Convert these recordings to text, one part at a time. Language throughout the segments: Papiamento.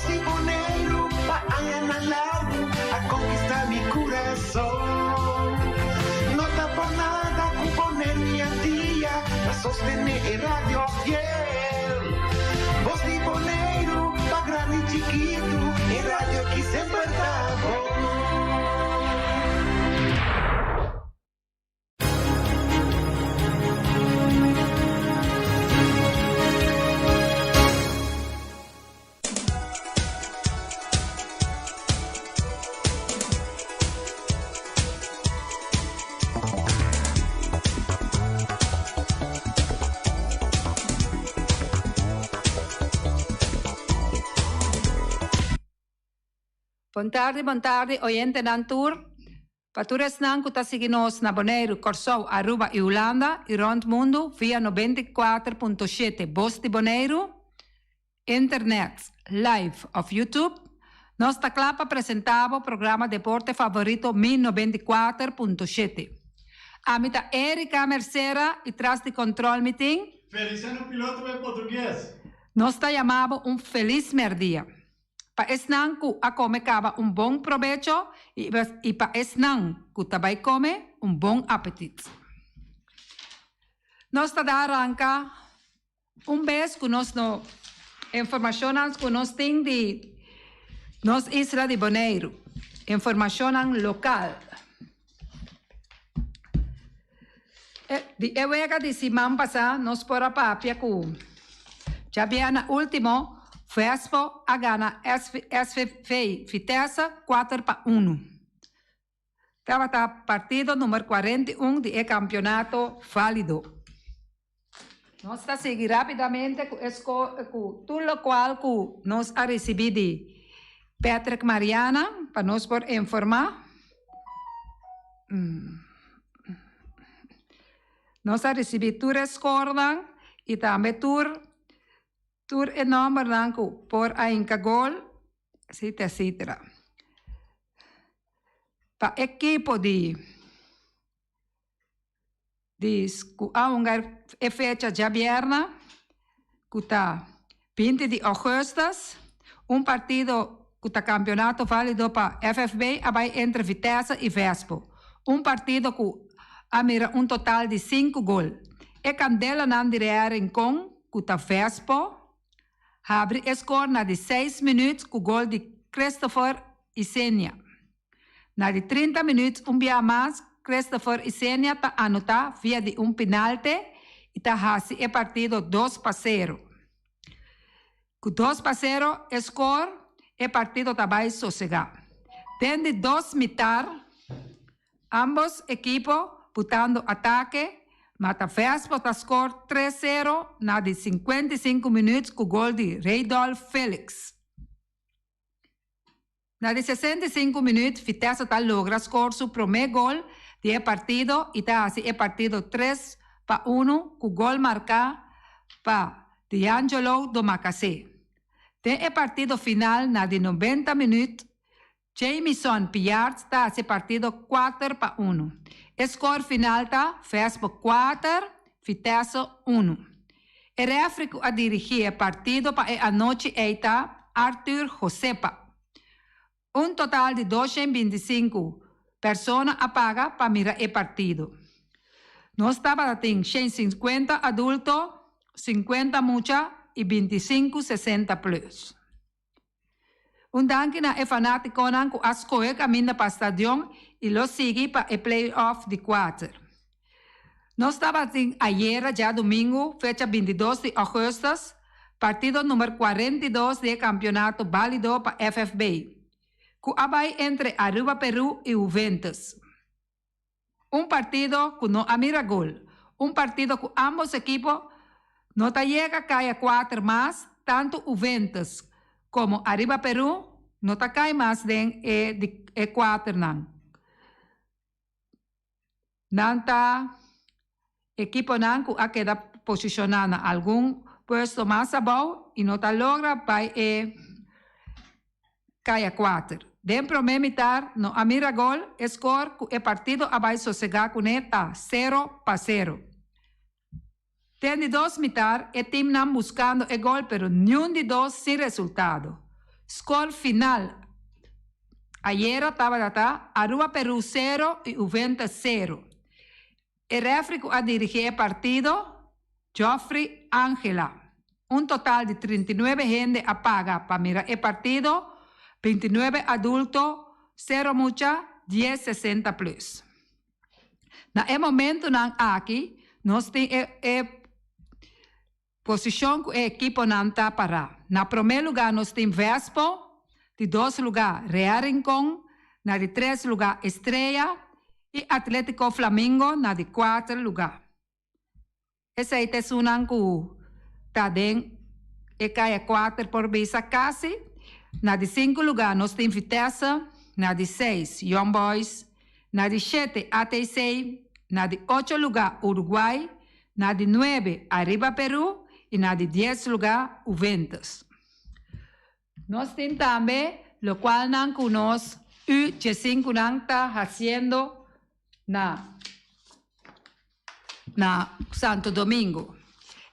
Bos di Boneiru pa añanan largu a konkistá mi kurason. No ta por nada ku Boneiru i Antia ta sostené e radio fiel. Bos di Boneiru pa grandi i chikitu, e radio ki semper ta bon. Bon tardi, bon tardi oyentenan tur. Pa tur esnan ku ta sigui nos na Boneiru, Kòrsou, Aruba i Hulanda i rònt mundu via 94.7 Bos di Boneiru, Internet, Live òf YouTube, nos ta kla pa presentá bo programa deporte favorito Mi 94.7. Ami ta Erica Mercera i tras di kòntròl mi tin. Feliciano Piloto e Portugues. Nos ta yama bo un felis mèrdia. Pa esnan ku a kome kaba un bon probecho i pa esnan ku ta bai kome un bon apetit. Nos ta da ranka un bes ku nos no informashonnan ku nos tin di nos isla di Boneiru, informashonnan lokal. Di e wega di siman pasá nos por a papia ku djabièrnè último Vespo a gana SV Vitesse kuater pa unu. Tabata partido numer 41 di e kampionato válido. Nos ta sigui rápidamente ku e ku tur lokual ku nos a risibí di Patrick Mariana pa nos por informá. Nos a risibí tur e skornan i tambe tur tur e nòmbernan ku por a hinka gol, etcetera, etcetera. Pa ekipo di di ku a hunga e fecha djabièrnè ku ta binti di ougùstùs, un partido ku ta kampionato válido pa FFB a bai entre Vitesse i Vespo, un partido ku a mira un total di sinku gol. E kandelanan di Real Rincon ku ta Vespo habri e skor na di seis minüt ku gol di Christopher Isenia. Na di 30 minuut un bia mas Christopher Isenia ta anota via di un pinalte y ta haci e partido 2-0. Cu 2-0 e score e partido ta bay sosega. Den di dos mitar ambos ekipo butando atake ma ta Vespo ta score 3-0 na di 55 minuut cu gol di Reydolf Felix. Na di 65 minuut Vitesse ta logra score su prome gol di e partido y ta haci e partido 3-1 cu gol marca pa D'Angelo Domacassé. Den e partido final na di 90 minuut Jamison Piart ta haci e partido 4-1. E score final ta Vespo 4, Vitesse 1. E refri cu a dirigi e partido pa e anochi ey ta Arthur Josepa. Un total di 225 persona a paga pa mira e partido. Nos tabata tin 150 adulto, 50 mucha y 25 60 plus. Un danki na e fanaticonan cu a scoge caminda pa stadion y lo sigui pa e play-off di kuater. Nos tabatin ayera djadumingu fecha 22 di augustus partido numer 42 di e campeonato balido pa FFB cu a bay entre Aruba Peru y Juventus. Un partido cu no a mira gol. Un partido cu ambos ekipo no ta yega caya kuater mas, tanto Juventus como Aruba Peru no ta cay mas den e di e kuaternan. Nan ta ekiponan cu a keda posiciona na algun puesto mas abou y no ta logra bay e caya kuater. Den prome mitar no a mira gol, e score cu e partido a bay sosega cune ta 0-0. Den di dos mitar e teamnan buscando e gol pero niun di dos sin resultado. Score final ayera tabata ta Aruba Peru sero y Juventus sero. E refri cu a dirigi e partido, Geoffrey Angela. Un total di 39 hende a paga pa mira e partido, 29 adulto, sero mucha, 10 60 plus. Na e momentonan aki nos tin e e posicion cu e ekiponan ta para. Na prome luga nos tin Vespo, di dos luga Real Rincon, na di tres luga Estrella y Atletico Flamingo na di cuater luga. Esei ta esunnan ku ta den e kaya kuater por bisa kasi. Na di sinku lugá nos tin Vitesse, na di seis Young Boys, na di shete ATC, na di ocho lugá Uruguay, na di nuebe Arriba Peru i na di dies lugá Juventus. Nos tin tambe lokualnan ku nos U diesinkunan ta hasiendo na na Santo Domingo.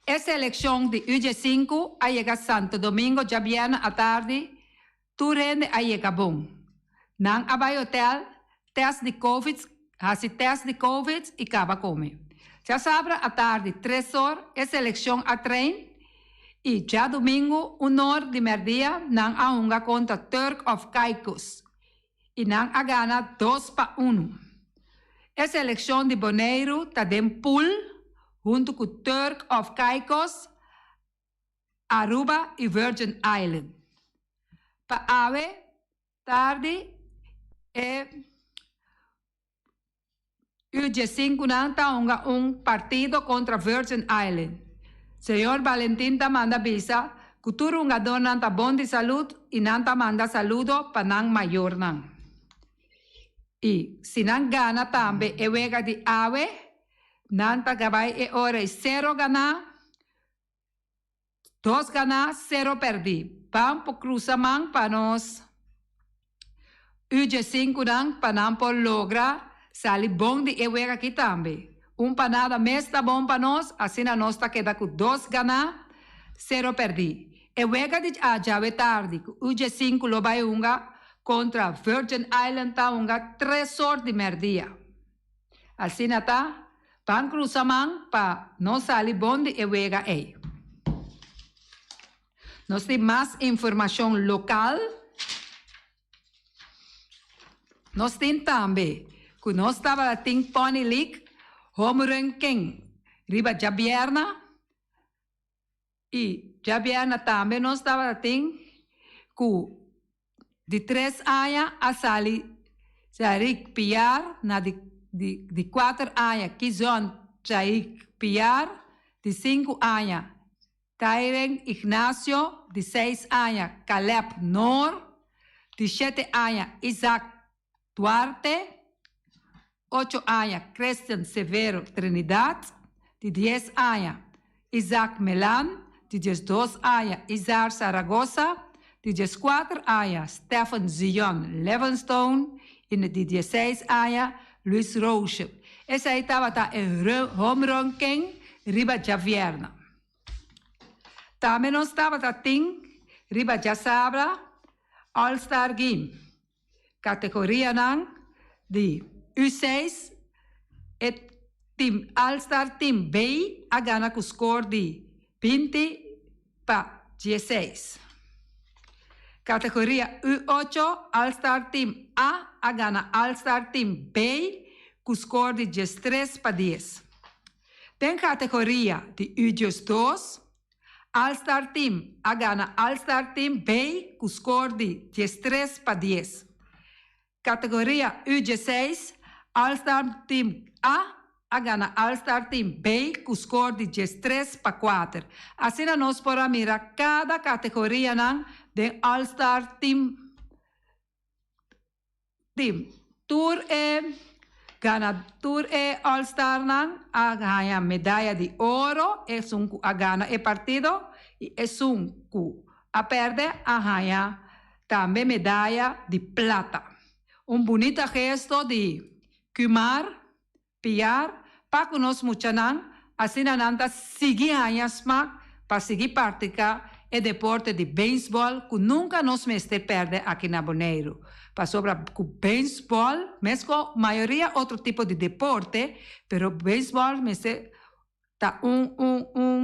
E selekshon di U diesinku a yega Santo Domingo djabièrnè atardi, tur hende a yega bon. Nan a bai hotel, tèst di covid, hasi tèst di covid i kaba kome. Djasabra atardi tres or e selekshon a train i djadumingu un or di mèrdia nan a hunga kontra Turk of Caicos i nan a gana dos pa unu. E selekshon di Boneiru ta den pool huntu ku Turk of Caicos, Aruba i Virgin Island. Pa awe tardi e U diesinkunan ta hunga un partido kontra Virgin Island. Señor Valentin ta manda bisa ku tur hungadornan ta bon di salud i nan ta manda saludo pa nan mayornan. I si nan gana tambe e wega di awe, nan ta bai e ora i sero ganá, Dos ganá, sero pèrdí. Ban por krusa man pa nos UG-sinkunan pa nan por logra sali bon di e wega aki tambe. Un panada mes ta bon pa nos, asina nos ta keda ku dos ganá, sero pèrdí. E wega di djawe tardi ku UG-sinku lo bai hunga kontra Virgin Island ta hunga tres or di mèrdia. Asina ta, ban krusa man pa nos sali bon di e wega ei. Nos tin mas informashon lokal. Nos tin tambe ku nos tabata tin Pony League Home Run King riba djabièrna I djabièrnè tambe nos tabata tin ku di tres aña a sali Charik Piar, na di di kuater aña Kizon Chaik Piar, di sinku aña Tyren Ignacio, di seis aña Caleb Noor, di shete aña Isaac Duarte, ocho aña Christian Severo Trinidad, di dies aña Isaac Melan, di diesdos aña Izar Zaragoza, di dieskuater aña Stephen Zion Levenstone i di dieseis aña Luis Roosje. Esei tabata e home run king riba djavièrnè. Tambe nos tabata tin riba djasabra All Star Game. Kategorianan di U seis, E tim All Star Team B a gana ku skor di 20 pa 16. Kategoria U ocho, All Star Team A a gana All Star Team B ku skor di 13 pa 10. Den kategoria di U 12, All Star Team a gana All Star Team B ku skor di 13 pa 10. Kategoria U 16, All Star Team A a gana All Star Team B ku skor di 13 pa 4. Asina nos por a mira kada kategorianan den All Star Team Team. Tur e gana tur e All Starnan a haña medaya di oro, esun ku a gana e partido i esun ku a pèrdè a haña tambe medaya di plata. Un bunita gesto di Kumar Piar pa ku nos muchanan, asina nan ta sigui haña smak pa sigui partika e deporte di beisbòl ku nunka nos mester pèrdè aki na Boneiru. Pasobra ku beisbòl, mes ku mayoria otro tipo di deporte, pero beisbòl mester ta un un un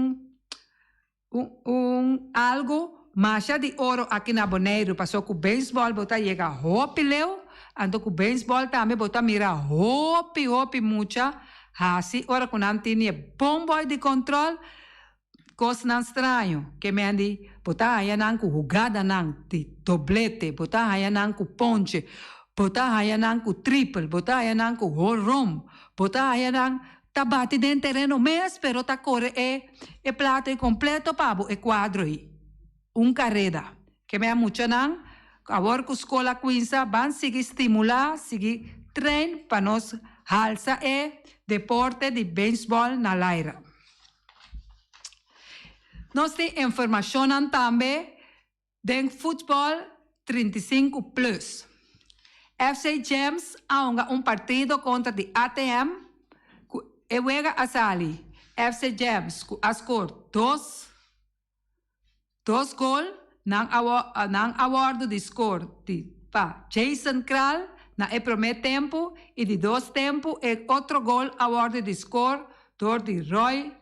un un algu masha di oro aki na Boneiru paso ku beisbòl bo ta yega hopi leu, anto ku beisbòl tambe bo ta mira hopi hopi mucha hasi ora ku nan tini e bon bòi di kòntròl kosnan straño ke men di bo ta haña nan ku hugadanan di doblete, bo ta haña nan ku ponche, bo ta haña nan ku tripel, bo ta haña nan ku horom, bo ta haña nan Ta bati den tereno mes pero ta kore e e plato ei kompleto pa bo e kuadro ei. Un kareda. Ke mea muchanan awor ku skol a kuinsa ban sigui stimulá, sigui train pa nos halsa e deporte di beisbòl na laira. Nos tin informashonnan tambe Den futbòl 35 plus, FC Gems a hunga un partido kontra di ATM ku e wega a sali FC Gems ku a skor dos dos gol, nan a nan a wòrdu di skor di pa Jason Kral na e promé tempu i di dos tempu e otro gol a wòrdu di skor dor di Roy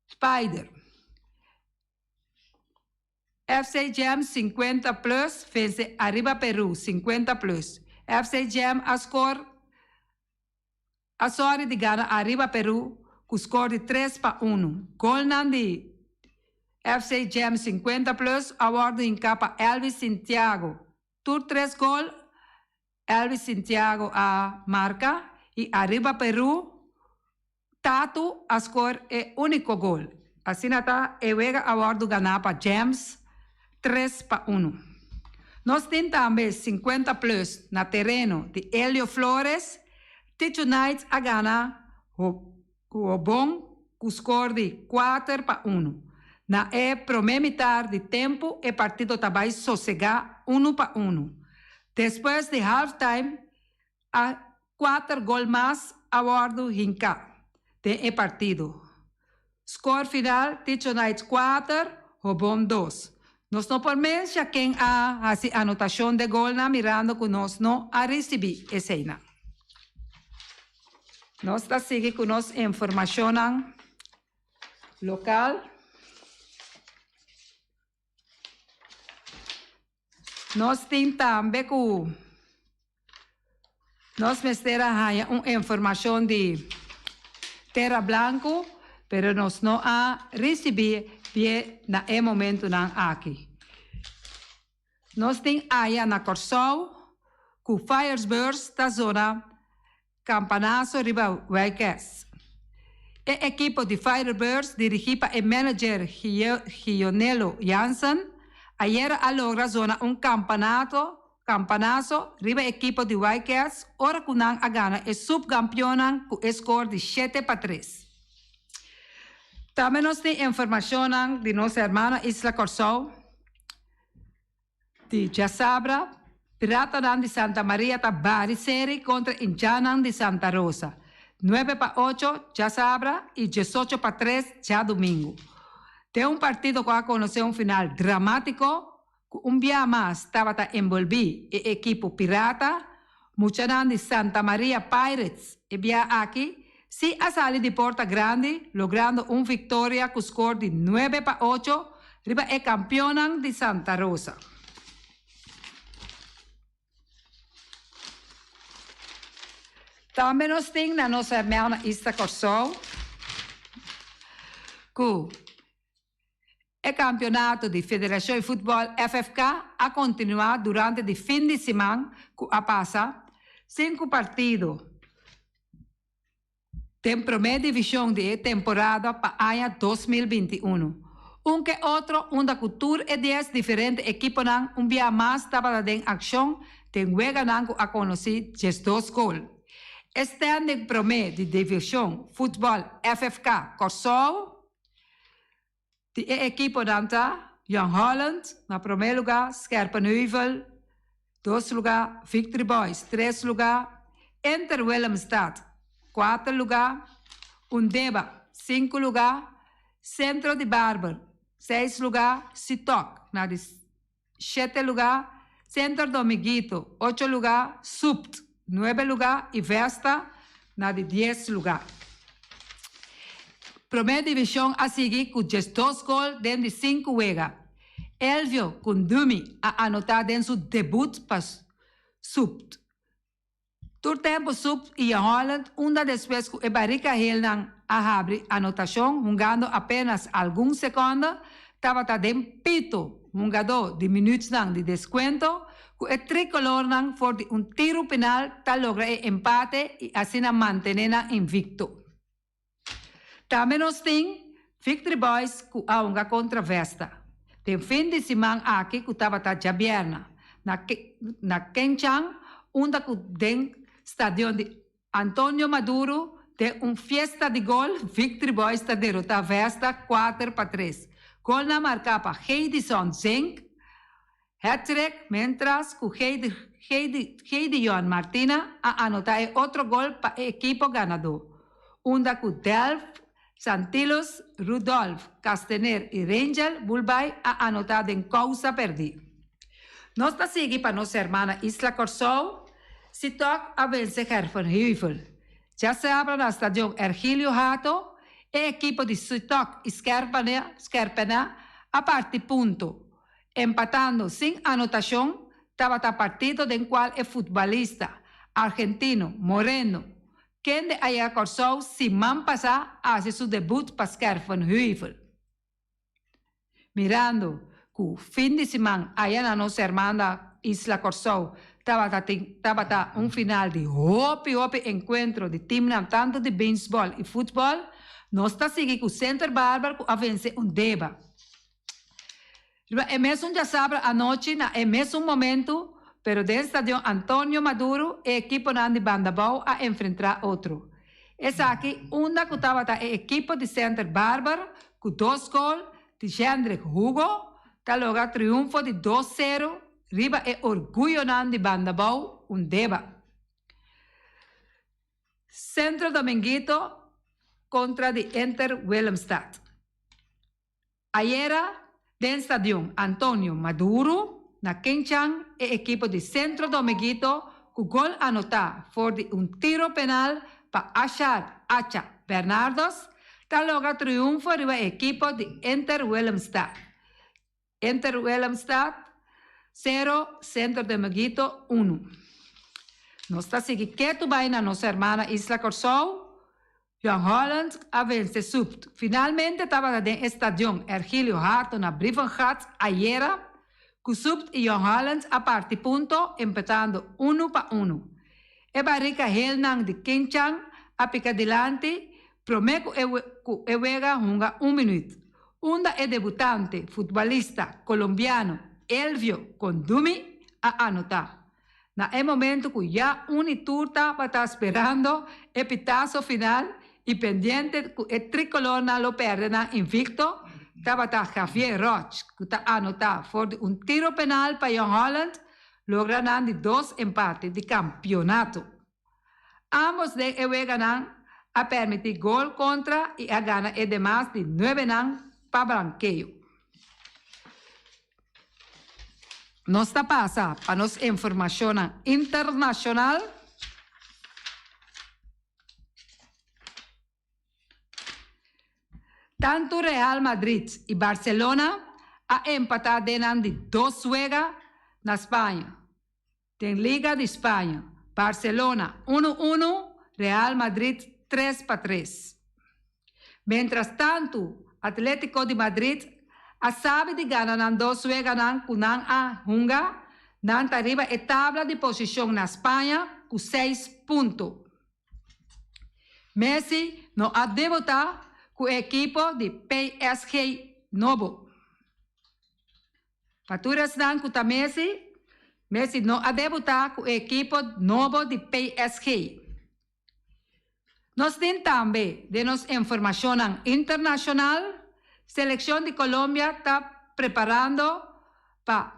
Spider. FC Gems 50 plus vence Arriba Peru 50 plus. FC Gem a score a sori di gana Arriba Peru cu score di tres pa uno. Golnan di FC Gems 50 plus a wordo hinca pa Elvis Sintiago. Tur tres gol Elvis Sintiago a marca y Arriba Peru Tatu a skor e úniko gol. Asina ta e wega a wòrdu ganá pa Gems tres pa unu. Nos tin tambe 50 plus na tereno di Elio Flores. Tichu Knights a gana Hobon ku skor di kuater pa unu. Na e promé mitar di tempu e partido ta bai sosegá unu pa unu. Despues di halftime a Kuater gol mas a wòrdu hinká den e partido. Skor final, Ticho Knights kuater, Hobon dos. Nos no por mensha ken a hasi anotashon de golnan mirando ku nos no a risibí eseinan. Nos ta sigui ku nos informashonnan lokal. Nos tin tambe ku nos mester a haña un informashon di Tera Blanku, pero nos no a risibí bie na e momentunan aki. Nos tin aya na Kòrsou ku Firesburst ta zona Campanazo riba Wykes. E ekipo di Firebirds dirigí pa e manager Gionelo Jansen ayera a logra zona un campanato campanazo riba ekipo di Wykes ora ku nan a gana e subkampionnan ku e skor di shete pa tres. Tambe nos tin informashonnan di nos hermana isla Kòrsou. Di djasabra, Piratanan di Santa Maria ta bari seri kontra Indjannan di Santa Rosa, nuebe pa ocho djasabra i diesocho pa tres djadumingu. Den un partido ku a konosé un final dramátiko, ku un bia mas tabata enbolbí e ekipo Pirata, muchanan di Santa Maria Pirates e bia aki si a sali di porta grandi logrando un viktoria ku skor di nuebe pa ocho riba e kampionnan di Santa Rosa. Tambe nos tin na nos hermana Isla Kòrsou ku e kampionato di Federashon di Futbòl FFK a kontinuá durante di fin di siman ku a pasa sinku partido Den promé divishon di e temporada pa aña 2021. Un ke otro unda ku tur e dies diferente ekiponan un bia mas tabata den akshon den weganan ku a konosí 12 gol. E standing promé di divishon futbòl FFK Kòrsou di e ekiponan ta, Jong Holland na promé lugá, Scherpenheuvel dos lugá, Victory Boys tres lugá, Inter Willemstad kuater lugá, Undeba sinku lugá, Centro di Barber. Seis lugá, Sitok na di shete lugá, Center Domiguito, ocho lugá, Supt, nuebe lugá i Vesta na di dies lugá. Promé divishon a sigui ku 12 gol den di sinku wega. Elvio Kundumi a anotá den su debut pa Supt. Tur tempu Supt i Jong Holland unda despues ku e barika helnan a habri anotashon hungando apenas algun sekònde tabata den pito hungadó di minütnan di deskuento ku e trikolornan for di un tiru penal ta logra e empate i asina mantené nan invikto. Tambe nos tin Victory Boys ku a hunga kontra Vesta den fin di siman aki ku tabata djabièrna na na Kenchan unda ku den stadion di Antonio Maduro den un fiesta di gol Victory Boys ta derota Vesta 4-3. Golnan marká pa Geidison Zink, Hat-trick, mientras ku Geidion Martina a anotá e otro gol pa e ekipo ganadó, unda ku Delf Santilus, Rudolf Castener i Rangel Bulbay a anotá den kousa pèrdí. Nos ta sigui pa nos hermana Isla Kòrsou, si tòg a vense Scherpenheuvel. Djasabra na stadion Ergilio Hato, e ekipo di Sitòk i Skerpena a parti punto. Empatando sin anotashon tabata partido den kual e futbalista argentino Moreno, kende a yega Kòrsou siman pasá a hasi su debut pa Scherpenheuvel. Mirando ku fin di siman aya na nos hermana isla Kòrsou tabata tin tabata un final di hopi hopi enkuentro di timnan tantu di beisbòl i futbòl, nos ta sigui ku Center Barber ku a vense Undeba. Riba e mesun djasabra anochi na e mesun momentu, pero den Stadion Antonio Maduro e ekiponan di Bandabou a enfrentrá otro. Esaki unda ku tabata e ekipo di Center Barber ku dos gol di Jendrik Hugo ta logra triunfo di dos sero riba e orguyonan di Bandabou Undeba. Centro Dominguito kontra di Inter Willemstad. Ayera den Stadion Antonio Maduro na Kenchan e ekipo di Centro Domeguito ku gol anotá for di un tiro penal pa Ashad Acha Bernardos ta logra triunfo riba e ekipo di Inter Willemstad. Inter Willemstad sero, Centro Domeguito unu. Nos ta sigui ketu bai na nos hermana Isla Kòrsou. Jong Holland a vense Supt. Finalmente tabata den e stadion Ergilio Hato na Brievengat ayera ku Supt i Jong Holland a parti punto empatando unu pa unu. E barika helnan di Kinchan a pika dilanti prome ku e ku e wega hunga un minuut, unda e debutante futbalista kolombiano Elvio Condumi a anota. Na e momento cu ya un y tur tabata sperando e pitazo final y pendiente cu e tricolornan lo perde nan invicto, tabata Javier Roig cu ta anota for di un tiro penal pa Jong Holland logra nan di dos empate di campeonato. Ambos den e weganan a permiti gol contra y a gana e demas di nuebenan pa blankeo. Nos ta pasa pa nos informacionnan internacional. Tantu Real Madrid i Barcelona a empatá den nan di dos wega na Spaña. Den Liga di Spaña, Barcelona unu unu, Real Madrid 3-3. Mientras tantu, Atletico di Madrid a sabi di gana nan dos weganan ku nan a hunga, nan ta riba e tabla di posishon na Spaña ku seis punto. Messi no a debutá ku e ekipo di PSG nobo. Pa tur esnan ku ta Messi, Messi no a debutá ku e ekipo nobo di PSG. Nos tin tambe den nos informashonnan internashonal, selekshon di Colombia ta preparando pa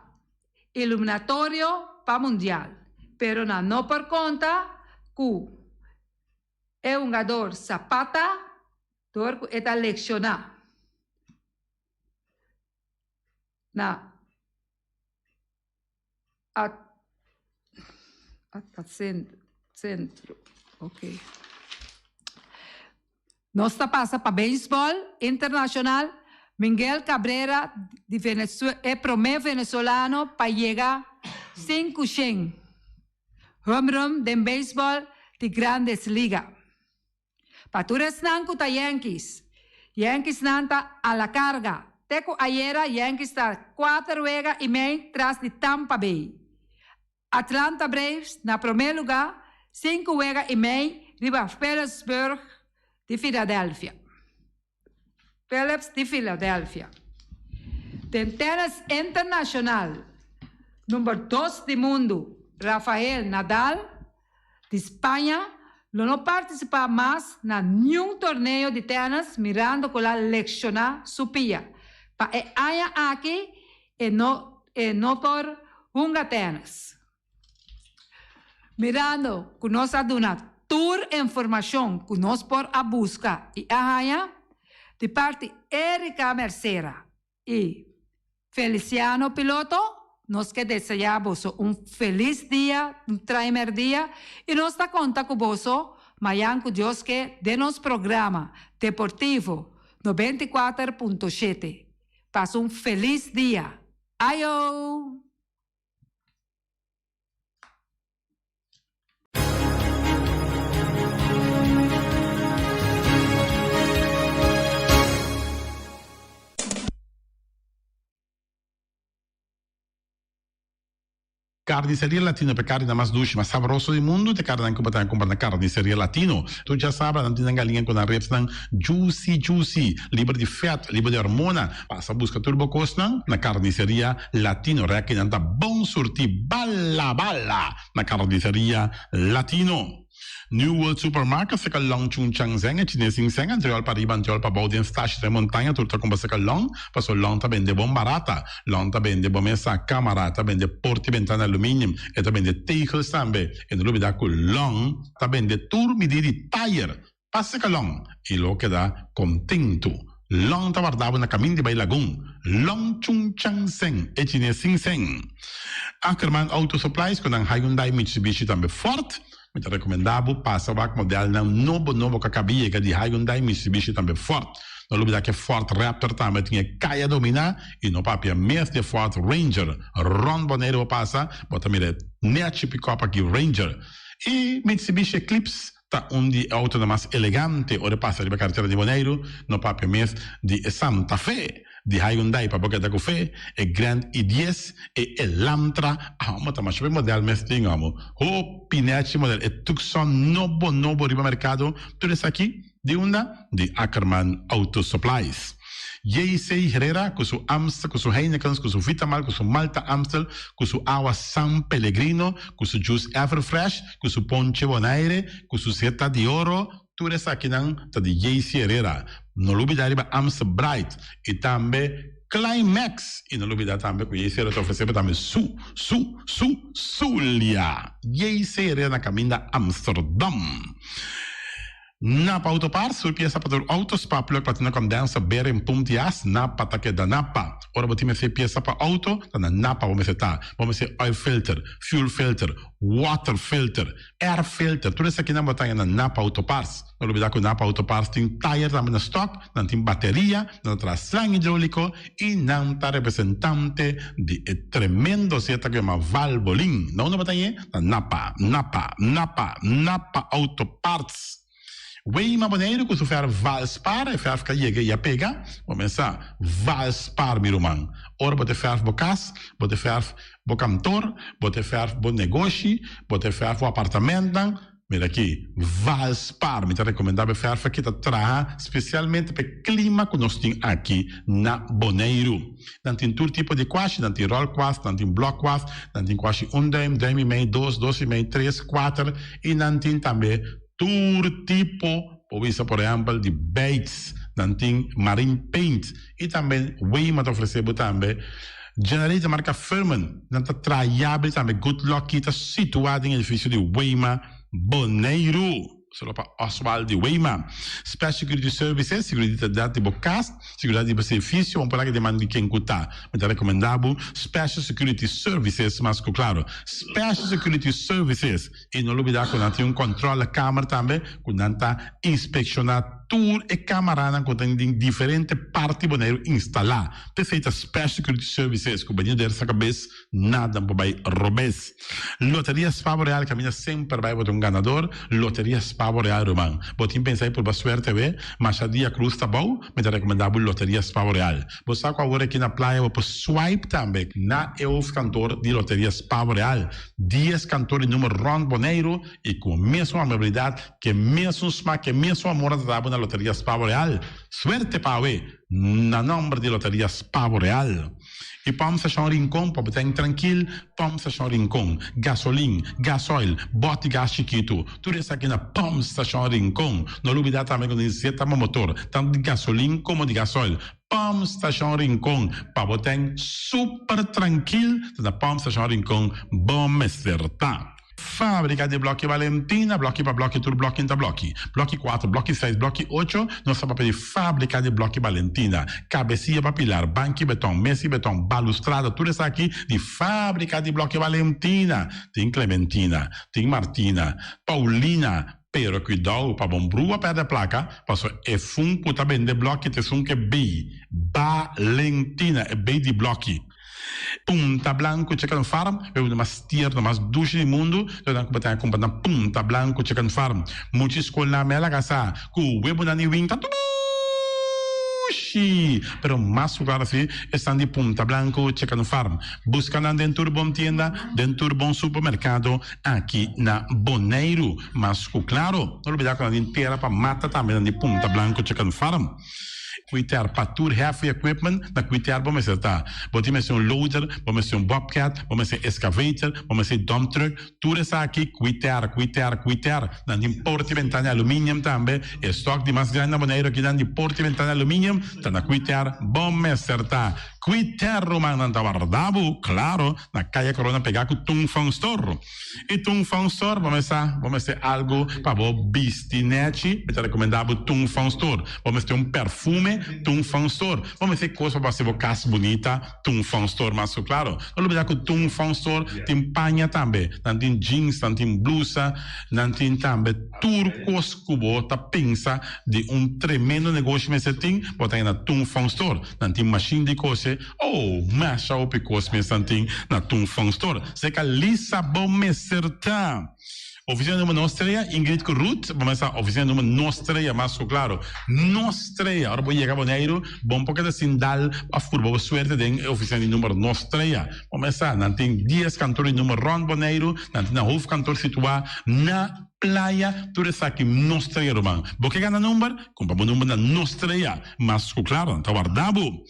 eliminatorio pa mundial, pero nan no por konta ku e hungador Zapata dor ku e ta lekshoná. Na a a centro ok. Nos ta pasa pa beisbol internacional Miguel Cabrera di Venezuela e prome venezolano pa yega 500 homerun den beisbol di Grandes Liga. Pa tur esnan ku ta Yankees. Yankeesnan ta a la karga. Te ku ayera Yankees ta kuater wega i mei tras di Tampa Bay. Atlanta Braves na promé lugá sinku wega i mei riba Phillipsburg di Philadelphia. Phillips di Philadelphia. Den tennis internashonal, number dos di mundu Rafael Nadal di Spaña lo no partisipá mas na niun torneo di tennis mirando ku la lekshoná su pia. Pa e aña aki e no e no por hunga tennis. Mirando ku nos a duna tur informashon ku nos por a buska i a haña di parti Erika Mercera i Feliciano Piloto, nos ke deseá boso un felis dia, un traimer dia i nos ta konta ku boso mayan ku Dios ke den nos programa Deportivo 94.7. Pasa un felis dia. Ayo! Carniceria Latino pa e carninan mas dushi, mas sabroso di mundu, ta e carninan cu bo ta cumpra na Carniceria Latino. Tur djasabra nan tin nan galiña cu nan ribsnan juicy juicy, liber di vet, liber di hormona. Pasa busca tur bo cosnan na Carniceria Latino. Rekinan ta bon surti bala bala na Carniceria Latino. New World Supermarket seka long Chung Chang Zeng e chines sin seng antriol pa riba antriol pa bou den stash den montaña tur ta kumpra seka long paso long ta bende bon barata long ta bende bo mesa kamara ta bende porta i bentana aluminium e ta bende tegels tambe e no lubida ku long ta bende tur midi di tayer pa seka long i lo keda kontentu long ta warda bo na kamin di bai lagun long Chung Chang Zeng e chines sin seng Ackerman Auto Supplies ku nan Hyundai Mitsubishi tambe Ford. Mi ta rekomendá bo pasa wak modelnan nobo nobo ku a kaba yega di Hyundai, Mitsubishi tambe Ford. No lubidá ku e Ford Raptor tambe tin e kaya dominá i no papia mes di e Ford Ranger. Rònt Boneiru bo pasa, bo ta mira e nèchi pikòp aki Ranger. I Mitsubishi Eclipse ta un di e outonan mas elegante ora e pasa riba karetera di Boneiru, no papia mes di e Santa Fe. Di Hyundai pa bo keda ku fe, e Grand i dies, e Elantra, amo ta masha hopi model mes tin amo. Hopi nechi model, e Tucson nobo nobo riba merkado, tur esaki di unda? Di Ackerman Auto Supplies. JC Herrera ku su Amstel, ku su Heinekens, ku su Vitamal, ku su Malta Amstel, ku su awa San Pellegrino, ku su juice Everfresh, ku su ponche Bonaire, ku su Zeta di Oro, Tur esakinan ta di JC Herrera. No lubida riba Amstel Bright y tambe Climax. Y no lubida tambe cu JC Herrera ta ofrece bo tambe su, su, su, Zulia. JC Herrera na caminda Amsterdam. Napa Auto Parts, tur pieza pa tur auto, spark plug, platina condenser, bearing, pump di as, Napa ta keda Napa. Ora bo tin mester pieza pa auto, ta na Napa bo mester ta. Bo mester oil filter, fuel filter, water filter, Air filter, tur esakinan bo ta haña na Napa Auto Parts. No lubida ku Napa Auto Parts tin tayer tambe na stock, nan tin bateria, nan ta traha slang hidroliko i nan ta representante di e tremendo zeta ku yama Valvoline. Na unda bo ta hañ'é? Na Napa, Napa, Napa, Napa Auto Parts. Weima Boneiru ku su fèrf Valspar, e fèrf ka yega i a pega. Bo mester sa, Valspar mi ruman. Ora bo ta fèrf bo kas, bo ta fèrf bo kantor, bo ta fèrf bo negoshi, bo ta fèrf bo apartamentnan, mira aki, Valspar. Mi ta rekomendá bo e fèrf aki ta traha spesialmente pa e klima ku nos tin aki na Boneiru. Nan tin tur tipo di kuashi, nan tin ròl kuas, nan tin blòk kuas, nan tin kuashi un dùim, dùim i mei, dos, dos i mei, tres, kuater i nan tin tambe Tur tipo, por bisa por ehempel di baits, nan tin marine paint y tambe Wema ta ofrece bo tambe generator marca Firman, nan ta traha yabri tambe Good Lucky ta situa den edificio di Wema Boneiru. Solo pa Oswald di Weima. Special Security Services, Seguridat di bo kas, seguridat di bo servisio, bo por laga den man di ken ku ta. Mi ta rekomendá bo Special Security Services mas ku klaro. Special Security Services. I no lubidá ku nan tin un kòntròlekamer tambe ku nan ta inspekshoná tur e kamaranan ku ta den diferente parti Boneiru instalá. P'esei ta Special Security Services ku bini der sa kabes nada por bai robes. Loteria Spavo Real kaminda semper bai bo ta un ganador. Loteria Spavo Real ruman. Bo tin pensa di purba suerte awe? Masha dia cruz ta bou, mi ta recomenda bo Loteria Spavo Real. Bo sa cu awor aki na playa bo por swipe tambe na e hoofdkantoor di Loteria Spavo Real. Dies kantoor di numer rond Boneiru y cu mesun amabilidad, ke mesun smak, ke mesun amor nan ta da bo na Loteria Spavo Real. Suerte pa awe na nomber di Loteria Spavo Real. Y Pump Station Rincon pa bo ta trankil, Pump Station Rincon, gasolin, gasoil, bòt di gas chikitu, tur esaki na Pump Station Rincon. No lubida tambe ku nos zeta bo motor, tantu di gasolin komo di gasoil. Pump Station Rincon, pa bo ten super trankil, ta na Pump Station Rincon bo mester ta. Fábrika di Blòki Valentina, blòki pa blòki tur blòki ta blòki. Blòki kuater, blòki seis, blòki ocho, nos ta papia di Fábrika di Blòki Valentina. Kabesia pa pilar, banki beton, mesa di beton, balustrada, tur esaki di Fábrika di Blòki Valentina. Tin Clementina, tin Martina, Paulina, pero kuidou pa bon brua pèrdè plaka, paso e fun ku ta bende blòki ta esun ku e bei, Valentina, e bei di blòki. Punta Blanco Chicken Farm, e bebida mas tierno, mas dushi di mundu, lo nan ku bo ta kumpra na Punta Blanco Chicken Farm. Mucha skolnan me a laga sa ku webonan di win ta dushi, pero mas ku klaro si esnan di Punta Blanco Chicken Farm. Buska nan den tur bon tienda, den tur bon supermerkado aki na Boneiru. Mas ku klaro, no lubida ku nan tin tera pa mata tambe nan di Punta Blanco Chicken Farm. Kuiter pa tur heavy equipment na kuiter bo mester ta. Bo tin mester un loader, bo mester un bobcat, bo mester excavator, bo mester dump truck, tur esaki kuiter, kuiter, kuiter. Nan tin porta y bentana di aluminium tambe. E stock di mas grandi na Boneiru akinan di porta y bentana di aluminium ta na kuiter bo mester ta. Kuiter rumannan ta warda bo, claro, na Kaya Corona pega ku Tung Fong Store. I Tung Fong Store bo mester bo mester algu pa bo bisti nechi, mi ta rekomendá bo Tung Fong Store. Bo mester un perfume, Tung Fong Store. Bo mester kos pa bo hasi bo kas bunita, Tung Fong Store mas ku klaro. No lubidá ku Tung Fong Store tin paña tambe. Nan tin jeans, nan tin blusa, nan tin tambe tur kos ku bo ta pensa di un tremendo negoshi mester tin, bo ta haña na Tung Fong Store. Nan tin mashin di kose. Oh, masha hopi kos mes nan tin na Tung Fong Store. Seka Lisa bo mester ta. Oficina numero nos trea, Ingrid ku Ruth, bo mester sa oficina numero nos trea mas ku klaro. Nos trea, ora bo yega Boneiru, bo por keda sin dal of purba bo suerte den e oficina di numero nos trea. Bo mester sa, nan tin dies kantor di numero rond Boneiru, nan tin nan hoofdkantoor situa na Playa, tur esaki nos trea ruman. Bo ke gana number? Kumpra bo number na nos trea. Mas ku klaro, nan ta warda bo.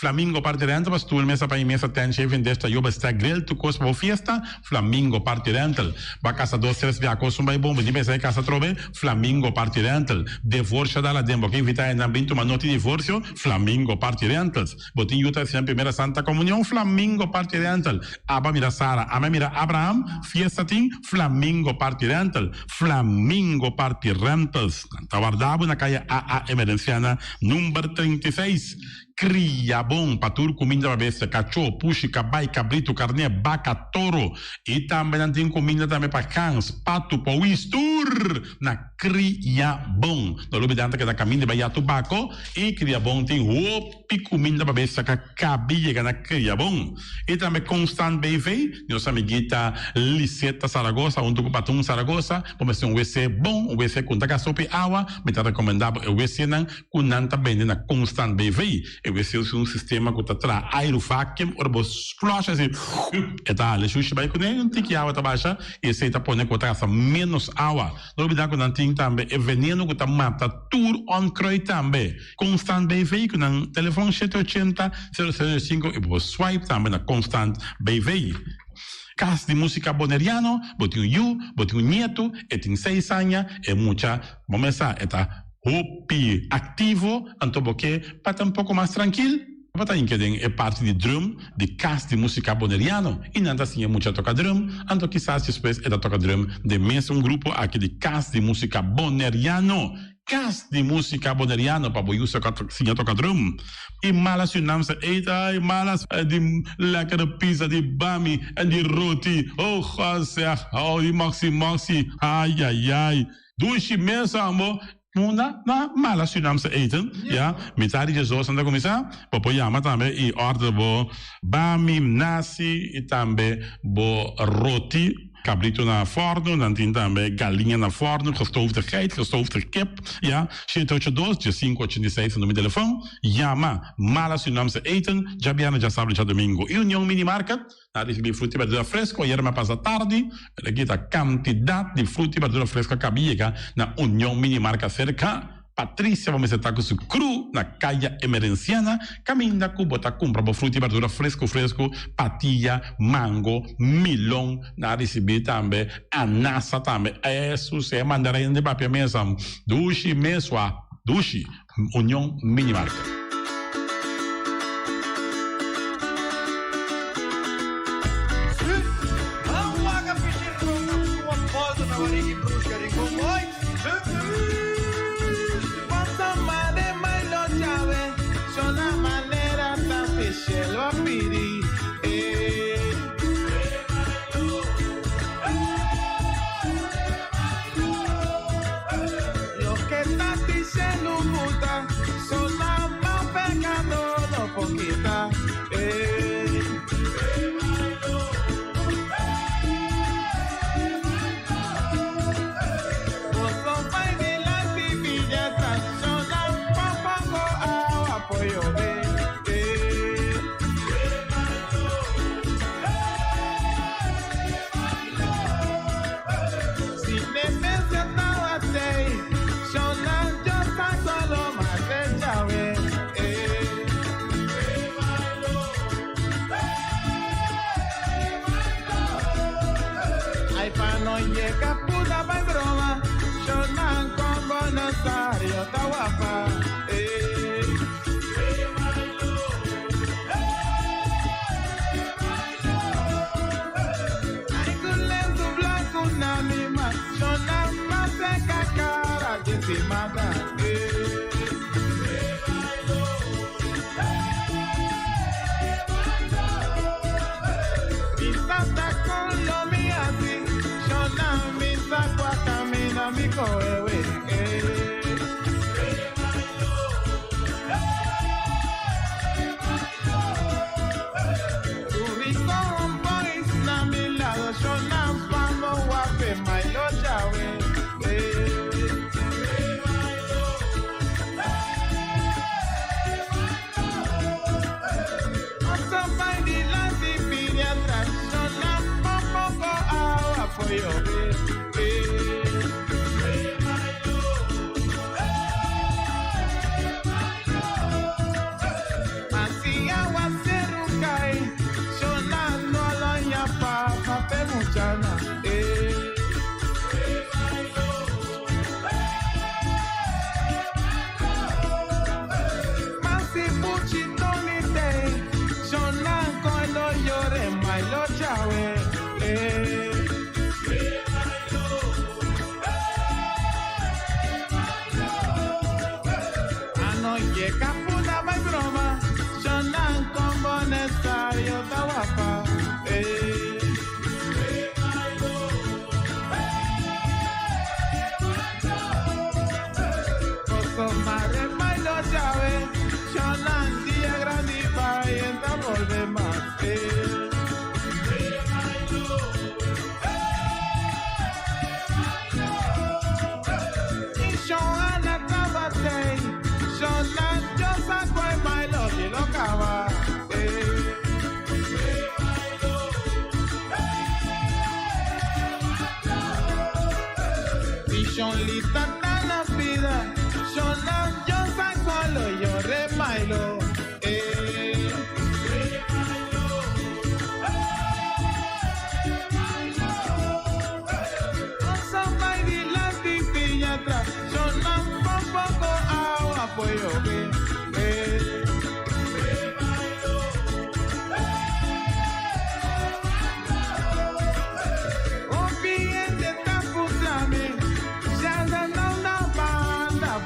Flamingo Party Rental pa stoel, mesa pa mesa, tent, shaving dish, tayoba, stack, grill, tur kos pa bo fiesta. Flamingo Party Rental. Bo a kasa dos, tres bia kos un bai bon, bo tin pensa di kasa atrobe? Flamingo Party Rental. Devorsio a dal aden, bo ke invita hendenan bin tuma noti di divorsio? Flamingo Party Rentals. Bo tin yu ta hasi nan primera Santa Comunion? Flamingo Party Rental. Aba mira Sara, ama mira Abraham, fiesta tin? Flamingo Party Rental. Flamingo Party Rentals. Nan ta warda bo na kaya AA Emerenciana number 36. Kria bon pa tur kuminda pa bestia, kachó, pushi, kabai, kabritu, karné, baka, toro. I tambe nan tin kuminda tambe pa gans, patu, powis, tur na. Kria bon. No lubida nan ta keda kaminda bai ya tobako i kria bon tin hopi kuminda pa bes saka kabi yega na kria bon. I tambe Constant BV, nos amiguita Liseta Zaragoza huntu ku Patun Zaragoza, bo mester un wc bon, un wc ku no ta gasta hopi awa, mi ta rekomenda bo e wcnan ku nan ta bende na Constant BV. E wc usa un sistema ku ta traha airu vacuum, ora bo flush asi e ta hala e shushi bai kuné, un tiki awa ta basha i esei ta pone ku bo ta gasta menos awa. No olbida ku nan tin tambe e veneno ku ta mata tur onkruid tambe. Constant BV ku nan telefon shete ochenta, sero sero sinku i bo por swipe tambe na Constant BV. Kas di Musika Boneriano, bo tin un yu, bo tin un nietu, e tin seis aña, e mucha, bo mester sa, e ta hopi aktivo, anto bo ke pa ta un poko mas trankil? Tabata inke den e parti di drum di Kas di Músika Boneriano i nan ta siña mucha toka drum, anto kisas despues e ta toka drum den mesun grupo aki di Kas di Músika Boneriano. Kas di Músika Boneriano pa bo yu siña toka drum. I mala Surinaamse eten, ai mala di lekkere pizza, di bami en di roti, oh God zeg, oh di moksi moksi, ai ai ai. Dushi mes ambo. Munda na mala Surinaamse eten, ya, mitad di diesdos nan ta kuminsá, bo por yama tambe i order bo bami, nasi i tambe bo roti, kabrito na fòrnu, nan tin tambe galiña na fòrnu, gestoofde geit, gestoofde kip, ya, shete ocho dos, diesinku ochenta i seis ta numero di telefòn, yama mala Surinaamse eten, djabièrnè, djasabra i djadumingu. I Union Mini Market. Na ricibi fruta y berdura fresco ayer mi a pasa tardi, pero aki ta cantidad di fruta y berdura fresco a caba yega na Union Mini Marca cerca Patricia bo mester ta cu su crew na Caya Emerenciana caminda cu bo ta cumpra bo fruta y berdura fresco fresco, patilla, mango, milon, na ricibi tambe anasa tambe, esu e mandarina di papia mesa dushi mesua dushi. Union Mini Market.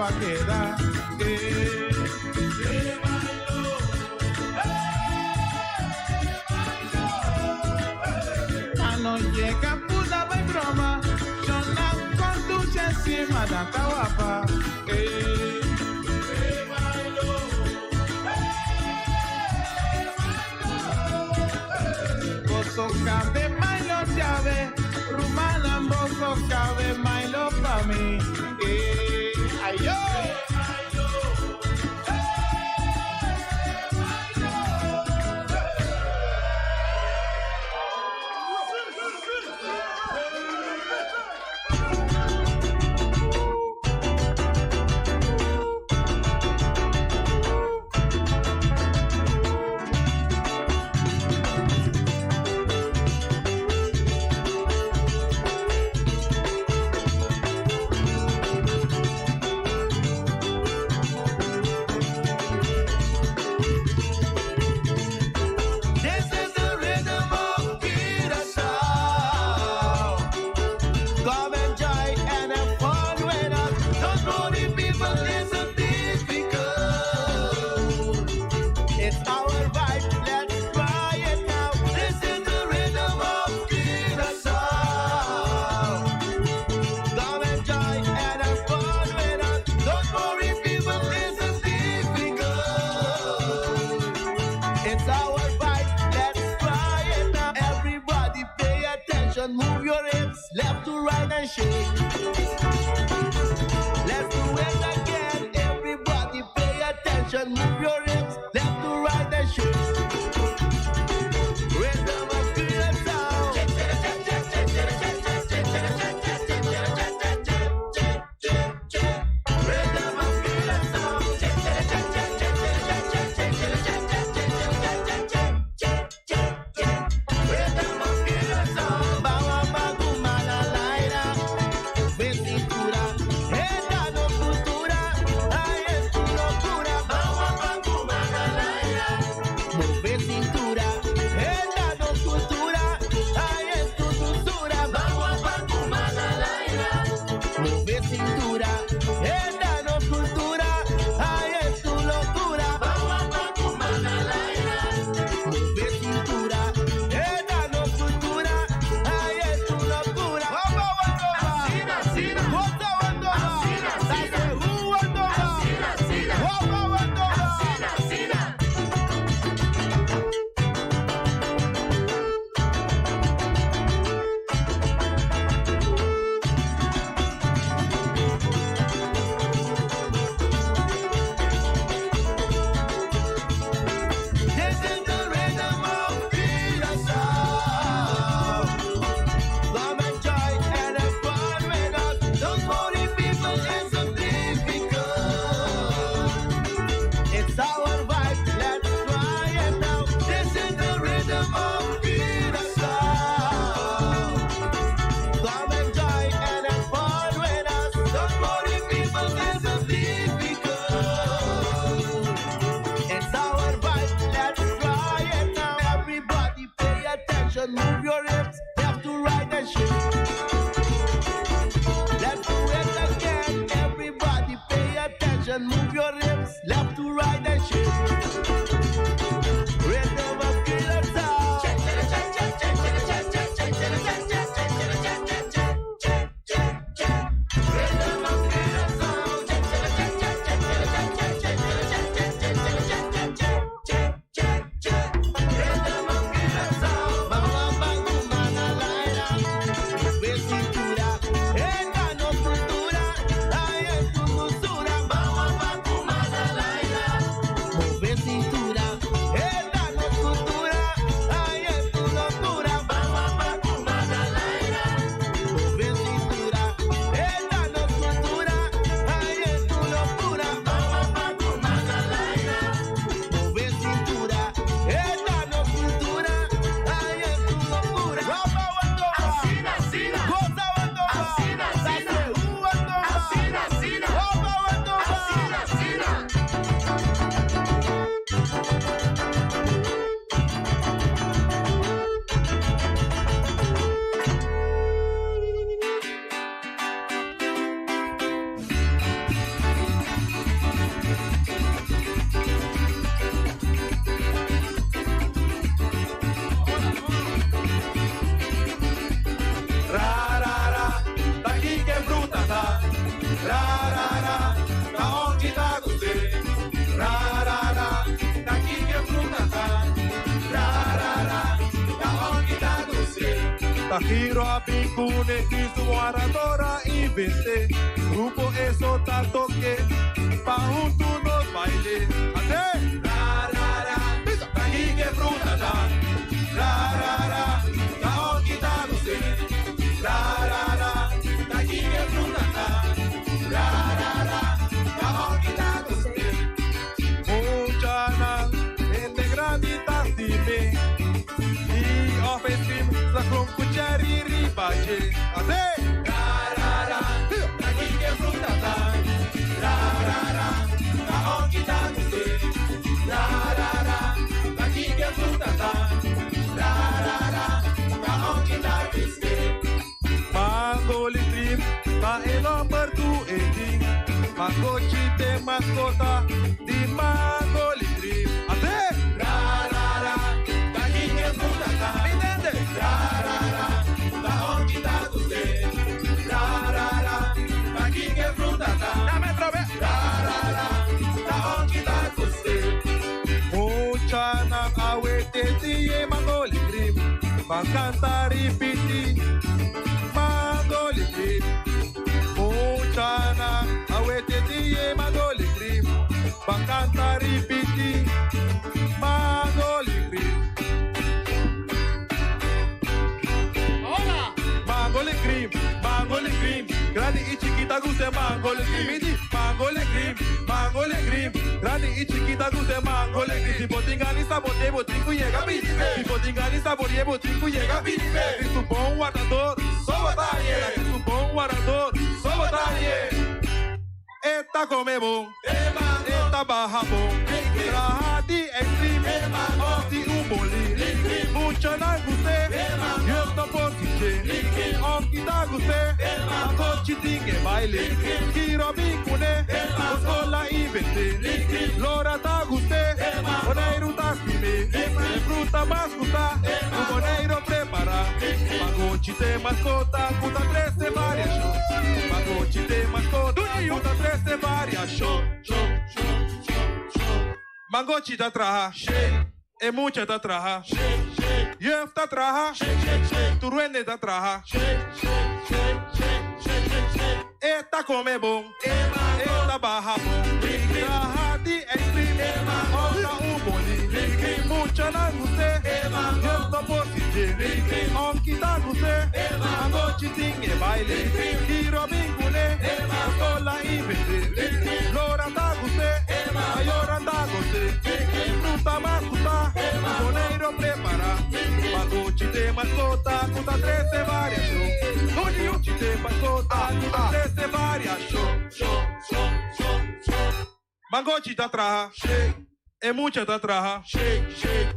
pa keda. Eh. Ano llega puta by broma, Shona conduce encima da tawapa. Eh. Boso cabe mailo llave, rumana boso cabe mailo pa mi. Eh, ayo. This is the rhythm of Curacao. Come and join and have fun with us. Don't worry, people, it's difficult. It's our vibe, let's try it now. This is the rhythm of Curacao. Come and join and have fun with us. Don't worry, people, it's difficult. It's our vibe, let's try it now. Everybody pay attention, move your hips left to right and shake. Let's do it again. Everybody pay attention, move your hips left to right and shake. Rhythm of Curacao. Rhythm of Curacao. Rhythm of Curacao. Bawa bagumana laira. Ventura, esta no cultura, ay es tu locura. Bawa bagumana laira. Move cintura, esta no cultura, ay es tu dulzura. Bawa bagumana laira. Move cintura, esta no cultura, ay es tu locura. Bawa bagumana laira. Move cintura, esta no cultura, ay es tu locura. This is the rhythm of Curacao. Come and join and have fun with us. Don't worry, people, it's so difficult. It's our vibe, let's try it now. This is the rhythm of Curacao. Come and join and have fun with us. Don't worry, people, it's so difficult. It's our vibe, let's try it now. Everybody pay attention, move your hips left to right and shake. Let's do it again. Everybody pay attention, move your hips left to right and shake. Rhythm of Curacao. Rhythm of Curacao. Rhythm of Curacao. Ta giro a bin cune y su oradora invente. Grupo eso ta toque, pa junto nos baile. Ate! Ra, ra, ra, ta que fruta ta. Ra, ra, ra, ta okita guse. Ra, ra, ra, ta que fruta ta. Ra, ra, ra, ta okita guse. Mucha na, gente grande ta stime. I of stream, sa klomp ku cherry ribaje. Ate! Ra, ra, ra, ta que fruta ta. Ra, ra, ra, ta okita guse. Ra, ra, ra, ta que fruta ta. Ra, ra, ra, ta okita guse. Mango litrim, ta e number tu e Mango chite mascota, di mango litrim. Ate! Ra, ra, ra, ta que fruta ta. Entende? Ra, ra, ra, ta okita guse. Ra, ra, ra, ta que fruta ta. Dame otra vez. Ra, ra, ra, ta okita guse. Mucha nan awete ti e mango litrim. Van ripiti, mango litrim. Mucha nan awete ti e mango litrim. Van ripiti, mango litrim. Hola! Mango le cream, mango le cream. Grande y chiquita guste mango le cream. Midi, mango le cream, mango le cream. Grande y chiquita guste mango le cream. Si botinga ni sabote, botingo llega Si botinga ni sabote, botingo llega Es un buen guardador, so batalla. Es un buen guardador, so batalla. Esta come bon, esta baja bon. Traja di extreme, di un boli. Mucho na guste, yo no por chiche. Onki ta guste, cochi tingue baile. Giro mi cune, sola invente. Lora ta guste, boneiro ta stime. Fruta más gusta, un boneiro prepara. Magochi te mascota, puta trece variación. Magochi te mascota, puta trece variación. Mangochi ta traja, e mucha ta traja. Jeugd ta traja, Turuende ta traja. Esta come bon, esta baja bon. Traja di extreme, onda un boli. Mucha na guste, jeugd no por chiche. Onki ta guste, mangochi tingue baile. Giro bingune, sola invente. Lora ta guste, ayora ta guste. Fruta más gusta, boneiro prepara. Magochi te mascota, kuta trece variación. Magochi te mascota, kuta trece variación. Mangochi ta traja, e mucha ta traja,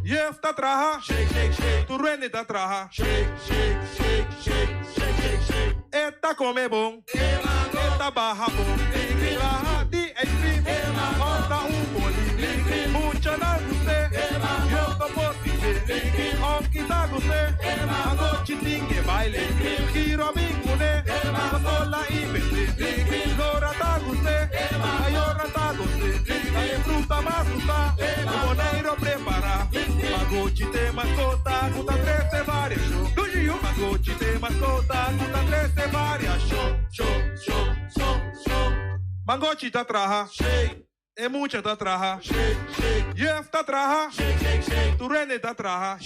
Jeugd ta traja, Turuende ta traja, Esta come bon, esta baja bon. Traja di extreme, onda un boli. Mucha na guste, jeugd no por chiche. Onki ta guste, mangochi tingue baile. Giro bingune, sola invente. Lora ta guste, ayora ta guste. E fruta más gusta, boneiro prepara. Magochi te mascota, kuta trece variación. Magochi te mascota, kuta trece variación. Mangochi ta traja, e mucha ta traja. Jeugd ta traja, Turene ta traja.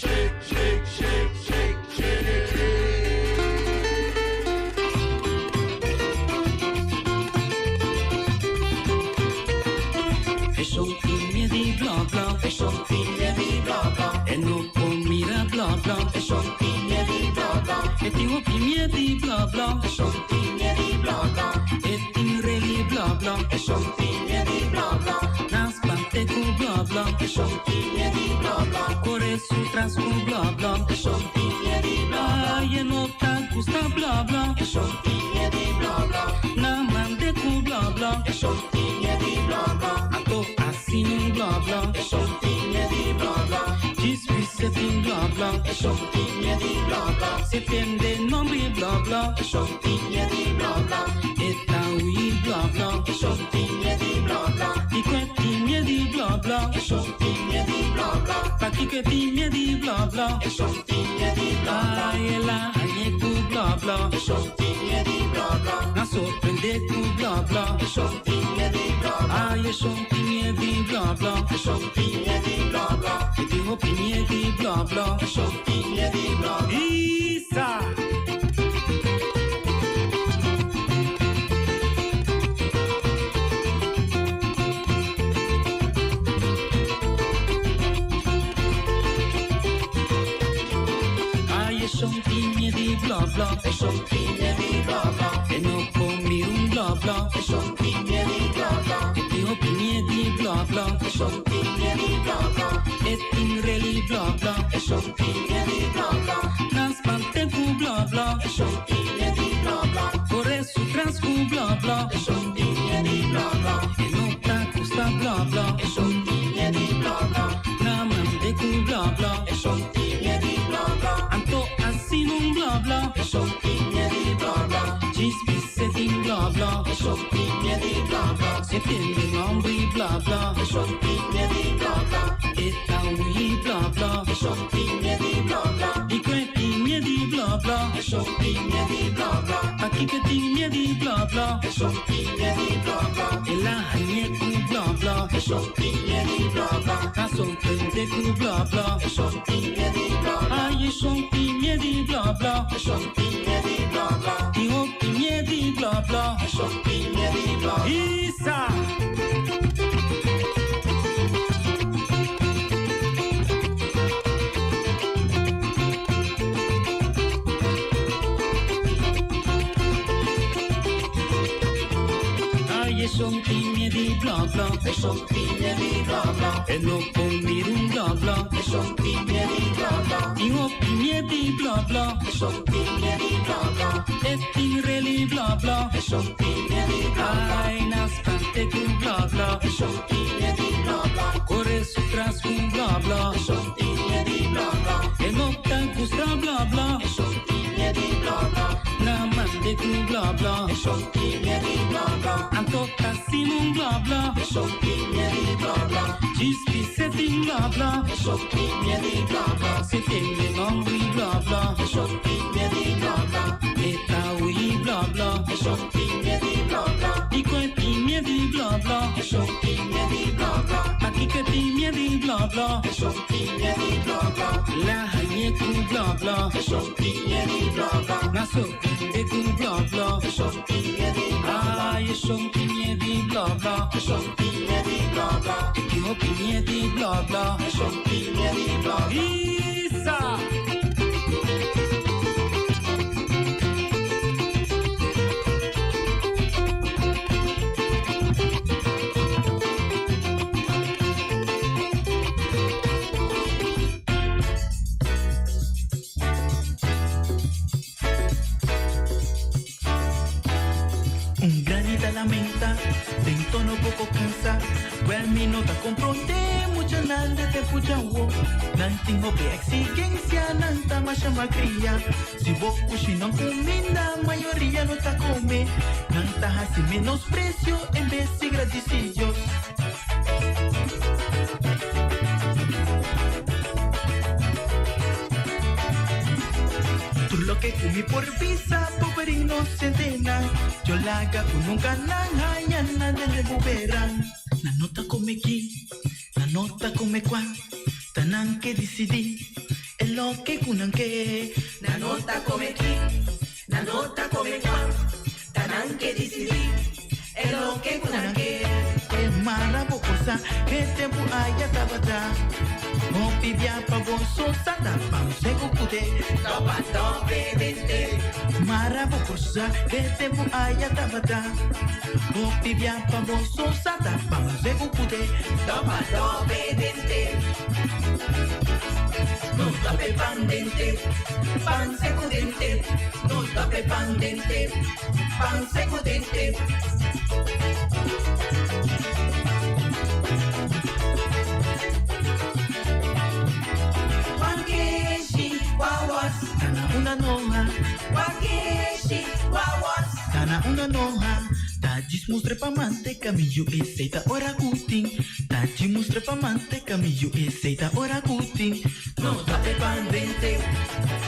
Es un piña di bla bla, es un piña di bla bla. E no mira bla bla, es un piña di bla bla. E tingo piña di bla bla, es un piña di bla bla. E tin reli bla bla, es un piña di bla bla. Nas pante ku bla bla, es un piña di bla bla. Corre su tras ku bla bla, es un piña di bla bla. Ay, e no ta gusta bla bla, es un piña di bla bla. Na mande ku bla bla, es un piña di bla bla. Anto assim um bla bla, es un piña di bla bla. Diz se tin bla bla, es un piña di bla bla. Se tende nombre bla bla, es un piña di bla bla. Eta ui bla bla, es un piña di bla bla. I quel piña di bla bla, es un piña di bla bla. Pakiko e tin mied'i bla bla? E shon tin mied'i bla bla. Ai el a hañ'é ku bla bla. E shon tin mied'i bla bla. Nan sorprendé ku bla bla. E shon tin mied'i bla bla. Ai e shon tin mied'i bla bla. E shon tin mied'i bla bla. E tin hopi mied'i bla bla. E shon tin mied'i bla bla. Isa! Ai e shon tin mied'i bla bla. E shon tin mied'i bla bla. E no por mira un bla bla. E shon tin mied'i bla bla. E tin hopi mied'i bla bla. E shon tin mied'i bla bla. E tin rel'i bla bla. E shon tin mied'i bla bla. Nan spant'é ku bla bla. E shon tin mied'i bla bla. Kore su tras ku bla bla. E shon tin mied'i bla bla. E no ta gusta bla bla. E shon tin mied'i bla bla. Nan mand'é ku bla bla. E shon tin mied'i bla bla. Anto asina un bla bla. E shon tin mied'i bla bla. Djis bis'é tin bla bla. E shon tin mied'i bla bla. Si e tende nòmber i bla bla. E shon tin mied'i bla bla. E ta hui bla bla. E shon tin mied'i bla bla. I ku e tin mied'i bla bla. E shon tin mied'i bla bla. Pakiko e tin mied'i bla bla? E shon tin mied'i bla bla. El a hañ'é ku bla bla. E shon tin mied'i bla bla. A sorprendé ku bla bla. E shon tin mied'i bla bla. Ai e shon tin mied'i bla bla. E shon tin mied'i bla bla. Tin hopi mied'i bla bla. E shon tin mied'i bla bla. Isa! Ai e shon tin mied'i bla bla. E shon tin mied'i bla bla. E no por mira un bla bla. E shon tin mied'i bla bla. Tin hopi mied'i bla bla. E shon tin mied'i bla bla. E tin rel'i bla bla. E shon tin mied'i bla bla. Ai nan spant'é ku bla bla. E shon tin mied'i bla bla. Kore su tras ku bla bla. E shon tin mied'i bla bla. E no ta gusta bla bla. E shon tin mied'i bla bla. Nan mand'é ku bla bla. E shon tin mied'i bla bla. Anto ta asina un bla bla. E shon tin mied'i bla bla. Djis bis'é tin bla bla. E shon tin mied'i bla bla. Si e tende nòmber i bla bla. E shon tin mied'i bla bla. E ta hui bla bla. E shon tin mied'i bla bla. Dikon e tin mied'i bla bla? E shon tin mied'i bla bla. Pakiko e tin mied'i bla bla? E shon tin mied'i bla bla. El a hañ'é ku bla bla. E shon tin mied'i bla bla. Nan sorprendé ku bla bla. E shon tin mied'i bla bla. Ai e shon tin mied'i bla bla. E shon tin mied'i bla bla. E tin hopi mied'i bla bla. E shon tin mied'i bla bla. Isa! Un grandi ta lamenta, den tono poco cansa. Wel mi no ta compronde, muchanan de tempo djawo. Nan tin hopi exigencia, nan ta masha malcria. Si bo cushina un cuminda, mayoria no ta come. Nan ta haci menosprecio en bes di gradici Dios. Tur loke ku mi por bisa, pober inosentenan, Yo laga ku nunka nan haña nan den den bubera. Nan no ta kome ki, nan no ta kome kua, ta nan ke disidí e loke ku nan ke. Nan no ta kome ki, nan no ta kome kua, ta nan ke disidí e loke ku nan ke. E mara bo por sa e tempu aya tabata hopi bia pa bo so sa ta pan seku kute. Topa tope dente. Mara bo por sa e tempu aya tabata hopi bia pa bo so sa ta pan seku kute. Topa tope dente. No tope pan dente, pan seku dente. No tope pan dente, pan seku dente. Wankeshi wawas. Tana una noha. Wankeshi wawas. Tana una noha. Ta. Taji mustra pa manteca, milho receita ora cutin. Taji mustra pa manteca, milho receita ora cutin. No tape pan dente,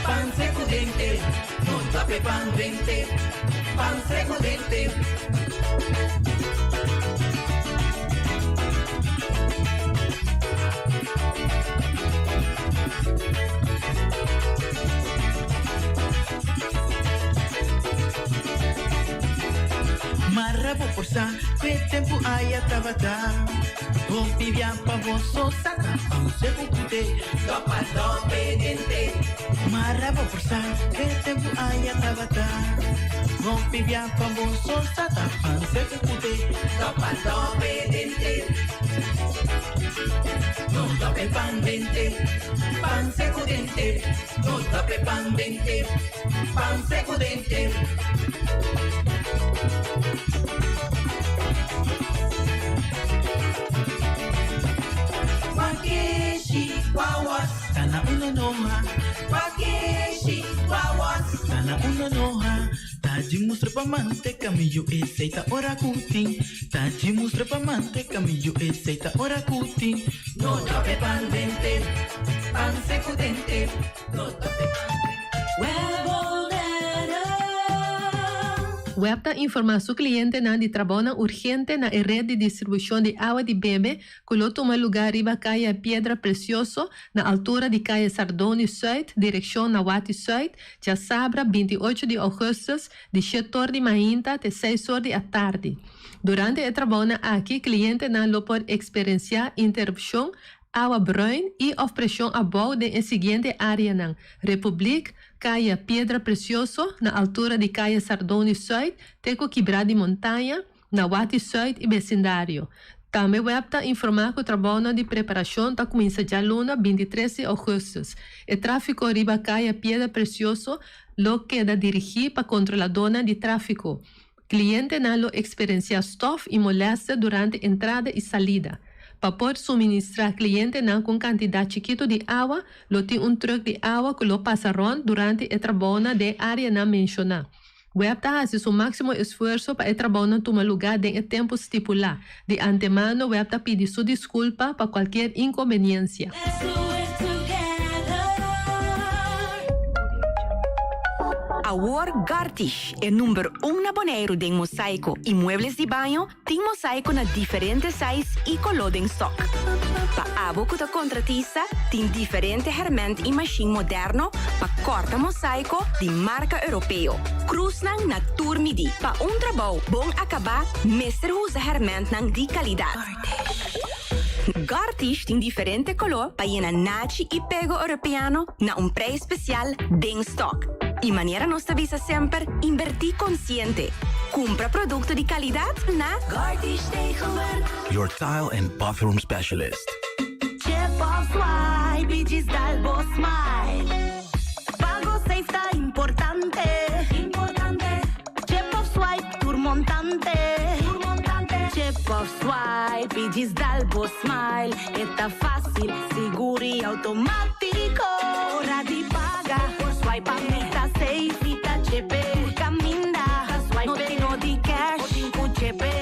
pan seco dente. No tape pan dente, pan seco dente. Marra bo por sa, kwe tempu aya tabata. Hopi bia pa bo so sata, pan seco kute. Topa tope dente. Marra bo por sa, kwe tempu aya tabata. Hopi bia pa bo so sata, pan seco kute. Topa tope dente. No tope pan dente, pan seco dente. No tope pan dente, pan seco dente. Wakeshi wawas, tana uno noha. Wakeshi wawas, tana uno noha. Taji mustra pa manteca, milho receita ora cutin. Taji mustra pa manteca, milho receita ora cutin. No tope pan dente, pan seco dente. No tope pan Web ta informá su klientenan di trabounan urgente na e ret di distribushon di awa di bebe ku lo tuma lugá riba Kaya Piedra Precioso na altura di Kaya Sardoni Sùit direkshon na Wati Sùit djasabra 28 di ougùstùs di shet'or di mainta te seis'or di atardi. Durante e trabounan aki klientenan lo por eksperensiá interupshon, awa bruin i òf preshon abou den e siguiente áreanan, Republiek, Kaya Piedra Precioso, na altura di Kaya Sardoni Sùit te ku Kibrá di Montaña, na Wati Sùit i besindario. Tambe web ta informá ku trabounan di preparashon ta kuminsá djaluna 23 di ougùstùs. E tráfiko riba Kaya Piedra Precioso lo keda dirigí pa kontroladónan di tráfiko. Klientenan lo eksperensiá stòf i molèster durante entrada i salida. Pa por suministrá klientenan ku un kantidat chikitu di awa, lo tin un trùk di awa ku lo pasa rònt durante e trabounan den e áreanan menshoná. Web ta hasi su máksimo esfuerso pa e trabounan tuma lugá den e tempu stipulá. Di antemano web ta pidi su diskulpa pa kualkier inkonbeniensia. Awor Gartish, e number un na Boneiru den mosaiko i muebles di baño, tin mosaiko na diferente size i koló den stock. Pa abo ku ta kontratista, tin diferente hèrmènt i mashin moderno pa kòrta mosaiko di marka europeo. Krusnan na tur midí. Pa un trabou bon akabá mester usa hèrmèntnan di kalidat. Gartish tin diferente koló pa yena nachi i pego europeano na un preis spesial den stock. I manera nos ta bisa semper, inbertí konsiente. Kumpra produkto di kalidat na Gartish Tegelwerk. Your tile and bathroom specialist. Chip of swipe, djis dal bo smile. Pago safe ta importante. Importante. Chip of swipe, tur montante. Tur montante. Chip of swipe, djis dal bo smile. E ta fásil, sigur i outomátiko. Ora di paga, por swipe mi ta safe, mi ta chepe. Kaminda, swipe no tin no di cash, tin ku chepe.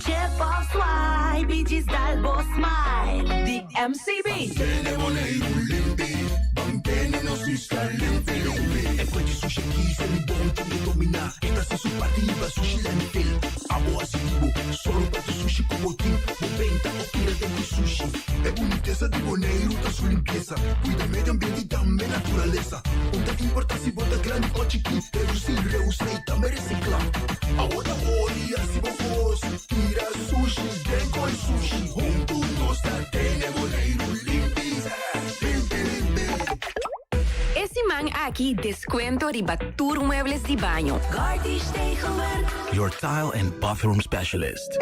Chip of swipe, djis dal bo smile. Di MCB. Tene Boneiru limpi, mantene nos isla limpi, limpi. E kue sushi aki, mi bon tin di dominá. Esta su parti pa sushi landfill. Abo hasi di bo, sòru pa tur sushi ku bo tin. Bo benta òf tira den sushi. E bunitesa di Boneiru ta su limpiesa. Kuida medio ambiente i tambe naturalesa. No ta importá si bo ta grandi òf chikí. Redusí, reusa i tambe resiklá. Awor ta hori, hasi bo kos. Tira sushi, den koi sushi. Huntu nos ta tene Boneiru limpi. Limpi, limpi. E siman aki deskuento riba tur muebles di baño. Gartish Tegelwerk. Your tile and bathroom specialist.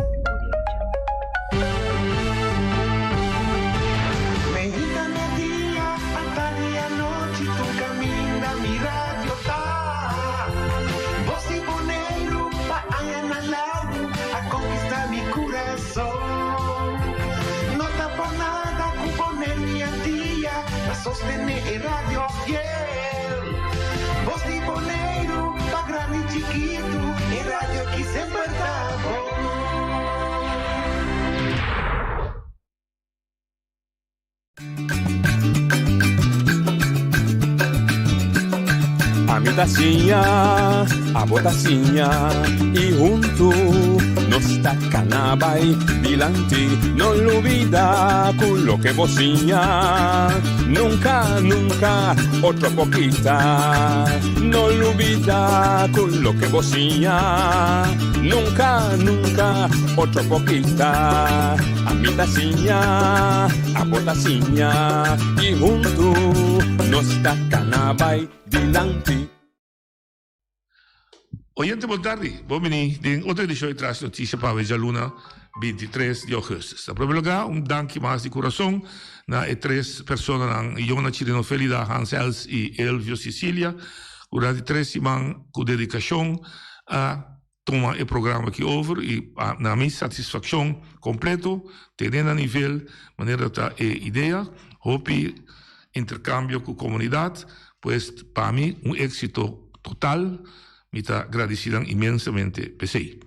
Mainta, mèrdia, atardi, anochi, tur kaminda, mi radio ta. Bos di Boneiru, pa añanan largu, a konkistá mi kurason. No ta por nada ku Boneiru i Antia, pa sostené e radio fiel. Bos di Boneiru, pa grandi i chikitu, e radio ku semper ta bon. Ami ta siña, abo ta siña y huntu nos ta cana bay dilanti. No lubida cu loke bo siña nunca, nunca otro por kita. No lubida cu loke bo siña nunca, nunca otro por kita. Ami ta siña, abo ta siña y huntu nos ta cana bay dilanti. Oyente bon tardi, bon bini den otro edicion di Tras Noticia pa awe djaluna 23 di augustus. Na prome lugar un danki mas di curason na e tres personanan Yona Chirino Felida, Hans Els y Elvio Cicilia cu durante tres siman cu dedicacion a tuma e programa aki over y na mi satisfaccion completo tene na nivel manera ta e idea, hopi intercambio cu comunidad, pues pa mi un exito total, mi ta gradici nan inmensamente p'esey.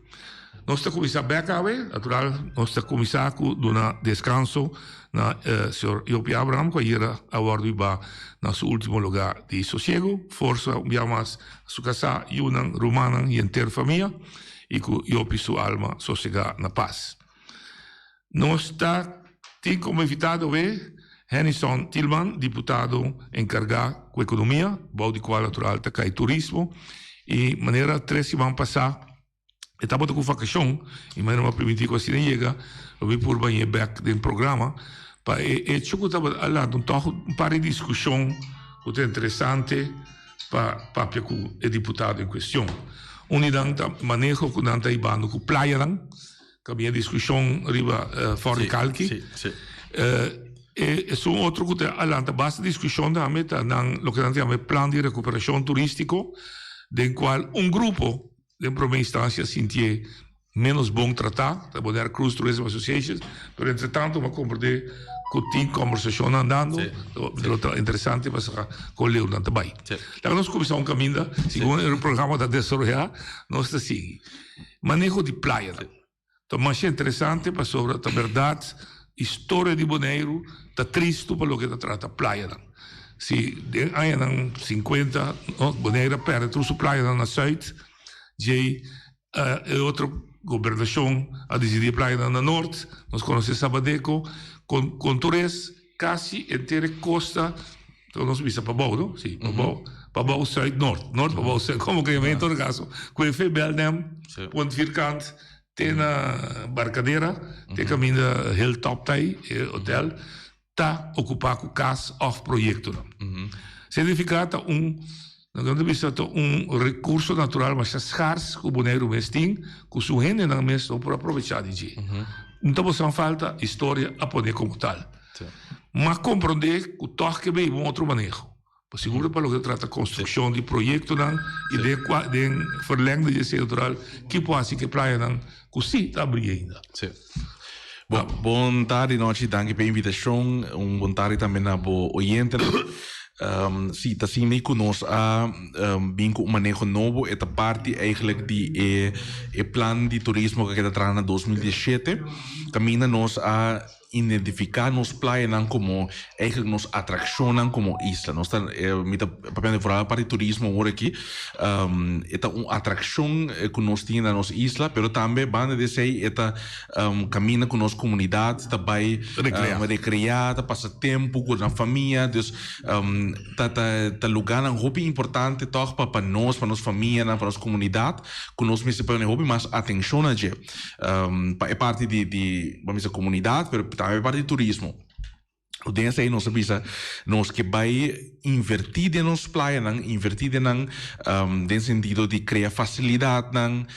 Nos ta cuminsa bek awe, natural nos ta cuminsa cu duna descanso na señor Jopie Abraham cu ayera a wordo hiba na su ultimo lugar di sosiego, forsa un bia mas su kasá, yunan, rumannan i henter famia, i ku Jopi su alma sosegá na pas. Nos ta tin komo invitado awe Hennyson Thielman, diputado enkargá ku ekonomia, bou di kual natural ta kai turismo, i manera tres siman pasá E tabata ku vakashon i manera mi a primintí ku asina yega lo mi purba ñe bèk den programa pa e echo ku tabata a lanta un tòg un par di diskushon ku ta interesante pa papia ku e diputado en kuestion. Un di nan ta maneho ku nan ta hibando ku playanan ku a bini diskushon riba Fort Kalki. E esun otro ku ta a lanta basta diskushon tambe ta nan loke nan ta yama e plan di rekuperashon turístiko den kual un grupo Den prome instancia sintié menos bon tratá, ta Bonaire Cruise Tourism Association, pero entre tanto mi a comprende cu tin conversacionnan andando, lo ta interesante pa sa con leu nan ta bay. Laga nos cuminsa un caminda, segun e programa ta desaroya, nos ta sigui. Maneho di playanan. Ta masha interesante pasobra ta berdad historia di Boneiru ta tristu pa loke ta trata playanan. Si den añanan sinkuenta Boneiru a perde tur su playanan na sùit, djei e otro gobernashon a disidí e playanan na nort, nos konosé Sabadeco, kon tur es kasi henter e kosta, nos bisa pabou no? Si, pabou, pabou sùit nort, nort pabou sùit, komo ke yama en todo kaso, ku e fe Belnem, Punt Vierkant, te na Barcadera, te kaminda Hilltop ta ei, e hotel, ta okupá ku kas òf proyektonan. Signifiká ta un, nan ta bisa ta un rekurso natural masha skars ku Boneiru mes tin, ku su hendenan mes no por aprovechá di dje. No ta bosan falta, historia a pone komo tal. M'a komprondé ku tòg ke beiba un otro maneho. Pa sigur pa loke ta trata konstrukshon di proyektonan i den kua den verlengde di esei natural ki por hasi ku e playanan ku si ta abrí ainda. Sí. Bon, bon tardi nochi, danki pa e invitashon. Un bon tardi tambe na bo oyentenan. Sí, ta asina ku nos a bin ku un maneho nobo, e ta parti eigenlijk di e e plan di turismo ku a keda traha na 2017, kaminda nos a Identifiká nos playanan komo eigenlijk nos atrakshonnan komo isla. Nos ta, mi ta papiando vooral apart di turismo awor aki, e ta un atrakshon ku nos tin na nos isla, pero tambe banda di esei e ta kaminda ku nos komunidat ta bai rekreá, ta pasa tempu ku nan famia. Dus ta ta lugánan hopi importante tòg pa pa nos, pa nos famianan, pa nos komunidat ku nos mester pone hopi mas atenshon na dje. Pa e parti di di bo bisa komunidat pero tambe e parti di turismo. Den esei nos a bisa nos ke bai invertí den nos playanan, invertí den nan den sentido di krea fasilidatnan,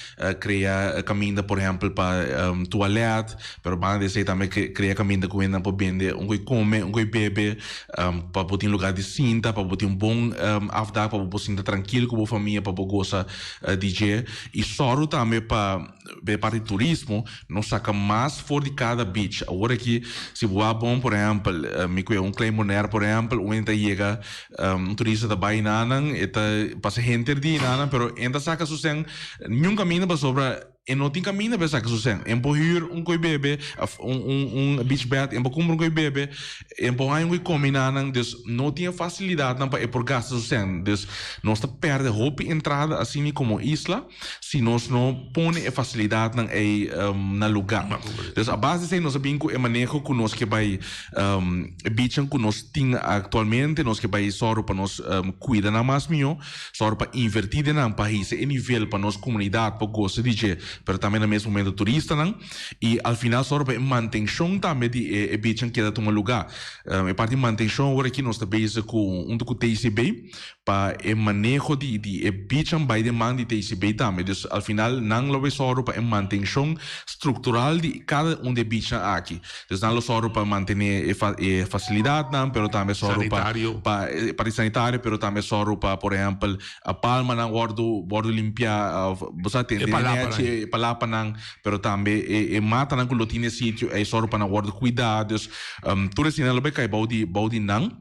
krea kaminda por ehèmpel pa tualèt, pero banda di esei tambe krea kaminda ku hendenan por bende un koi kome, un koi bebe, pa bo tin lugá di sinta, pa bo tin un bon afdak, pa bo por sinta trankil ku bo famia, pa bo gosa di dje. I sòru tambe pa e parti di turismo nos saka mas for di kada beach. Awor aki si bo wak bon por ehèmpel mi kue un Klein Bonaire por ehèmpel un hende ta yega un turista ta bai nanan e ta pasa henter di nanan pero e ta saka su sèn niun kaminda pasobra. E no tin kaminda pa e saka su sèn. E por hür un koi bebe, òf un un un beach bed, e por kumpra un koi bebe, e por haña un koi komi na nan. Dus no tin e fasilidatnan pa e por gasta su sèn. Dus nos ta pèrdè hopi entrada asina komo isla si nos no pone e fasilidatnan ei na lugá. Dus a base di esei nos a bin ku e maneho ku nos ke bai e beachnan ku nos tin aktualmente, nos ke bai sòru pa nos kuida nan mas mihó. Sòru pa invertí den nan pa hisa e nivel pa nos komunidat por gosa di dje, pero tambe na mes momento turistanan. I al final sòru pa e mantenshon tambe di e e beachnan keda tuma lugá. E parti mantenshon awor aki nos ta bezig ku huntu ku TCB pa e maneho di di e beachnan bai den man di TCB tambe. Dus al final nan lo bay sòru pa e mantenshon struktural di kada un di e beachnan aki. Dus nan lo sòru pa mantené e e fasilidatnan, pero tambe sòru pa Sanitario. pa e parti sanitario, pero tambe sòru pa, por ehèmpel, palmanan wòrdu wòrdu limpiá òf bo sa E tende palapanan. nechi, e palapanan, pero tambe e e matanan ku lo tin na e sitio ei sòru pa nan wòrdu kuidá. Dus tur esei nan lo bai kai bou di bou di nan.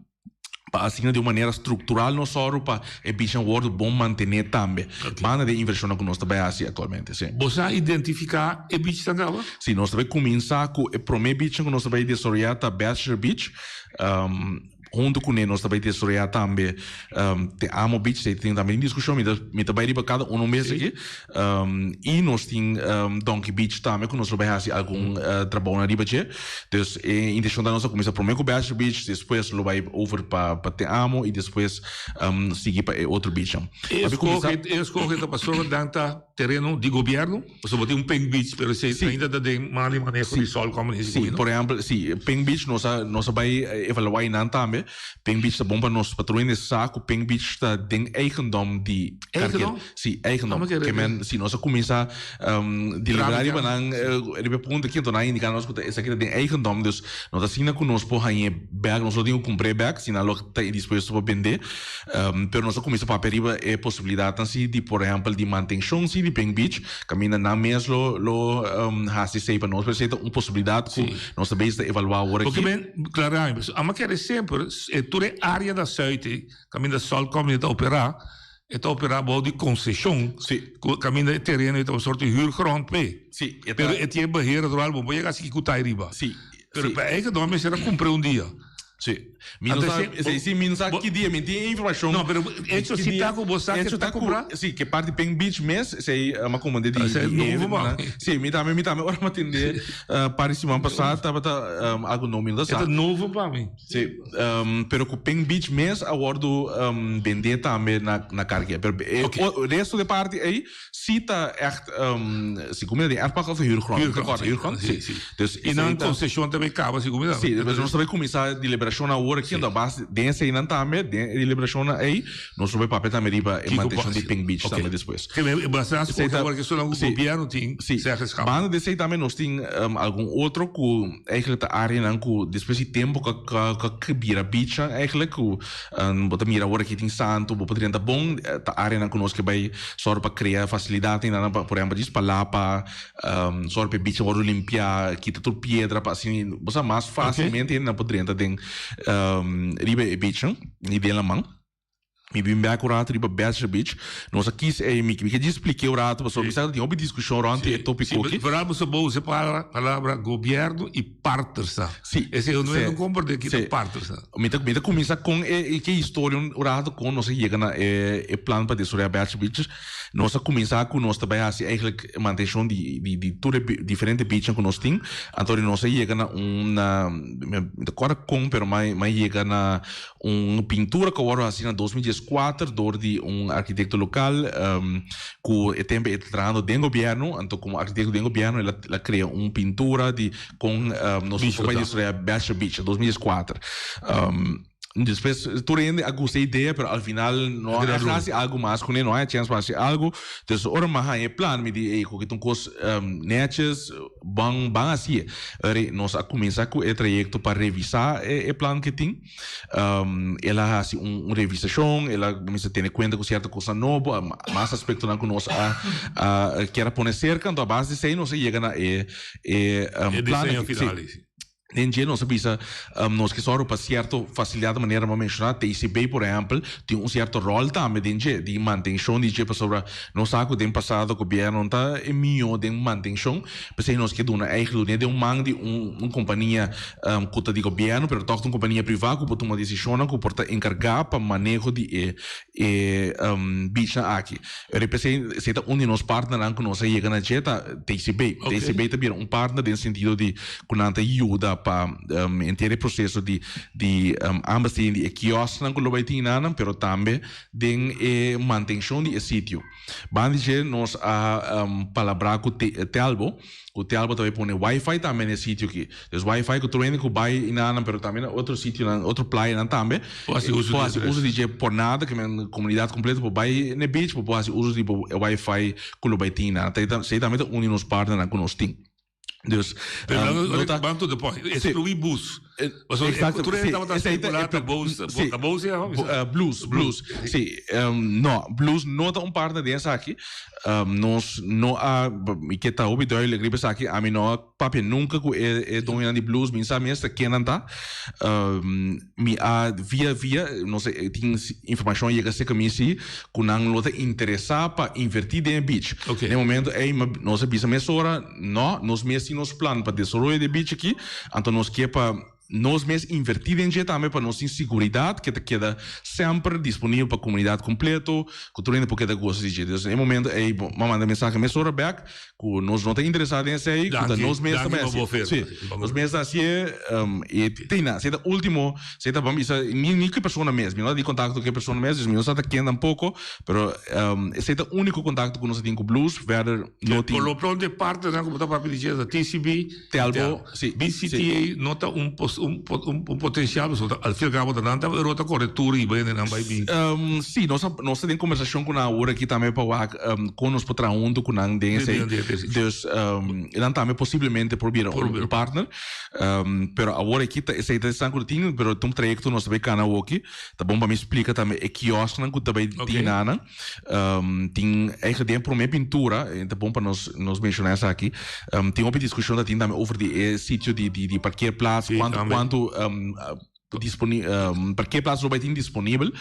pa asina di un manera structural nos sòru pa e bishnan wòrdu bon mantené tambe. Banda di e invershonnan ku nos ta bai hasi aktualmente, sí. Bo sa identifiká e bichnan kaba? Sí, nos ta bai kuminsá ku e promé bichnan ku nos ta bai desaroyá ta Bachelor Beach. Huntu kuné nos ta bai desaroyá tambe Te Amo Beach, esei tin tambe den diskushon, mi ta mi ta bai riba kada uno mes aki. I nos tin Donkey Beach tambe ku nos lo bai hasi algun trabounan riba dje. Dus e intenshon ta nos a kuminsá promé ku Bachelor Beach, despues lo bai over pa Te Amo i despues sigui pa e otro beachnan. E eskohe ta pasobra nan ta tereno di gobièrnu? Pasobra bo tin un Pink Beach pero esei ainda ta den man di maneho di Sol Company. Sí, por ehèmpel, sí, Pink Beach nos a nos a bai evaluá einan tambe. Pink Beach ta bon pa nos patroen sa ku Pink Beach ta den eigendom di Cargill. Eigendom? Sí, eigendom. Amo kere Ke men, si nos a kuminsá deliberá riba nan riba e punto aki, anto nan a indiká nos ku ta esaki ta den eigendom, dus no ta asina ku nos por hañ'é bèk, nos lo tin ku kumpr'é bèk si nan lo ta dispuesto pa bend'é. Pero nos a kuminsá papia riba e posibilidatnan si di por ehèmpel di mantenshon si di Pink Beach, kaminda nan mes lo lo hasi esei pa nos, pero esei ta un posibilidat ku nos ta bezig ta evaluá awor aki. Porque men, klará mi, pasobra amo kere semper e tur e área na sùit ei, kaminda Salt Company ta operá, e ta operá bou di konseshon, ku kaminda e tereno ei ta un sorto di huurgrond p'e. Sí, e ta. Pero e tin e beheer natural, bo por yega a sigui ku ta ariba. Sí, Pero pa eigendom mester a kumpr'é un dia. Sí. Mi no sa, esei sí, mi no sa ki dia, mi tin e informashon. No, pero hecho si ta ku bo sa ke ta kumprá. Sí, ke parti Pink Beach mes, esei mi a komand'é di e. Sí, mi tambe, mi tambe ora mi a tende par di siman pasá tabata algu no, mi no ta sa. E ta nobo pa mi. Sí, pero ku Pink Beach mes a wòrdu bendé tambe na Cargill. Pero e resto di e parti ei sí ta ègt, segun mi ta den erfpacht òf huurgrond? Huurgrond, sí. Huurgrond, sí. Dus I nan konseshon ta bai kaba segun mi ta. Sí, dus nos ta bai kuminsá deliberashon awor aki, anto a base den eseinan tambe, den e deliberashonnan ei, nos lo bai papia tambe riba e mantenshon di Pink Beach tambe despues. Ke men basa skohe awor ke sonan ku gobièrnu tin zeggenschap. Banda di esei tambe nos tin algun otro ku eigenlijk ta areanan ku despues di tempu ka bira beachnan eigenlijk ku bo ta mira awor aki tin santu bo por drenta bon ta areanan ku nos ke bai sòru pa krea fasilidatnan nan pa por ehèmpel djis palapa sòru pa e beachnan wòrdu limpiá kita tur piedra pa asina bo sa mas fásilmente hendenan por drenta den riba e beachnan i den laman. Mi bin bek un rato riba Bachelor Beach. Nos a kis ei, mi mi ke djis spliké un rato pasobra mi sa ku tin hopi diskushon rònt di e tópiko aki. Sí, vooral boso bo usa e palabra gobièrnu i partnersa. Sí. Esei no e no komprendé ki ta partnersa. Mi ta mi ta kuminsá kon e ke historia un rato kon nos a yega na e e plan pa desaroyá Bachelor Beach. Nos a kuminsá ku nos ta bai hasi eigentlik mantenshon di di di tur e diferente beachnan ku nos tin. Anto di nos a yega na un na mi ta kòrda kon pero mi a mi a yega na Un pintura ku a wòrdu hasi na 2014 dor di un arkitekto lokal ku e tempu e ta trahando den gobièrnu, anto komo arkitekto den gobièrnu el a krea un pintura di kon nos por bai desaroyá Bachelor Beach na 2014. Despues tur hende a gusta e idea pero al final no a hasi algu mas kuné, no a haña chèns pa hasi algu. Entonces ora mi a haña e plan mi di ey koke ta un kos nètjes ban ban hasié. Ori nos a kuminsá ku e trayekto pa revisá e plan ke tin. El a hasi un revisashon, el a kuminsá tene kuenta ku sierto kosnan nobo, mas aspektonan ku nos a a kier a pone serka. Anto a base di esei nos a yega na e e E plan diseño aki. final Sí. ei, sí. Den dje nos a bisa nos ke sòru pa sierto fasilidat manera bo a menshoná, TCB por ehèmpel tin un sierto ròl tambe den dje di mantenshon di dje pasobra nos sa ku den pasado gobièrnu no ta e mihó den mantenshon, p'esei nos ke duna eigen dun'é den un man di un kompania ku ta di gobièrnu pero tòg ta un kompania privá ku por tuma desishonnan ku por ta enkargá pa maneho di e e beachnan aki. Ora p'esei esei ta un di nos partnernan ku nos a yega na dje ta TCB. TCB ta bira un partner den sentido di ku nan ta yuda pa henter e proseso di di ambas tin di e kiosknan ku lo bai tin nan pero tambe den e mantenshon di e sitio. Banda di dje nos a palabrá ku Telbo ku Telbo ta bai pone wifi tambe na e sitio aki. Dus wifi ku tur hende ku bai inanan pero tambe na otro sitionan, otro playanan tambe Por hasi uso por hasi uso di dje por nada ke men komunidat kompleto por bai na e beach por por hasi uso di bo e wifi ku lo bai tin inanan. Esei tambe ta un di nos partnernan ku nos tin. Dus Pero no ta Ban to the point. Excluí bus. Pasobra Exacto, tur hende sí, tabata esei ta circulá e ta bus, sí. ta bus ya, Bu- blues, blues. Sí, no, blues no ta un partner den esaki. Nos no a, mi ke ta hopi duidelijk riba esaki, ami no a papia nunca cu e e doñonan di blues, mi sa mes ta ken nan ta. Mi a via via, no se, tin informacion yega cerca mi si, cu nan lo ta interesa pa inverti den e beach. Okay. Den e momento ey nos a bisa mesora, no, nos mes tin nos plan pa desaroyo di e beach aki, anto nos ke pa nos mes inverti den dje tambe pa nos tin siguridad ke ta keda semper disponibel pa comunidad completo, cu tur hende por keda gosa di dje. Dus na e momento ey bo a manda mensahe mesora bek cu nos no ta interesa den esey, cu ta nos mes ta Danki pa bo bay hacié. oferta. Si, nos mes ta hacié y te na, esey ta ultimo, esey ta ban bisa ni ni cu e persona mes, mi no ta tin contacto cu e persona mes, dus mi no sa ta ken tampoco, pero esey ta unico contacto cu nos a tin cu Blues, verder no tin. Por lo pronto e partnernan cu bo ta papia di dje ta TCB, Telbo, si. BCTA no ta un un potencial pasobra al fin y al cabo ta nan ta rota core tur riba hende nan bay bin. Si, nos a nos ta den conversacion cu nan awor aki tambe pa wak con nos por traha hunto cu nan den esey. Dus nan tambe posiblemente por bira un partner. Pero awor aki ta esey ta esnan cu ta tin, pero ta un trayecto nos ta bay cana awoki. Ta bon pa mi splica tambe e kiosknan cu ta bay tin nan. Tin eigenlijk den prome pintura, e ta bon pa nos nos menciona esaki, tin hopi discusion ta tin tambe over di e sitio di di di parkeerplaats, Sí, cuanto tambe. cuanto disponi parkeerplaats lo bay tin disponibel,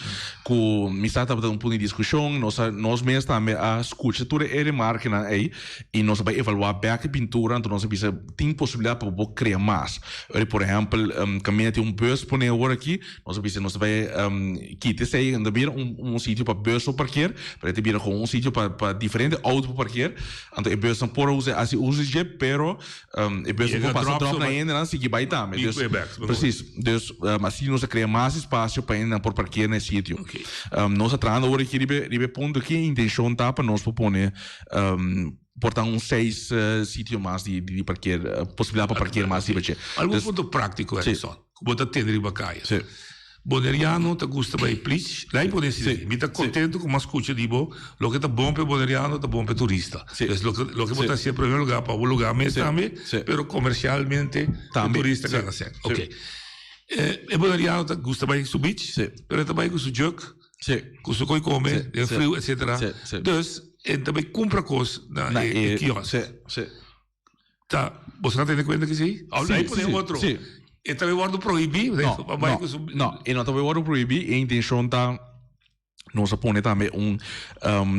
cu mi sa tabata un punto di discusion, nos a nos mes tambe a scucha tur e remarkenan ey y nos a bay evalua bek e pintura, anto nos a bisa tin posibilidad pa bo crea mas. Por ehempel, caminda tin un bus pone awor aki, Nos a bisa nos ta bai kita esei, no ta bira un un sitio pa bus por parkeer, pero e ta bira komo un sitio pa pa diferente auto por parkeer. Anto e busnan por a usa hasi uso di dje, pero e busnan por pasa drop na hendenan sigui bai tambe. Dus, precies. Dus asina nos a krea mas espacio pa hendenan por parkeer na e sitio. Nos a trahando awor aki riba riba e punto aki, e intencion ta pa nos por pone por ta un seis sitio mas di di parkeer, posibilidad pa parkeer mas riba dje. Algun punto práctico, Edison. Ku bo ta tene riba kaya. Boneriano ta gusta bai plich. Lai pone asina aki. Mi ta kontentu ku mas skucha di bo. Loke ta bon pa e boneriano ta bon pa e turista. Pues loke loke bo ta hasi en primer lugar pa bo lugar mes tambe, pero komershalmente e turista gana sèn. Oke. E boneriano ta gusta bai su beach, pero e ta bai ku su jug, ku su koi kome, den friu etcetera. Dus e ta bai kumpra kos na e kiosk. Ta, boso na tene kuenta ki si? Of Sí, ahí pone sí, otro. sí. E ta wordo prohibí, No, pa bai no, ku su- no, e no ta wordo prohibí. E intenshon ta nos a pone tambe un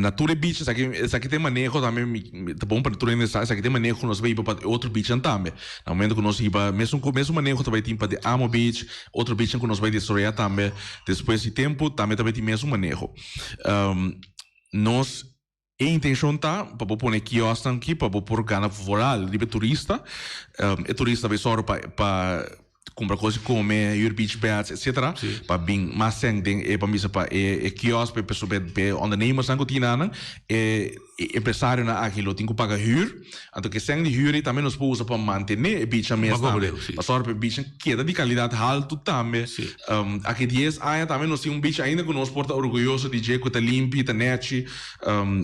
na tur e beach, esaki esaki ta e maneho tambe mi mi ta bon pa tur hende sa, esaki ta e maneho ku nos a hiba pa e otro beachnan tambe. Na momento ku nos hiba mesun ku mesun maneho ta bai tin pa di Amo Beach, otro beachnan ku nos bai desaroyá tambe despues di tempu tambe ta bai tin mesun maneho. Nos E intencion ta pa bo pone kiosknan aki pa bo por gana vooral riba e turista. E turista bay sòru pa pa kumpra kos di kome, huur beach beds etcetera pa bin mas sèn den e ban bisa pa e kiosk pa e perso pa e ondernemersnan ku tin nan. E empresarionan aki lo tin ku paga huur. Anto ke sèn di huur ei tambe nos por usa pa mantené e beachnan mes tambe. Pa sòru pa e beachnan keda di kalidat haltu tambe. Aki dies aña tambe nos tin un beach ainda ku nos por ta orguyoso di dje ku ta limpi, ta nèchi.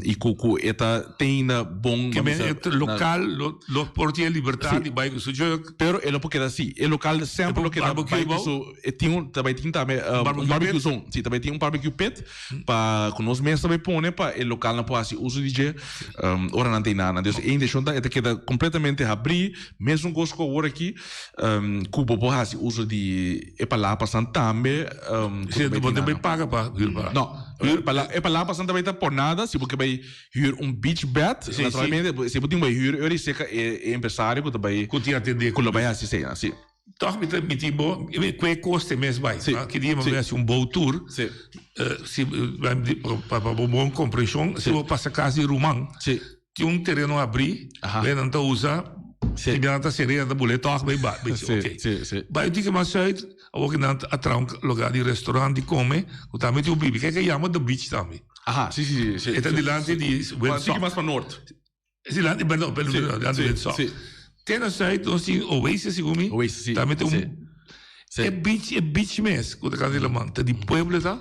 Y cu cu e ta teinda bon. Ke men e local lo lo por tin e libertad di bai cu su jug. Pero e lo por keda si. E local semper lo keda bai cu su e tin un ta bai tin tambe un barbecue zone. Si ta bai tin un barbecue pit pa cu nos mes ta bai pone pa e localnan por haci uso di dje. dje ora nan ta enanan. Dus e intenshon ta e ta keda kompletamente habrí, mesun kos ku awor aki, ku bo por hasi uso di e palapasan tambe. Si, bo no ta bai paga pa hür palapa? No, e palapasan ta bai ta por nada si bo ke bai Huur un beach bed, naturalmente, si bo tin bai huur eur y seca e empresario cu ta bai, Cu tin atende cu lo bai haci esey, si. Toch mi ta miti bo, cu e coste mes bai. Ki dia mi bai haci un boat tour, si, pa bo bon comprension, si bo pasa cas di ruman, tin un tereno abri, bai nan ta usa, si nan ta sere, nan ta bule toch bai bai, ok. Bai un tiki mas zuid, awor ki nan a traha un lugar di restaurant di come, cu tambe tin un bibi, kijk a yama The Beach tambe. Aha, si, si, si. E ta dilanti di Windsor. Tiki mas pa noord. Dilanti, perdon, perdon, perdon, dilanti Windsor. Si. Te na zuid nos tin Oasis, segun mi. Oasis, si. Tambe tin un. Si. E beach, e beach mes, ku ta kanta di laman, ta di pueblo ta?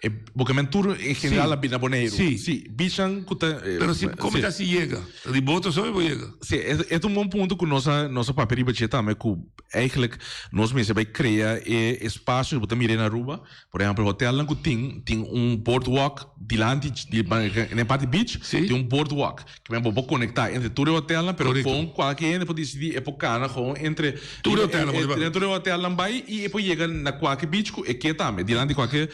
E, bo ke men tur en general a bini na Boneiru. Si. Si, beachnan ku ta. Pero si, komo ta si yega? Ta di boto so bo yega? Si, e ta un bon punto ku nos a, nos a papia riba dje tambe, ku eigenlijk nos mester bai krea e espasio ku bo ta mira na Aruba. Por ehempel, hotelnan ku tin, tin un boardwalk dilanti di na e parti beach, tin un boardwalk. Ke men bo por konektá entre tur e hotelnan, pero kon kualke hende por disidí e por kana gewoon entre Tur e hotelnan por bai. Tur e hotelnan bai i e por yega na kualke beach ku e ke tambe, dilanti kualke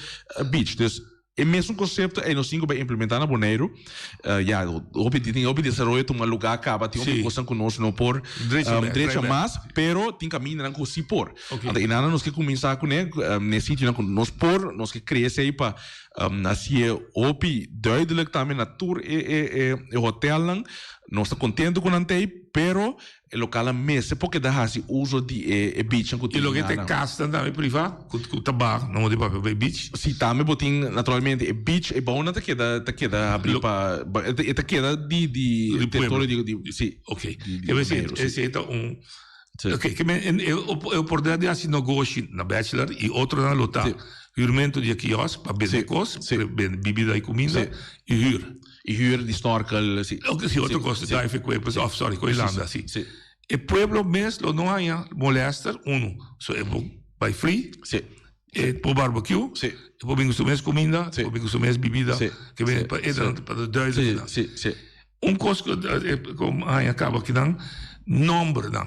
beach. Dus e mesun konsepto ei nos tin ku bai implementá na Boneiru. Ya, hopi tin hopi desaroyo tuma lugá kaba, tin hopi kosnan ku nos no por drecha mas, pero tin kamindanan ku si por. Anto e nana nos ke kuminsá kuné n'e sitionan ku nos por, nos ke krea esei pa hasié hopi duidelijk tambe na tur e e hotelnan. Nos ta kontento ku nan ta ei, pero e lokalnan mester por keda hasi uso di e beachnan ku tin. I loke ta e kasnan tambe privá ku ta baha no di papia pa e beach? Si, tambe bo tin naturalmente e beach e bounan ta keda ta keda habrí pa e ta keda di di territorio di si. Oke, esei ta un. Ok, ke men e oportunidad di hasi negoshi na Bachelor y otronan lo ta huurmento di e kiosk pa bende kos, bende bibida y kuminda y huur. Y huur di snorkel, si. Ok, si otro kos, dive equipment of sorry, koe landa, si. E pueblo mes lo no haña molester, uno, so e por bai free, e por barbecue, e por bin ku su mes kuminda, e por bin ku su mes bibida, ke men pa e pa duidelijk. Un kos ku haña kaba akinan, nòmbernan.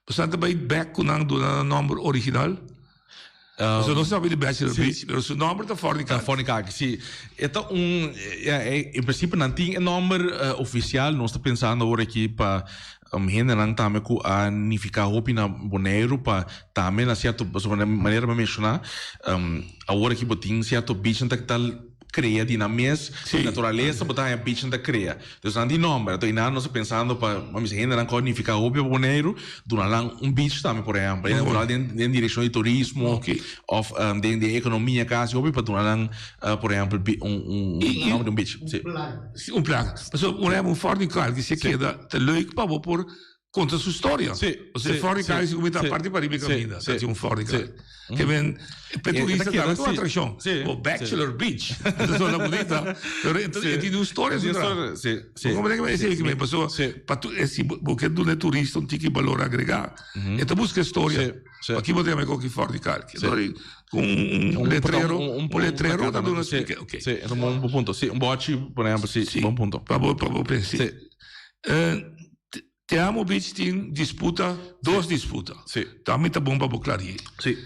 Boso ta bai bèk ku nan duna nan nòmber original? Pasobra nos sabi di Bachelor Beach, pero su nòmber ta Fornicaki. Ta Fornicaki, si. E ta un, ya, en prinsipio nan tin e nòmber ofisial. Nos ta pensando awor aki pa hendenan tambe ku a nifiká hopi na Boneiru pa tambe na sierto, pasobra manera mi a menshoná, awor aki bo tin sierto beachnan ta Crea di nan mes, di naturalesa bo ta haña bichnan ta crea. Dus nan tin nomber. Anto einan nos ta pensando pa pa misa hendenan cu a nifica hopi pa Boneiru, duna nan un beach tambe por ehempel. Ei vooral den den direccion di turismo of den den economia casi hopi pa duna nan por ehempel un un nomber di un beach. Si. Un playa. Pasobra un ehempel un Fort di Kalki si a keda ta leuk pa bo por Konta su storia. Sí, Osea, sí, Fort di sí, Cali si kumita sí, parti pariba e sí, kaminda, sí, ta tin un Fort di sí. Cali. Ke men, pa e E- e ta turista keda tambe ta un sí, atraccion. sí, O sí. Bachelor Beach, ta sona bunita, pero e ta Sí. e tin un storia E su tin tras. storia, sí, sí, Bo comprende ke mi sí, esei ke mi- mi pasobra sí. pa tu e si bo bo ke duna e turista un tiki balor agregá, e ta buska e storia. Sí, sí. Paki bo ta yama e koki Fort di Cali? Sí. Dor ku un Un letrero, un- un letrero ta duna sí, splika, oké. Sí, es un bon punto. Sí, un bochi, por ehempel, sí, Sí. bon punto. Pa bo pa bo pensa. Sí. Eh, Te Amo Beach tin disputa, dos disputa. Sí. Tambe ta bon pa bo klari'é. Sí.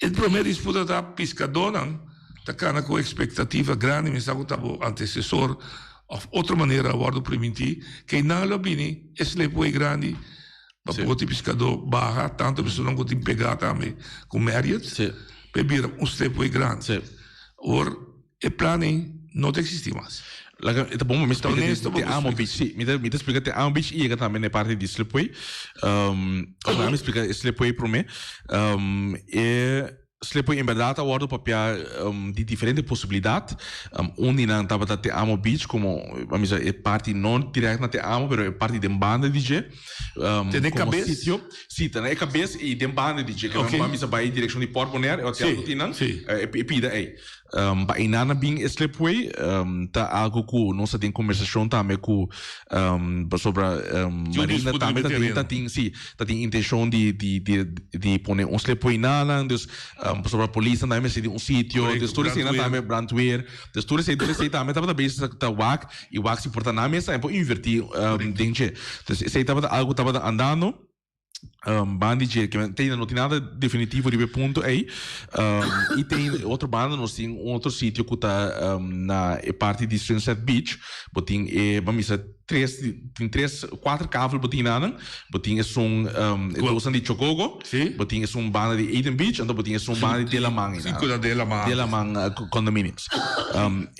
E promé disputa ta piskadónan ta kana ku ekspektativa grandi, mi sa ku ta bo antesesor òf otro manera a wòrdu primintí, ke nan lo bini e slipway grandi pa boti piskadó baha, tantu esunnan ku tin pegá tambe ku Marriott, pa e bira un slipway grandi. Awor E plan ei no ta existi mas. Laga, e ta bon pa mi Ta splika di honesto pa Te bo Amo splika. Beach. Sí, mi ta, mi ta splika Te Amo Beach i yega tambe na e parti di Slipway. Um, of laga mi splika e Slipway promé. Um, e Slipway en bèrdat a wòrdu papiá um, di diferente posibilidat. Um, un di nan tabata Te Amo Beach komo, a mi sa, e parti no dirèkt na Te Amo, pero e parti den banda di dje. Um, Te den komo kabes? sitio. Sí, ta na e kabes i den banda di dje. Oké. Ke mi sa bai direkshon di Port Bonaire, e hotel Sí, ku tin nan, sí. e pida ei. Pa einan a bin e slipway ta algo ku nos a den kombersashon tambe ku pasobra Marina tambe ta tin ta tin si ta tin intenshon di di di di pone un slipway nanan dus pasobra polisnan tambe mester di un sitio dus tur eseinan tambe brandweer dus tur esei tur esei tambe tabata bezig ta wak i wak si por ta nan mes tambe por inverti den dje dus esei tabata algo ku tabata andando. Banda di dje, te ainda no tin nada definitivo riba e punto ei. I te ainda otro banda nos tin un otro sitio ku ta na e parti di Sunset Beach. Bo tin e, bo a misa tres, tin tres, kuater kavel bo tin einan. Bo tin esun e dosnan di Chogogo, bo tin esun banda di Eden Beach, anto bo tin esun banda di Delaman einan. Sí, ku ta Delaman. Delaman Condominiums.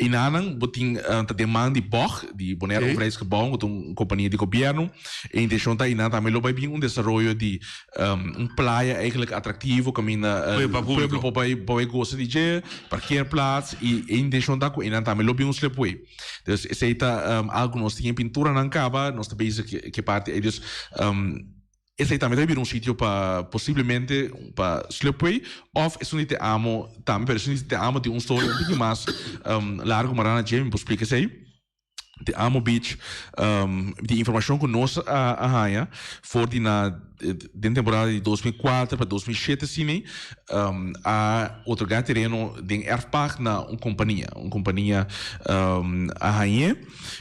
Einanan bo tin ta den man di bog, di Bonaire Overheidsgebouwen, ku ta un kompania di gobièrnu. E intencion ta einan tambe lo bai bin un desaroyo di un playa eigenlijk atractivo caminda pueblo por bai por bai goza di dje, parkeerplaats y e intencion ta cu einan tambe lo bin un slipway. Dus esey ta algo cu nos tin e pinturanan caba, nos ta bezig cu e parti ey. Dus esey tambe ta bira un sitio pa posiblemente pa slipway of esun di Te Amo tambe, pero esun di Te Amo tin un storia un poco mas largo marana dje, mi por splica esey. Te Amo Beach, di informashon ku nos a haña for di na den temporada di 2004 pa 2007 asina a otorgá tereno den erfpacht na un kompania. Un kompania a hañ'é.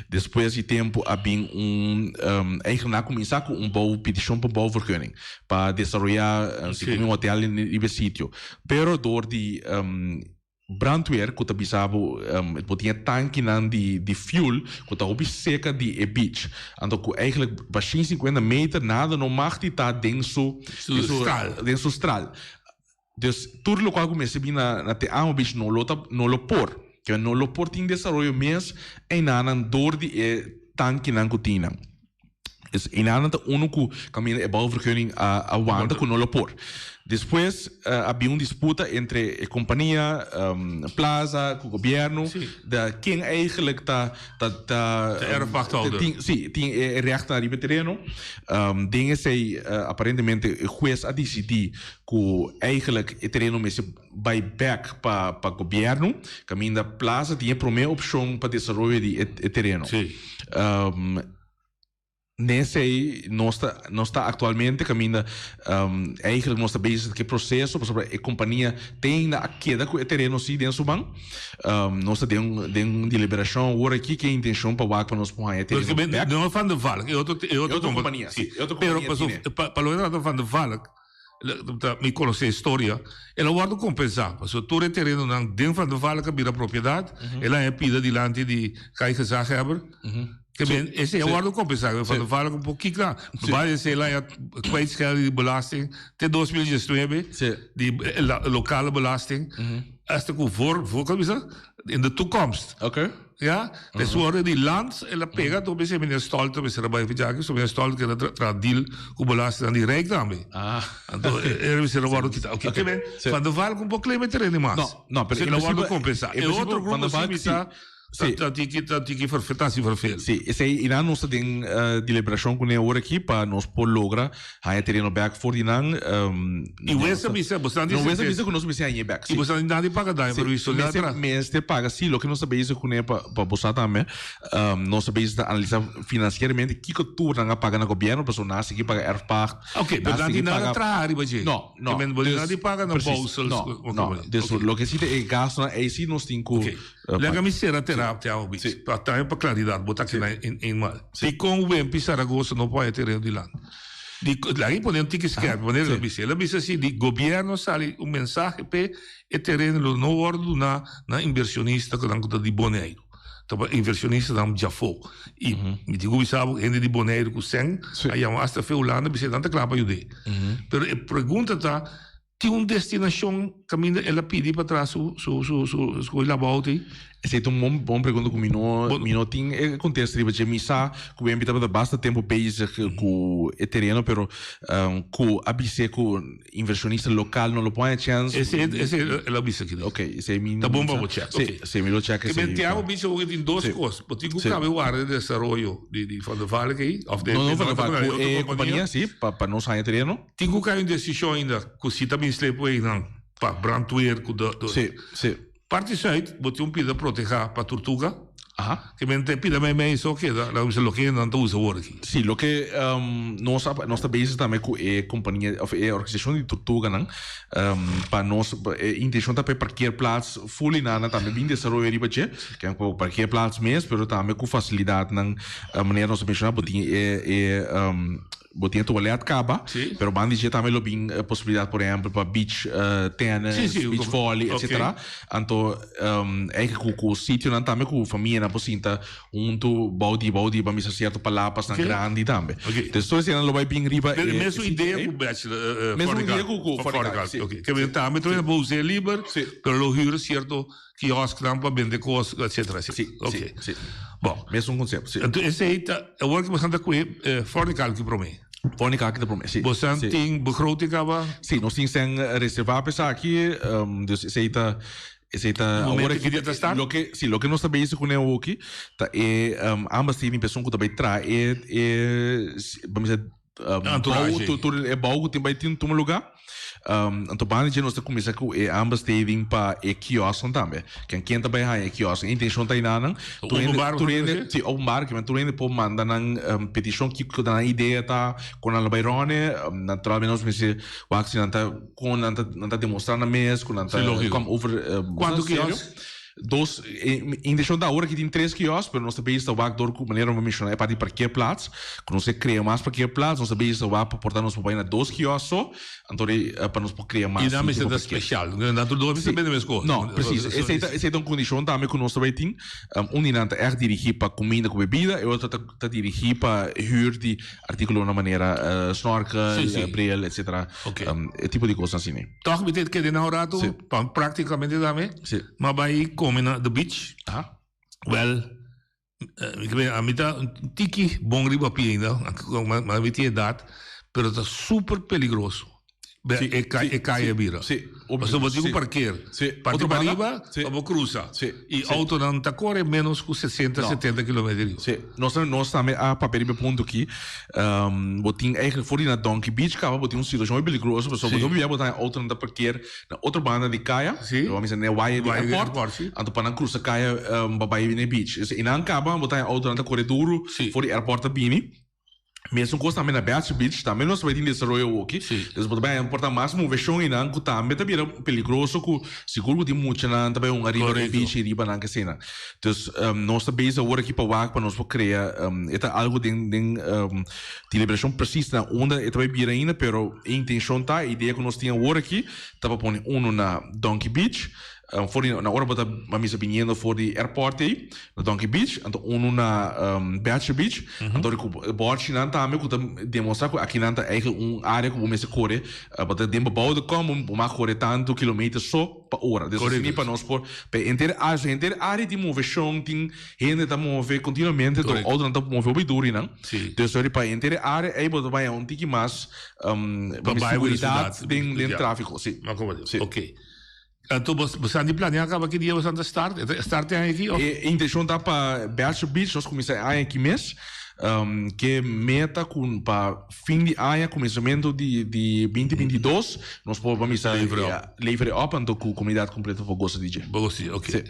Despues di tempu a bin un eigenaar kuminsá ku un bou petishon pa bouwvergunning pa desaroyá un hotel riba e sitio. Pero dor di Brandweer ku ta bisa bo bo tin e tankinan di di fuel ku ta hopi seka di e beach anto ku eigenlijk pa shin sinkuenta meter nada no mag di ta den su den su stral dus tur lokual ku mester bin na na Te Amo beach no lo ta no lo por ke no lo por tin desaroyo mes einanan dor di e tankinan ku tin nan. Dus einan ta unu ku kaminda e bouwvergunning a a wanta ku no lo por. Despues a bin un disputa entre e kompania Plaza ku gobièrnu da ken eigenlijk ta ta ta De erfpachthouder. tin si tin e rechtnan riba e tereno. Den esei aparentemente e hues a disidí ku eigenlijk e tereno mester bai bèk pa pa gobièrnu kaminda Plaza tin e promé opshon pa desaroyo di e tereno. Nesei nos ta nos ta aktualmente kaminda eigenlijk nos ta bezig ku e proseso pasobra e kompania te ainda a keda ku e tereno si den su man. Nos ta den den un deliberashon awor aki ku e intenshon pa wak pa nos por haña e tereno bèk. No Van der Valk, e otro e otro kompania si, e otro Pero kompania tine. pa loke ta trata Van der Valk mi konosé e historia, el a wòrdu kompensá pasobra tur e terenonan den Van der Valk a bira propiedat, el a haña pida dilanti di Kai Gezaghebber. Ke men, esei a wòrdu kompensá. Van der Valk un por kikla. Bai esei la ya kwijtschelding di belasting te 2019 di lokale belasting. Hasta ku voor, voor kan bisa? In de toekomst. Oké. Ja, dus worden die land, el a pega, toen bisa meneer Stolte, bisa er bai vijaki, so meneer Stolte keda tra, tra deal ku belasting aan die rijk tambe. Ah. Anto, er bisa er wòrdu kita. Oké, ke men, Van der Valk un por claim e terreno mas. No, no, pero el a wòrdu kompensá. E otro Van grupo der si Valk bisa, Sí. Ta tiki ta tiki vervel, ta hasi vervel. Sí, esei i nan nos ta den deliberashon kuné ora aki pa nos por logra haña tereno bèk for di nan. I wes a bisa, bo No, wes a bisa ku nos mester hañ'é bèk, sí. I bo sa nan di paga daño, pero Sí, mester mester paga, sí, loke nos ta bezig kuné pa pa bo sa tambe, nos ta bezig ta analisá finansieramente kiko tur nan a paga na gobièrnu, pasobra nan a sigui paga erfpacht, Ok, pero nan tin nada traha riba dje. No, no. Ke men bo tin nada di paga na Precies, bouwsels. no, no. Dus loke si ta e gastunan ei sí nos tin ku. Laga mi sera terapia awe bis. Pa tambe pa claridad bo ta keda eenmaal. Dikon Wempi Zaragoza no por haya tereno di land? Di, laga mi pone un tiki skerp, manera el a bisa. El a bisa si di gobierno sali un mensahe p'e e tereno lo no wordo duna na inversionista ku nan ku ta di Boneiru. Ta pa inversionistanan djafó. I mi tin ku bisa bo hende di Boneiru ku sèn a yama hasta fe Hulanda bisa nan ta kla pa yud'é. Pero e pregunta ta. Tin un destinashon kaminda el a pidi pa traha su su su su su labou ei? Esei ta un bon bon pregunta ku mi no mi no tin e kontesta riba dje. Mi sa ku Wemby tabata basta tempu bezig ku e tereno pero ku a bis'é ku invershonista lokal no lo por haña chèns. Esei esei el a bisa kila. Oké, esei mi Ta bon pa bo chèk. Sí, sí mi lo chèk esei. Ke men Tiago bisa ku tin dos kos. Bo tin ku kabe warda e desaroyo di di Van der Valk ei òf de No no Van der Valk ku e kompania sí pa pa nos haña tereno. Tin ku kai un desishon ainda ku si ta bin sleep einan pa brandweer ku de Sí, sí. Parti zuid bo tin un pida proteha pa turtuga. Ke men te pida mei mei so keda, laga bisa loke nan ta usa awor aki. Si, loke nos a nos ta bezig tambe ku e kompania of e organisashon di turtuganan pa nos e intenshon ta pa e parkeerplaats ful i nan tambe bin desaroyo riba dje, ke ku parkeerplaats mes pero tambe ku fasilidatnan manera nos a menshoná bo tin e e Bo tin e toilet caba, pero banda di dje tambe lo bin posibilidad por ehempel pa beach tennis, beach volley, etcetera. Anto eigenlijk cu cu sitionan tambe cu famianan por sinta hunto bou di bou di bamisa cierto palapasnan grandi tambe. Entonces tur eseinan lo bay bin riba e sitio ei. Mesun idea cu bachelor Mesun idea cu Fortical, si. Ke men tambe tur bo us'e liber, pero lo huur cierto kiosknan pa bende kos, etcetera, etcetera. Sí, Ok. sí, sí. Bon. Mesun concepto, sí. Enton esei ta, awor ki bosan ta kohe Fornical ki promé? Fornical ki ta promé, sí. Bosan Sí. tin begroting kaba? Sí, nos tin sen reservá pa esaki, dus esei ta, esei ta E momento awor ki dia ta start? Loke, sí, loke nos ta bezig kuné awoki ta e ambas tin person ku ta bai traha e, e, bo mester Entourage. Bou, tur e bou ku tin bai tin tuma lugá. Anto banda dje nos ta kuminsá ku e aanbesteding pa e kiosknan tambe. Ken ken ta bai haña e kiosk. E intenshon ta einanan. Tur hende, Openbaar tur bedoel hende, je? si, openbaar, kimen tur hende por manda nan petishon kiko ta nan idea ta, kon nan lo bai ròne. Naturalmente nos mester wak si nan ta, kon nan ta, nan ta demostrá nan mes, ku nan ta Si, lógiko. kom over Kuantu serio. kiosk? Dos, e intencion ta awor aki tin tres kiosk, pero nos ta bezig ta wak dor ku manera mi a menshoná e parti di parkeerplaats, ku nos ke krea mas parkeerplaats, nos ta bezig ta wak pa por ta nos por bai na dos kiosk so, anto di pa nos por krea mas I nan sitio mester pa ta parkeer. spesial, nan tur dos mester Sí. bende mes kos. No, precies. Esei ta esei ta un kondishon tambe ku nos ta bai tin. Un di nan ta ègt dirigí pa kuminda ku bebida, e otro ta ta dirigí pa hür di artíkulonan manera snorkel, Sí, sí. bril, etcetera. Oké. E tipo di kosnan asina. Tòg mi ta keda nan un ratu, Sí. pa práktikamente tambe. Sí. M'a bai kome na The Beach. Aha. Wèl, mi ke a mi ta un tiki bon riba pia ainda, ma mi tin edat, pero ta super peligroso. Sí, E kai sí, e kai sí, a bira. sí, Pasobra bo tin ku sí. parkeer. Sí. Parti Otro pa banda? riba, Sí. pa bo krusa. Sí, I sí. outonan ta kore ménos ku 60, No. 70 kilometer di ora. Sí, nos nos tambe a papia riba e punto aki. Bo tin eigenlijk for di na Donkey Beach kaba bo tin un situacion muy peligroso pasobra Sí. bo bia bo ta auto nan ta parkeer na otro banda di kaya, Sí. lo misa na e waya di Waya di airport, airport, sí. anto pa nan cruza kaya pa bai na e beach. Dus einan kaba bo ta auto nan ta kore duru Sí. for di airport ta bini. Mesun kos tambe na Bachelor Beach, tambe nos ta bai tin desaroyo awoki. Sí. Dus bo ta bai por ta mas moveshon einan ku tambe ta bira peligroso ku sigur ku tin muchanan ta bai hunga riba e Korekto. beach ei riba nan ke asina. Dus nos ta bezig awor aki pa wak pa nos por krea e ta algo den den deliberashon presis na unda e ta bai bira ainda pero e intenshon ta e idea ku nos tin awor aki ta pa pone unu na Donkey Beach for di na ora bo ta misa biniendo for di airport ei na Donkey Beach anto unu na Bachelor Beach anto ku bòrchinan tambe ku ta demostrá ku akinan ta eigen un área ku bo mester kore bo ta den bebouw de kom bo mag kore tantu kilometer so pa ora. Dus asina pa nos por pa henter área, so henter área tin moveshon, tin hende ta move kontinuamente, to outonan ta move hopi duru einan. Dus sorry pa henter e área ei bo ta baña un tiki mas Pa bai seguridat den den tráfiko, si. Si. Oké. Anto bo bo sa di planea kaba ki dia bo sa ta start? E ta start e aña aki òf? E intenshon ta pa Bachelor Beach nos kuminsá e aña aki mes. Ke meta ku pa fin di aña kuminsamentu di di binti binti dos nos por bamisa lever e op anto ku komunidat kompleto por gosa di dje. Por gosa di dje, oké.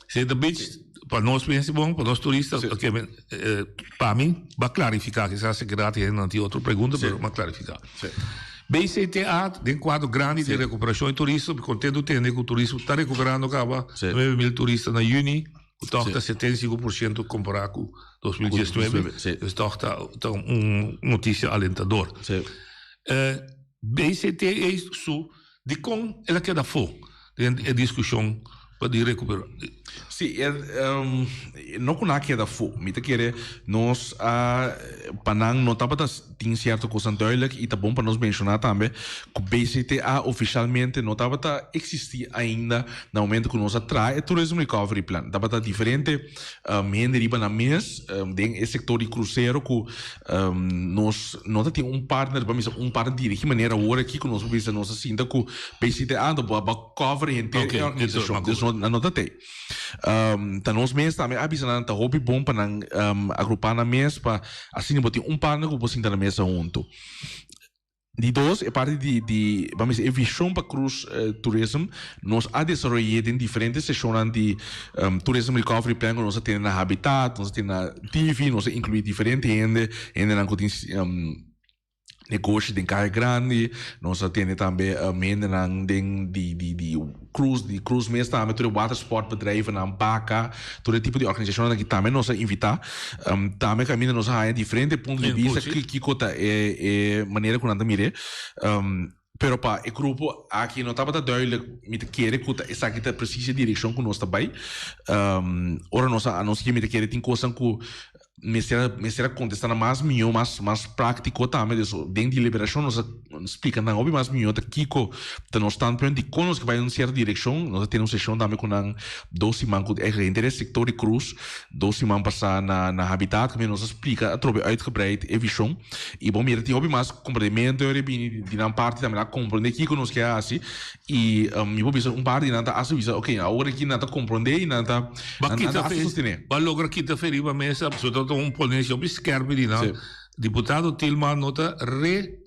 Si The Beach pa nos mester bon, pa nos turista, oké pa mi ba klarifiká kisas sekretario hende nan tin otro pregunta pero ba klarifiká. BCTA den kuadro grandi di rekuperashon di turismo mi kontentu tende ku turismo ta rekuperando kaba 9000 turista na yüni. Ku tòg ta 75% kompará ku 2019. Dus tòg ta ta un notisia alentador. BCTA su dikon el a keda afó den e diskushon pa di rekuperá? Sí, no ku nan a keda afó. Mi ta kere nos a pa nan no tabata tin sierto kosnan duidelijk i ta bon pa nos menshoná tambe ku BCTA ofishalmente no tabata eksistí ainda na momento ku nos a traha e Tourism Recovery Plan. Tabata diferente hende riba nan mes den e sektor di krusero ku nos no ta tin un partner, bo a bisa un partner dirigí manera awor aki ku nos por bisa nos a sinta ku BCTA anto bo a cover henter e organisashon. Dus nan no ta tei. Ta nos mes tambe a bisa nan ta hopi bon pa nan agrupá nan mes pa asina bo tin un partner ku bo por sinta na mesa huntu. Di dos, e parti di di ban bisa e vision pa cruise tourism nos a desaroy'é den diferente sesionnan di Tourism Recovery Plan ku nos a tene na Habitat, nos a tene na TV, nos a inkluí diferente hende, hendenan ku tin negoshi den Kaya Grandi, nos a tene tambe hendenan den di di di cruise di cruise mes tambe, tur e watersport bedrijvennan, baka, tur e tipo di organisashonnan aki tambe nos a invitá. Tambe kaminda nos a haña diferente punto di bista kiko ta e e manera ku nan ta mir'é. Pero pa e grupo aki no tabata duidelijk, mi ta kere ku ta esaki ta presis e direkshon ku nos ta bai. Ora nos a anunsiá mi ta kere tin kosnan ku mester a mester a kontestá nan mas mihó, mas mas práktiko tambe. Dus den deliberashon nos a splika nan hopi mas mihó ta kiko ta nos standpunt, dikon nos ke bai den un sierto direkshon. Nos a tene un seshon tambe ku nan dos siman ku e henter e sektor di krus. Dos siman pasá na na Habitat kaminda nos a splika atrobe uitgebreid e vishon i bo mira tin hopi mas komprendementu e bini di nan parti tambe nan a komprende kiko nos ke hasi i mi por bisa un par di nan ta hasta bisa oke awor aki nan ta komprende i nan ta Ba nan kita ta hasta fe sostene. ba logra kita fe riba mesa pasobra ta un ponencia hopi skerpi di nan. Diputado Tilman no ta re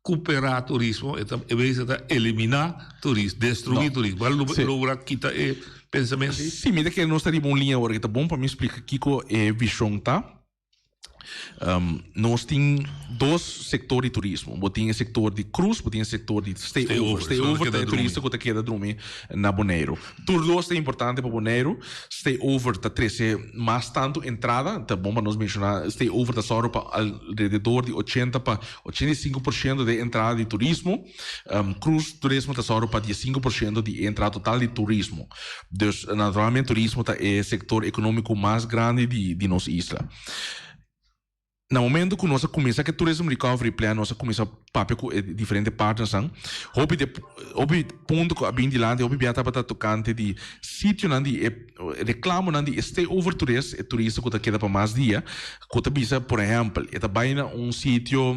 Kuperá turismo, e ta e bes e ta eliminá turismo, destruí No. turismo. Bo a Sí. logra kita e pensamentu ei? Sí, mi ta kere nos ta riba un liña awor ki ta bon pa mi splika kiko e vishon ta. Nos tin dos sektor di turismo. Bo tin e sektor di cruise, bo tin e sektor di stay Stay over. over, Stay esnan over keda ta e drumi. turista ku ta keda drumi na Boneiru. Tur dos ta importante pa Boneiru. Stay over ta trese mas tantu entrada. Ta bon pa nos menshoná stay over ta sòru pa alrededor di ochenta pa 85% di e entrada di turismo. Cruise turismo ta sòru pa 15% di e entrada total di turismo. Dus naturalmente turismo ta e sektor ekonómiko mas grandi di nos isla. Na momento ku nos a kuminsá ku e Tourism Recovery Plan nos a kuminsá papia ku e diferente partnersnan. Hopi de hopi punto ku a bin dilanti hopi bia tabata tokante di sitionan di e reklamonan di e stay over tourist, e turista ku ta keda pa mas dia, ku ta bisa por ehèmpel e ta bai na un sitio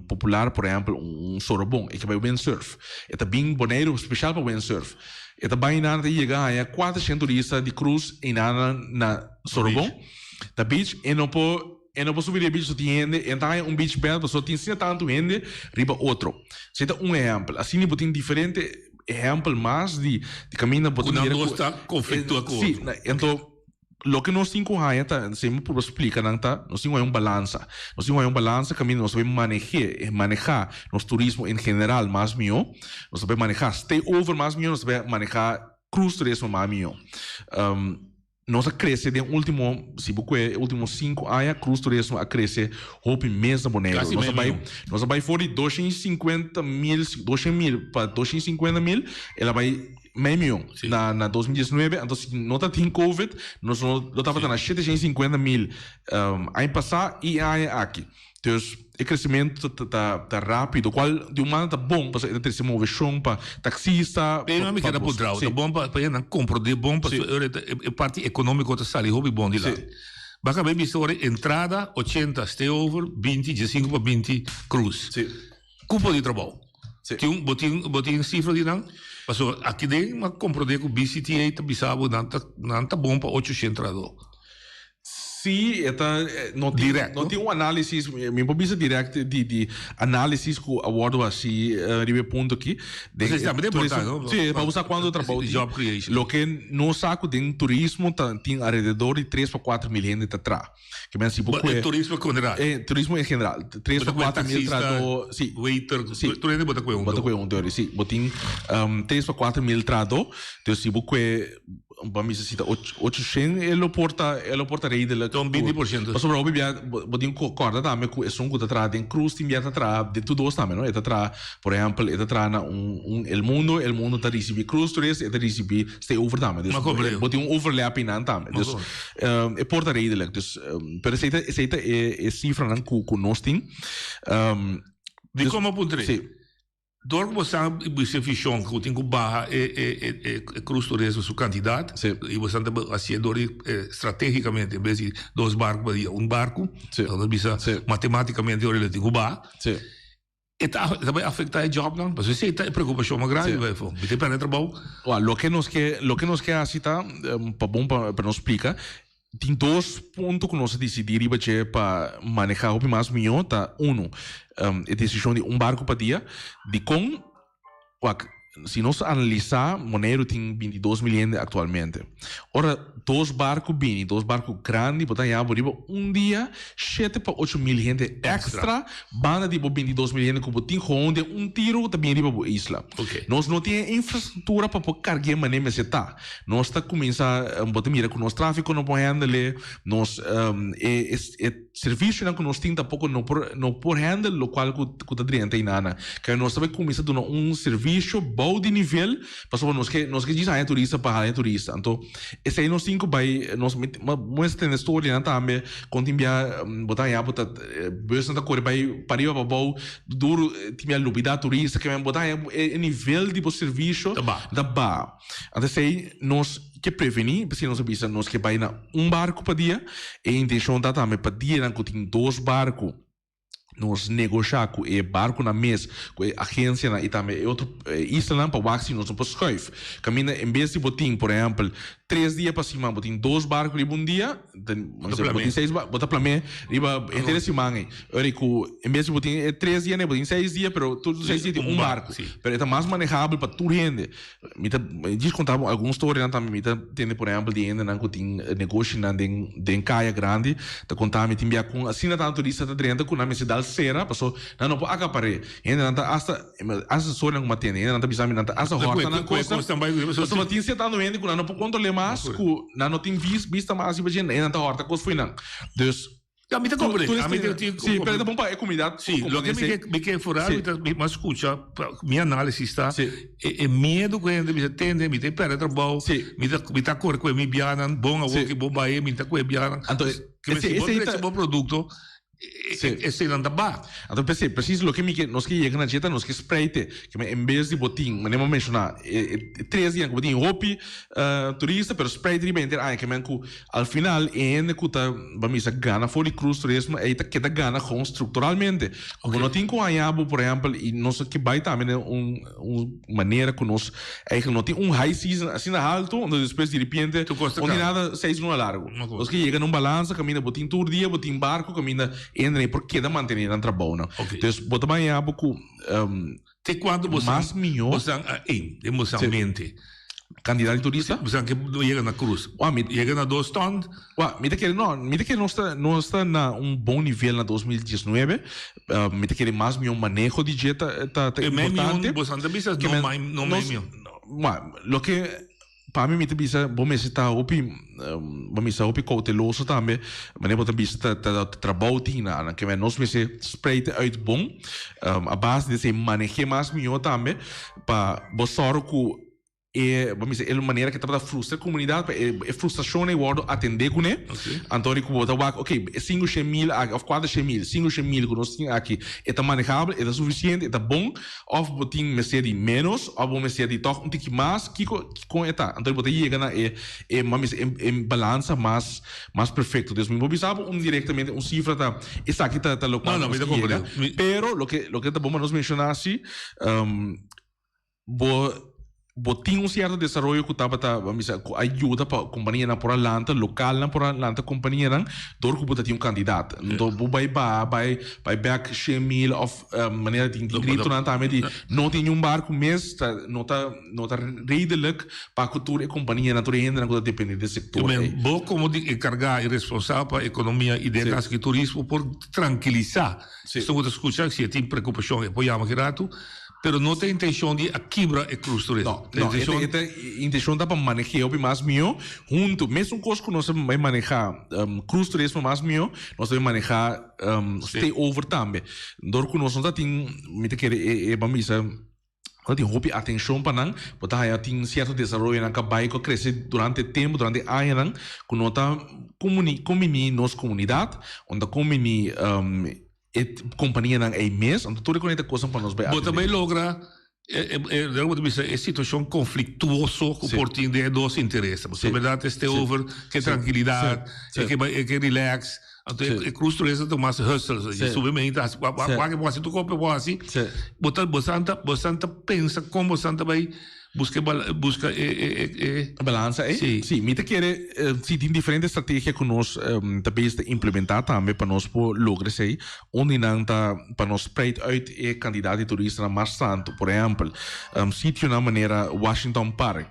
popular por ehèmpel un Sorobon e ke bai windsurf. E ta bin Boneiru speshal pa windsurf. E ta bai nan ta yega haña kuatershen turista di cruise einan na Sorobon. Ta beach e no por e no por subi riba e beach so tin hende e no ta haña un beach bed pasobra tin asina tantu hende riba otro. Esei ta un ehèmpel. Asina bo tin diferente ehèmpel mas di di kaminda bo Ku ta nan mira dos ku ta konfliktua ku Si, otro. anto loke nos tin ku haña ta esei mi purba splika nan ta nos tin ku haña un balansa. Nos tin ku haña un balansa kaminda nos ta bay maneh'é, manehá nos turismo en general mas mihó, nos ta bay manehá stay over mas mihó, nos ta bay manehá cruise turismo mas mihó. Nos a krese den ultimo, si bo kue e ultimo sinku aña, Cruise Turismo a krese hopi mes na Boneiru. Kasi Nos a mei bai, mion. nos a bai for di doshen i sinkuenta mil, doshen mil pa doshen i sinkuenta mil, el a bai mei mion na na 2019. Anto si no ta tin Covid, nos no lo tabata na shete shen i sinkuenta mil aña pasá i e aña aki. Dus e crecimento ta ta ta rapido, cual di un banda ta bon pasobra e ta trece movecion pa taxista, Pero pa mi pa keda bus. puntra, Sí. ta bon pa pa nan comprende bon pasobra Sí. ora e e parti economico ta sali hopi bon dilanti. Sí. Baka bay bisa ora entrada ochenta stay over, binti, diesinco pa binti cruise. Sí. Cupo di trabou. Sí. Tin bo tin bo tin cifra di nan? Pasobra aki den mi a comprende cu BCTA ta bisa bo nan ta nan ta bon pa ocho shent trahador. Sí, e ta, no tin, Direct, no no? tin un análisis, mi por bisa direct di, di análisis ku a wòrdu hasi riba e punto aki. Den Pues tambe ta turismo, importante, no? sí, pa bo sa kuantu trabou tin. Job creation. Loke nos sa ku den turismo ta tin alrededor di tres pa kuater mil hende ta traha. Ke men si bo Bo, kue e turismo en general. E turismo en general. Tres Bo ta pa kue kuater mil taxista, trahadó, sí. waiter, Sí. tur hende bo ta kue Bo ta huntu. kue huntu, sí. Bo tin 3 pa 4 mil trahadó. Dus si bo kue Bo mester si ta ocho shen e lo por ta e lo por ta redelijk. Ton 20%. Pasobra hopi bia bo tin ku kòrda tambe ku esun ku ta traha den cruise tin bia ta traha den tur dos tambe no. E ta traha por ehèmpel e ta traha na un un El Mundo, El Mundo ta risibí cruise toerist e ta risibí stay over tambe. Dus bo tin un overlap einan tambe. Dus e por ta redelijk. Dus pero esei ta esei ta e e sifranan ku ku nos tin. Dikon bo puntra ei? Si. Dor ku bo sa bisa vishon ku tin ku baha e e e e cruise turismo su kantidat i bo sa ta hasié dor di strategikamente en bes di dos barku pa dia un barku nos bisa matematikamente ora lo tin ku baha e ta e ta bai afektá e jobnan pasobra esei ta e preokupashon mas grandi bai afó mi ta pèrdè trabou. Loke nos ke loke nos ke hasi ta pa bon pa nos splika. Tin dos punto ku nos a disidí riba dje pa manehá hopi mas mihó ta unu, e desishon di un barku pa dia. Dikon? Wak, si nos analisá, Boneiru tin 22.000 hende aktualmente. Ora dos barku bini, dos barku grandi, bo ta haña bo riba un dia shete pa 8000 hende èkstra banda di bo 22.000 hende ku bo tin gewoon den un tiru ku ta bini riba bo isla. Nos no tin e infrastruktura pa por karg'é manera mester ta. Nos ta kuminsá, bo ta mira ku nos tráfiko no por hèndele, nos e e servisionan ku nos tin tampoko no por no por hèndel lokual ku ku ta drenta einana. Kaya nos ta bai kuminsá duna un servisio bou di nivel pasobra nos ke nos ke djis haña turista pa haña turista. Anto esei nos tin ku bai nos mester tende storianan tambe kon tin bia bo ta haña bo ta busnan ta kore bai pariba pabou duru tin bia lubidá turista ke men bo ta haña e nivel di bo servisio ta baha. Anto esei nos ke prevení, p'esei nos a bisa nos ke bai na un barku pa dia. E intenshon ta tambe pa dianan ku tin dos barku nos negoshá ku e barkunan mes, ku e agensianan i tambe e otro islanan pa wak si nos no por skùif. Kaminda en bes di bo tin por ehèmpel tres dia pa siman bo tin dos barku riba un dia, bo tin seis bo ta plam'é riba henter e siman ei. Ora ku en bes di bo tin e tres dianan bo tin seis dia pero tur seis dia tin un barku. Pero e ta mas manehabel pa tur hende. Mi ta djis konta bo algun storianan tambe mi ta tende por ehempel di hendenan ku tin negoshinan den den kaya grandi ta konta mi tin bia kon asina tantu turista ta drenta ku nan mester dal sera paso nan no por akapar'é hendenan ta asta asta storianan ku mi a tende hendenan ta bisa mi nan ta asta hòrta nan kosnan pasobra tin sierto hende ku nan no por kontrol'é mas ku nan no tin bista mas riba dje hendenan ta hòrta kos fo'i nan dus Ja, mi ta comprende. Tur A mi este- tin Sí, pero ta bon pa e comunidad Sí, lo que mi comprende ke, mi ke vooral Sí. mi ta mi mas escucha, mi análisis ta, e, e miedo ku hende mi ta tende, mi ta perde trabou, mi ta mi ta kore ku e mi bianan, bon awor ki bon bai, mi ta ku e bianan. Anto, Ke ese- si bo ese trece ta- bo produkto, e, e, eseinan ta ba. Anto p'esei, precies loke mi ke, nos ke yega na dje ta nos ke spreite, ke men en bes di bo tin, manera mi a menshoná, e, e tres dianan ku bo tin hopi turista, pero spreite riba henter aña, ke men ku Al final e hende ku ta ba misa gana for di cruise turismo ei ta keda gana gewoon structuralmente. Bo no tin ku haña bo por ehempel i nos ke bai tambe den un un manera ku nos eigenlijk no tin un high season asina haltu entonces despues diripiente no tin nada seis luna largu. Nos ke yega na un balansa kaminda bo tin tur dia bo tin barco kaminda e hende por keda mantene nan trabounan. Dus bo ta baña bo ku Te cuanto bo mas mijo. Bo san a een, den bo san mente. Cantidad di turista? Bo san ke no yega na cruz. Wa, mi, yega na dos ton. Wa, mi ta kere, no, mi ta kere nos ta, nos ta na un bon nivel na 2019. Uh, mi ta kere mas mijo maneho di dje ta, ta, ta E mei importante. mion, bo san ta bisa Ke no men, mai, no mei nos, mion. wa, loke Pa mi mi ta bisa bo mester ta hopi bo mester ta hopi kouteloso tambe manera bo ta bisa ta ta trabou tin na nan ke nos mester spreid uit bon a base di esei maneh'é mas mihó tambe pa bo sòru ku e bo mester e manera ke tabata frustra e komunidat pa e frustrashon ei wòrdu atendé kuné anto di ku bo ta wak oke e sinku shen mil aki òf kuater shen mil sinku shen mil ku nos tin aki e ta manehabel e ta sufisiente e ta bon. Of bo tin mester di ménos of bo mester di tòg un tiki mas, kiko kon e ta? Anto bo ta yega na e e mami e e balansa mas mas perfekto. Dus mi por bisa bo un direktamente un sifra ta esaki ta ta lokual No, no, nos mi ta ke yega. komprende. Mi. Pero loke loke ta bon pa nos menshoná si bo Bo tin un sierto desaroyo ku tabata, bo a bisa, ku a yuda pa kompanianan por a lanta, lokalnan por a lanta kompanianan dor ku bo ta tin un kandidat. Anto bo bai baha, bai bai bèk shen mil òf manera tin tin gritonan tambe di no tin niun barku mes, ta no ta no ta redelijk pa ku tur e kompanianan, tur e hendenan ku ta depende di e sektor ei. Bo komo di enkargá i responsabel pa ekonomia i den kaso aki turismo por trankilisá esun ku ta skucha si e tin preokupashon e por yama ki ratu. Pero no ta intencion di a kibra e cruz turismo. No, no, e ta intencion ta pa maneh'é hopi mas mihó huntu. Mesun kos ku nos a bai manehá cruz turismo mas mihó, nos ta bai manehá stay over tambe. Dor ku nos no ta tin, mi ta kere e ban bisa, no ta tin hopi atenshon pa nan, bo ta haña tin sierto desaroyonan ku a bai, ku a krese durante tempu, durante añanan, ku no ta kombiní nos komunidat, no ta kombiní E kompanianan ei mes, anto tur e konekta kosnan pa nos bai Bo ta atendé. bai logra e e e bo ta bisa e situashon konfliktuoso ku por tin den e dos interes. Pasobra berdat e stay over ke trankilidat, e ke bai e ke relax, anto e e cruise turista ta mas hustle, e subi meinta hasi wak wak bo hasi tur kope bo hasi, bo ta bo san ta bo san ta pensa kon bo san ta bai. Buska e buska e e e e balansa ei? Sí. Sí, mi ta kere si tin diferente strategia ku nos ta bezig ta implementá tambe pa nos por logra esei. Un di nan ta pa nos spreid uit e kantidat di turistanan mas tantu. Por ehèmpel, sitionan manera Washington Park,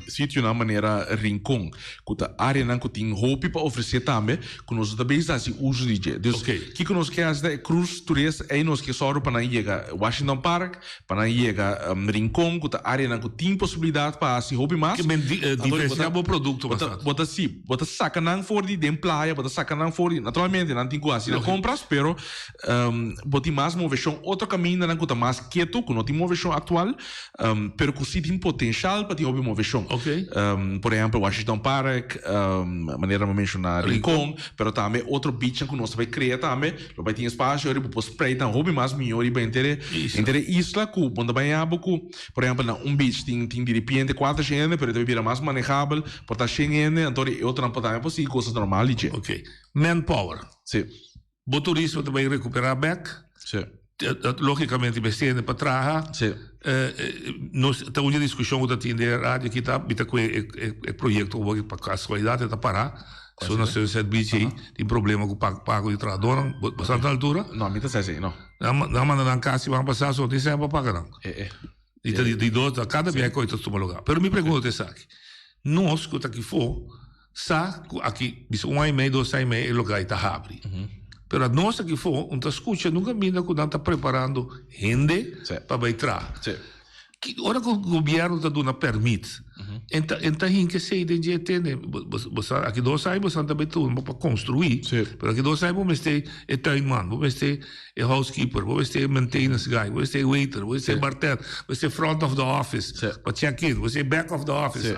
sitionan manera Rincon, ku ta áreanan ku tin hopi pa ofresé tambe, ku nos no ta bezig ta hasi uso di dje. Dus, kiko nos ke hasi ta e krus turista ei nos ke sòru pa nan yega Washington Park, Pa nan yega Rincon ku ta áreanan ku tin posibilidat pa hasi hopi mas. Ke men diversifiká bo produkto Bo ta bo ta si, bo ta saka nan for di den playa, bo ta saka nan for di, naturalmente nan tin ku hasi nan kompras, pero bo tin mas moveshon otro kamindanan ku ta mas ketu, ku no tin moveshon aktual, pero ku si tin potenshal pa tin hopi moveshon. Por ehèmpel Washington Park, manera mi a menshoná Rincon, pero tambe otro beachnan ku nos ta bai krea tambe. Lo bai tin espacio riba bo por spreid nan hopi mas miho riba henter e henter e isla ku bo no ta bai abo ku por ehempel na un beach tin tin diripiente kuater shen hende pero e ta bira mas manejabel por ta shen hende anto e otronan por tambe por sigui kosnan normal di dje. Ok. Manpower. Si. Bo turismo ta bai recupera bek. Si. Logicamente mester hende pa traha. Si. Nos ta un discusion ku ta tin den radio aki ta mi ta ku e proyecto awor pa casualidad e ta para. So na Sunset Beach ei tin problema ku pago di trahadornan. Bo sa ta altura? No, mi ta sa esei, no. Nan manda nan kas siman pasá, so no tin sèn pa paga nan. I ta di dos, kada biaha ku ta tuma lugá. Pero mi pregunta ta esaki, nos ku ta aki fo sa ku aki bisa un aña i mei, dos aña i mei e lugá ei ta habri. Pero nos aki fo un ta skucha nunka minda ku nan ta preparando hende pa bai traha. Ora ku gobièrnu ta duna pèrmit, e ta e ta hinka esei den dje tende. Bo sa aki dos aña boso ta bai turno pa konstruí, pero aki dos aña bo mester e tuinman, bo mester e housekeeper, bo mester e maintenance guy, bo mester e waiter, bo mester e bartender, bo mester e front of the office pa check in, bo mester e back of the office.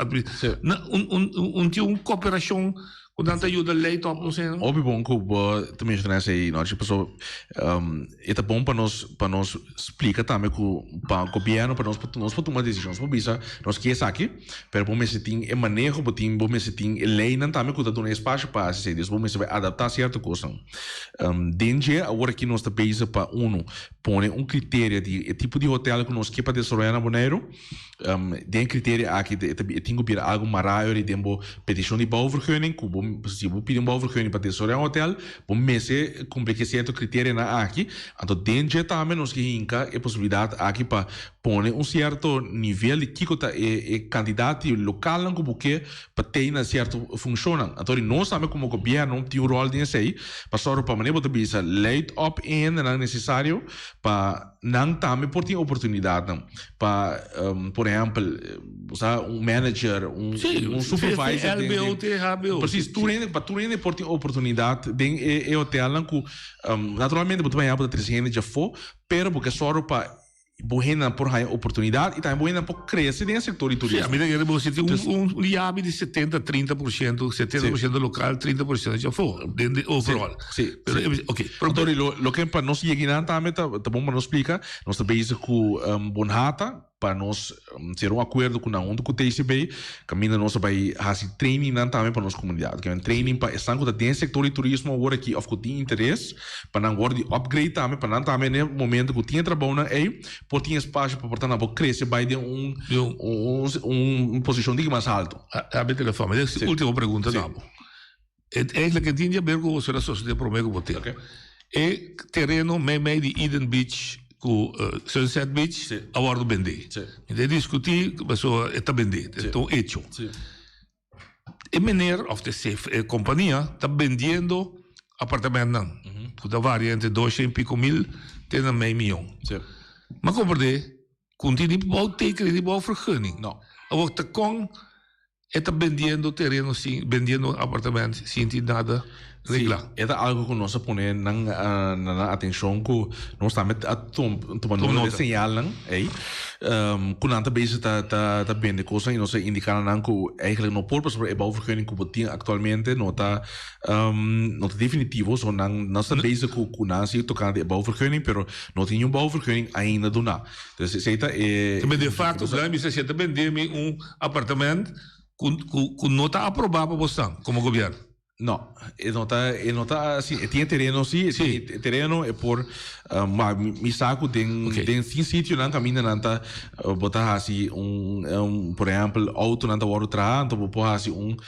Na un un un tin un koperashon Ku nan ta yuda leit op nos hende. Hopi bon ku bo ta menshoná esei nochi pasobra e ta bon pa nos pa nos splika tambe ku pa gobièrnu pa nos nos por tuma desishon nos por bisa nos ke esaki pero bo mester tin e maneho bo tin bo mester tin e leinan tambe ku ta duna espasio pa hasi esei dus bo mester bai adaptá sierto kosnan den dje awor aki nos ta bezig pa unu pone un kriteria di e tipo di hotel ku nos ke pa desaroyá na Boneiru. Den e criteria aki e ta e tin ku bira algu mará ori den bo petishon di bouwvergunning ku bo si bo pidi un bouwvergunning pa desaroyá un hotel bo mester kumpli ku e sierto kriterianan aki. Anto den dje tambe nos ke hinka e posibilidat aki pa pone un sierto nivel di kiko ta e e kantidat di lokalnan ku bo ke pa tei na sierto funshonnan. Anto ori nos tambe komo gobièrnu tin un ròl den esei pa sòru pa manera bo ta bisa leid op e hendenan nesesario pa Nan tambe por tin oportunidatnan pa, por ehèmpel, bo sa, un manager, un supervisor. Sí, LBO te HBO. Precies, tur hende, pa tur hende por tin oportunidat den e hotelnan ku naturalmente bo ta baña bo ta trese hende djafó, pero bo ke sòru pa bo hendenan por haña oportunidat i tambe bo hendenan por krese den e sektor di turismo. Sí, ami ta kere bo si tin un yabi di setenta, trinta por shento, setenta por shento lokal, trinta por shento djafó, den de overall. Sí, Pero, sí. eh, oké. Pero, Anto, lo, loke pa nos yega einan tambe ta, ta bon pa nos splika, nos ta bezig ku um, Bonhata pa nos um, sera un akuerdo ku nan huntu ku TCB, kaminda nos ta bai hasi trainingnan tambe pa nos komunidat. Ke men training pa esnan ku ta den sektor di turismo awor aki òf ku tin interes, pa nan wòrdu di upgrade tambe, pa nan tambe n'e momento ku tin e trabounan ei, por tin espasio pa por ta nan por krese bai den un, un, un, un posishon diki mas haltu. Habri telefòn. Mi ta último pregunta na bo. E eigenlijk e tin di haber ku boso a sosodé promé ku bo tin. E tereno meimei di Eden Beach ku Sunset Beach a wòrdu bendé. Mi ta diskutí pasobra e ta bendé, e ta un echo. E meneer òf e kompania ta bendiendo apartamentnan ku ta varia entre dosha i piko mil te na mei mion. Mi a komprendé ku no tin ni bouwtekening ni bouwvergunning. Awor ta kon E ta bendiendo tereno sin, bendiendo apartament sin tin nada regla. Sí, e ta algo ku nos a pone nan na nan atenshon ku nos tambe a tuma nota di e señalnan ei ku nan ta bezig ta ta bende kosnan i nos a indiká na nan ku eigenlijk no por pasobra e bouwvergunning ku bo tin aktualmente no ta no ta definitivo so nan nos ta bezig ku ku nan si tokante e bouwvergunning pero no tin niun bouwvergunning ainda duna. Entonces esei ta e. Te de facto Blai bisa si e ta bende mi un apartament ku ku no ta aproba pa bosnan komo gobierno. No, e no ta, e no ta asina. E tin e tereno si, e tin e tereno, e por, ma mi sa ku den, den tin sitionan kaminda nan ta, bo ta hasi un, por ehèmpel, outonan ta wòrdu traha, anto bo por hasi un,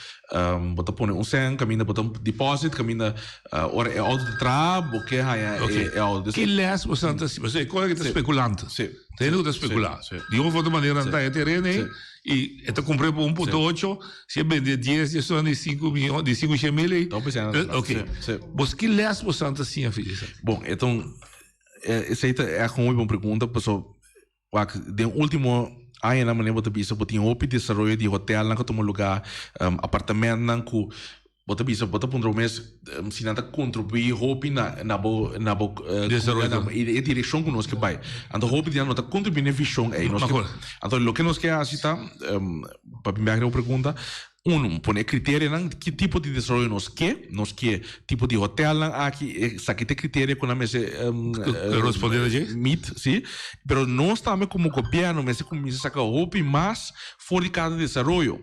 bo ta pone un sèn kaminda bo ta deposit, kaminda ora e outo ta traha, bo ke haña e outo. Ki lès bo sa ta hasi? Pasobra e kos aki ta spekulante. Ta hende ku ta spekulá. Di un of otro manera nan ta haña e tereno ei i e ta kumpr'é pa un punto ocho. Si e bende dies di esun di sinku miyon, di sinku shen mil ei. Ok. Bos ki les bo san ta siña fi esaki? Bon, e ta un, esei ta ègt un hopi bon pregunta, paso wak den ultimo añanan manera bo ta bisa bo tin hopi desaroyo di hotelnan ku a tuma lugá, apartamentnan ku bo ta bisa bo ta puntra bo mes si nan ta kontribuí hopi na na bo na bo Desaroyo. e direkshon ku nos ke bai. Anto hopi di nan no ta kontribuí na e vishon ei. Nos ke anto loke nos ke hasi ta pa bin bek na bo pregunta, uno, pone e kriterianan ki tipo di desaroyo nos ke, nos ke tipo di hotelnan aki, esaki ta e kriteria ku nan mester Responde na dje? meet, si. Pero nos tambe komo gobièrnu mester kuminsá saka hopi mas For di kada desaroyo.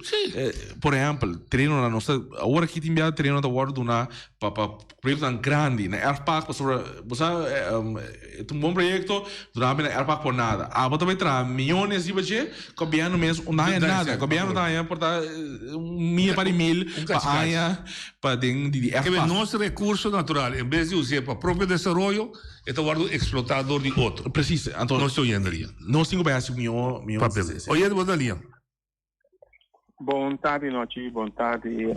Por ehèmpel, terenonan nos ta awor aki tin bia terenonan ta wòrdu duná pa pa proyektonan grandi na erfpacht pasobra bo sa e ta un bon proyekto duna mi na erfpacht por nada. Abo ta bai traha miyones riba dje, gobièrnu mes no haña nada. Gobièrnu ta haña por ta un mia par di mil pa aña pa den di erfpacht. Nos rekurso natural en bes di us'é pa propio desaroyo e ta wòrdu eksplotá dor di otro. Presis. Anto nos ta oyendo ria. Nos tin ku bai hasi mihó mihó. Papel. Oyendo bo ta lia. Bon tardi nochi, bon tardi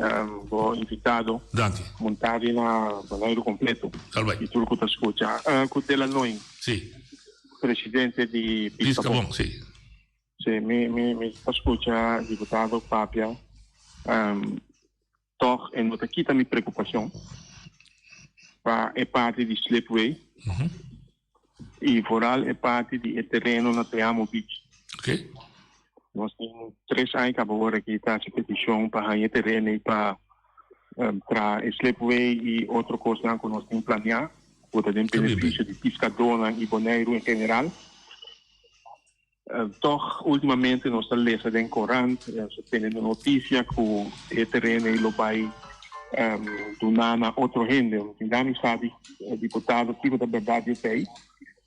bo invitado. Danki. Bon tardi na Boneiru completo. Albai. Y tur cu ta scucha. Cu Delanoy. Si. Presidente di Piscabon. Piscabon, si. Si, mi mi mi ta scucha diputado papia. Tog e no ta kita mi preocupacion pa e parti di slipway y vooral e parti di e tereno na Te Amo Beach. Okay. Nos tin tres aña caba awor aki ta haci peticion pa haña e tereno y pa traha e slipway y otro cosnan cu nos tin planea cu ta den beneficio di piscadornan y Boneiru en general. Tòg últimamente nos ta lesa den korant, nos ta tene den notisia ku e tereno ei lo bai duná na otro hende. No tin dami sa di diputado kiko ta bèrdat di esei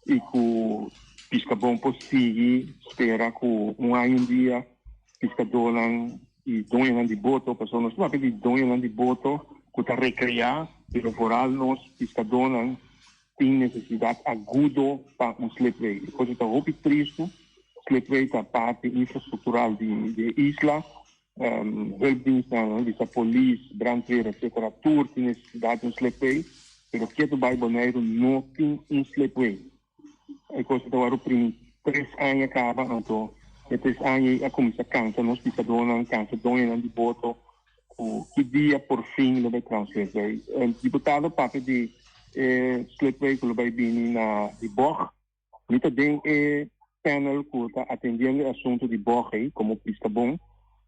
i ku Piskabon por sigui spera ku un aña un dia piskadónan i doñonan di boto, pasobra nos ta papia di doñonan di boto ku ta rekreá, pero vooral nos piskadónan Tin nesesidat agudo pa un slipway. E kos ta hopi tristu. Slipway ta parti infrastruktural di e isla. Hulpdienstnan, bisa polis, brandweer etcetera tur tin nesesidat di un slipway, pero ketu bai Boneiru no tin un slipway. E kos ta wòrdu primi tres aña kaba, anto e tres aña ei a kuminsá kansa nos piskadónan, kansa doñonan di boto. Ku ki dia por fin lo bai traha un slipway? Diputado papia di e slipway ku lo bai bini na di bog. Mi ta den e panel ku ta atendiendo e asuntu di bog ei komo Piskabon.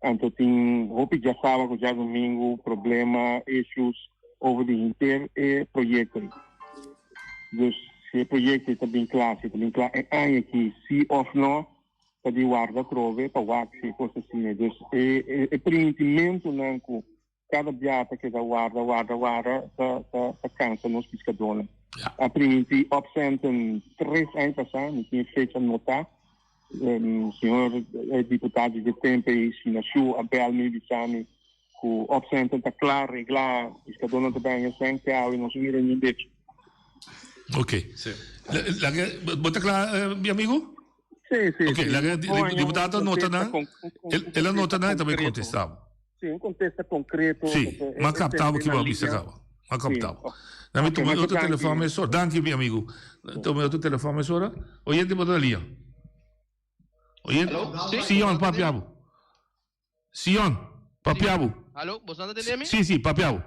Anto tin hopi djasawa ku djadumingu problema, issues over di henter e proyekto ei. Dus si e proyekto ei ta bin kla, si e ta bin kla e aña aki si òf no, ta di warda atrobe pa wak si e kos asina. Dus e e primintimentunan ku kada bia ta keda warda, warda, warda ta ta ta kansa nos piskadónan. A primintí opcenten tres aña pasá, mi tin e fecha notá. Señor e diputado di tempu ei, Sinashu, a bèl mi bisa mi ku opcenten ta kla, reglá, piskadónan ta bèn esèn, te awe nos mira niun dechi. Ok. Bo ta kla, mi amigu? Sí, sí. Ok, laga diputado a nota nan, el a nota nan y ta bay contesta bo. Sí, un contesta concreto. Sí, m'a capta bo kibo a bisa caba. M'a capta bo. Na mi tuma e otro telefon mesora. Danki mi amigo. Tuma e otro telefon mesora. Oyente bo ta na liña. Oyente. Sion, papia bo. Sion, papia bo. Hallo, bo sa ta tende mi? Sí, sí, papia bo.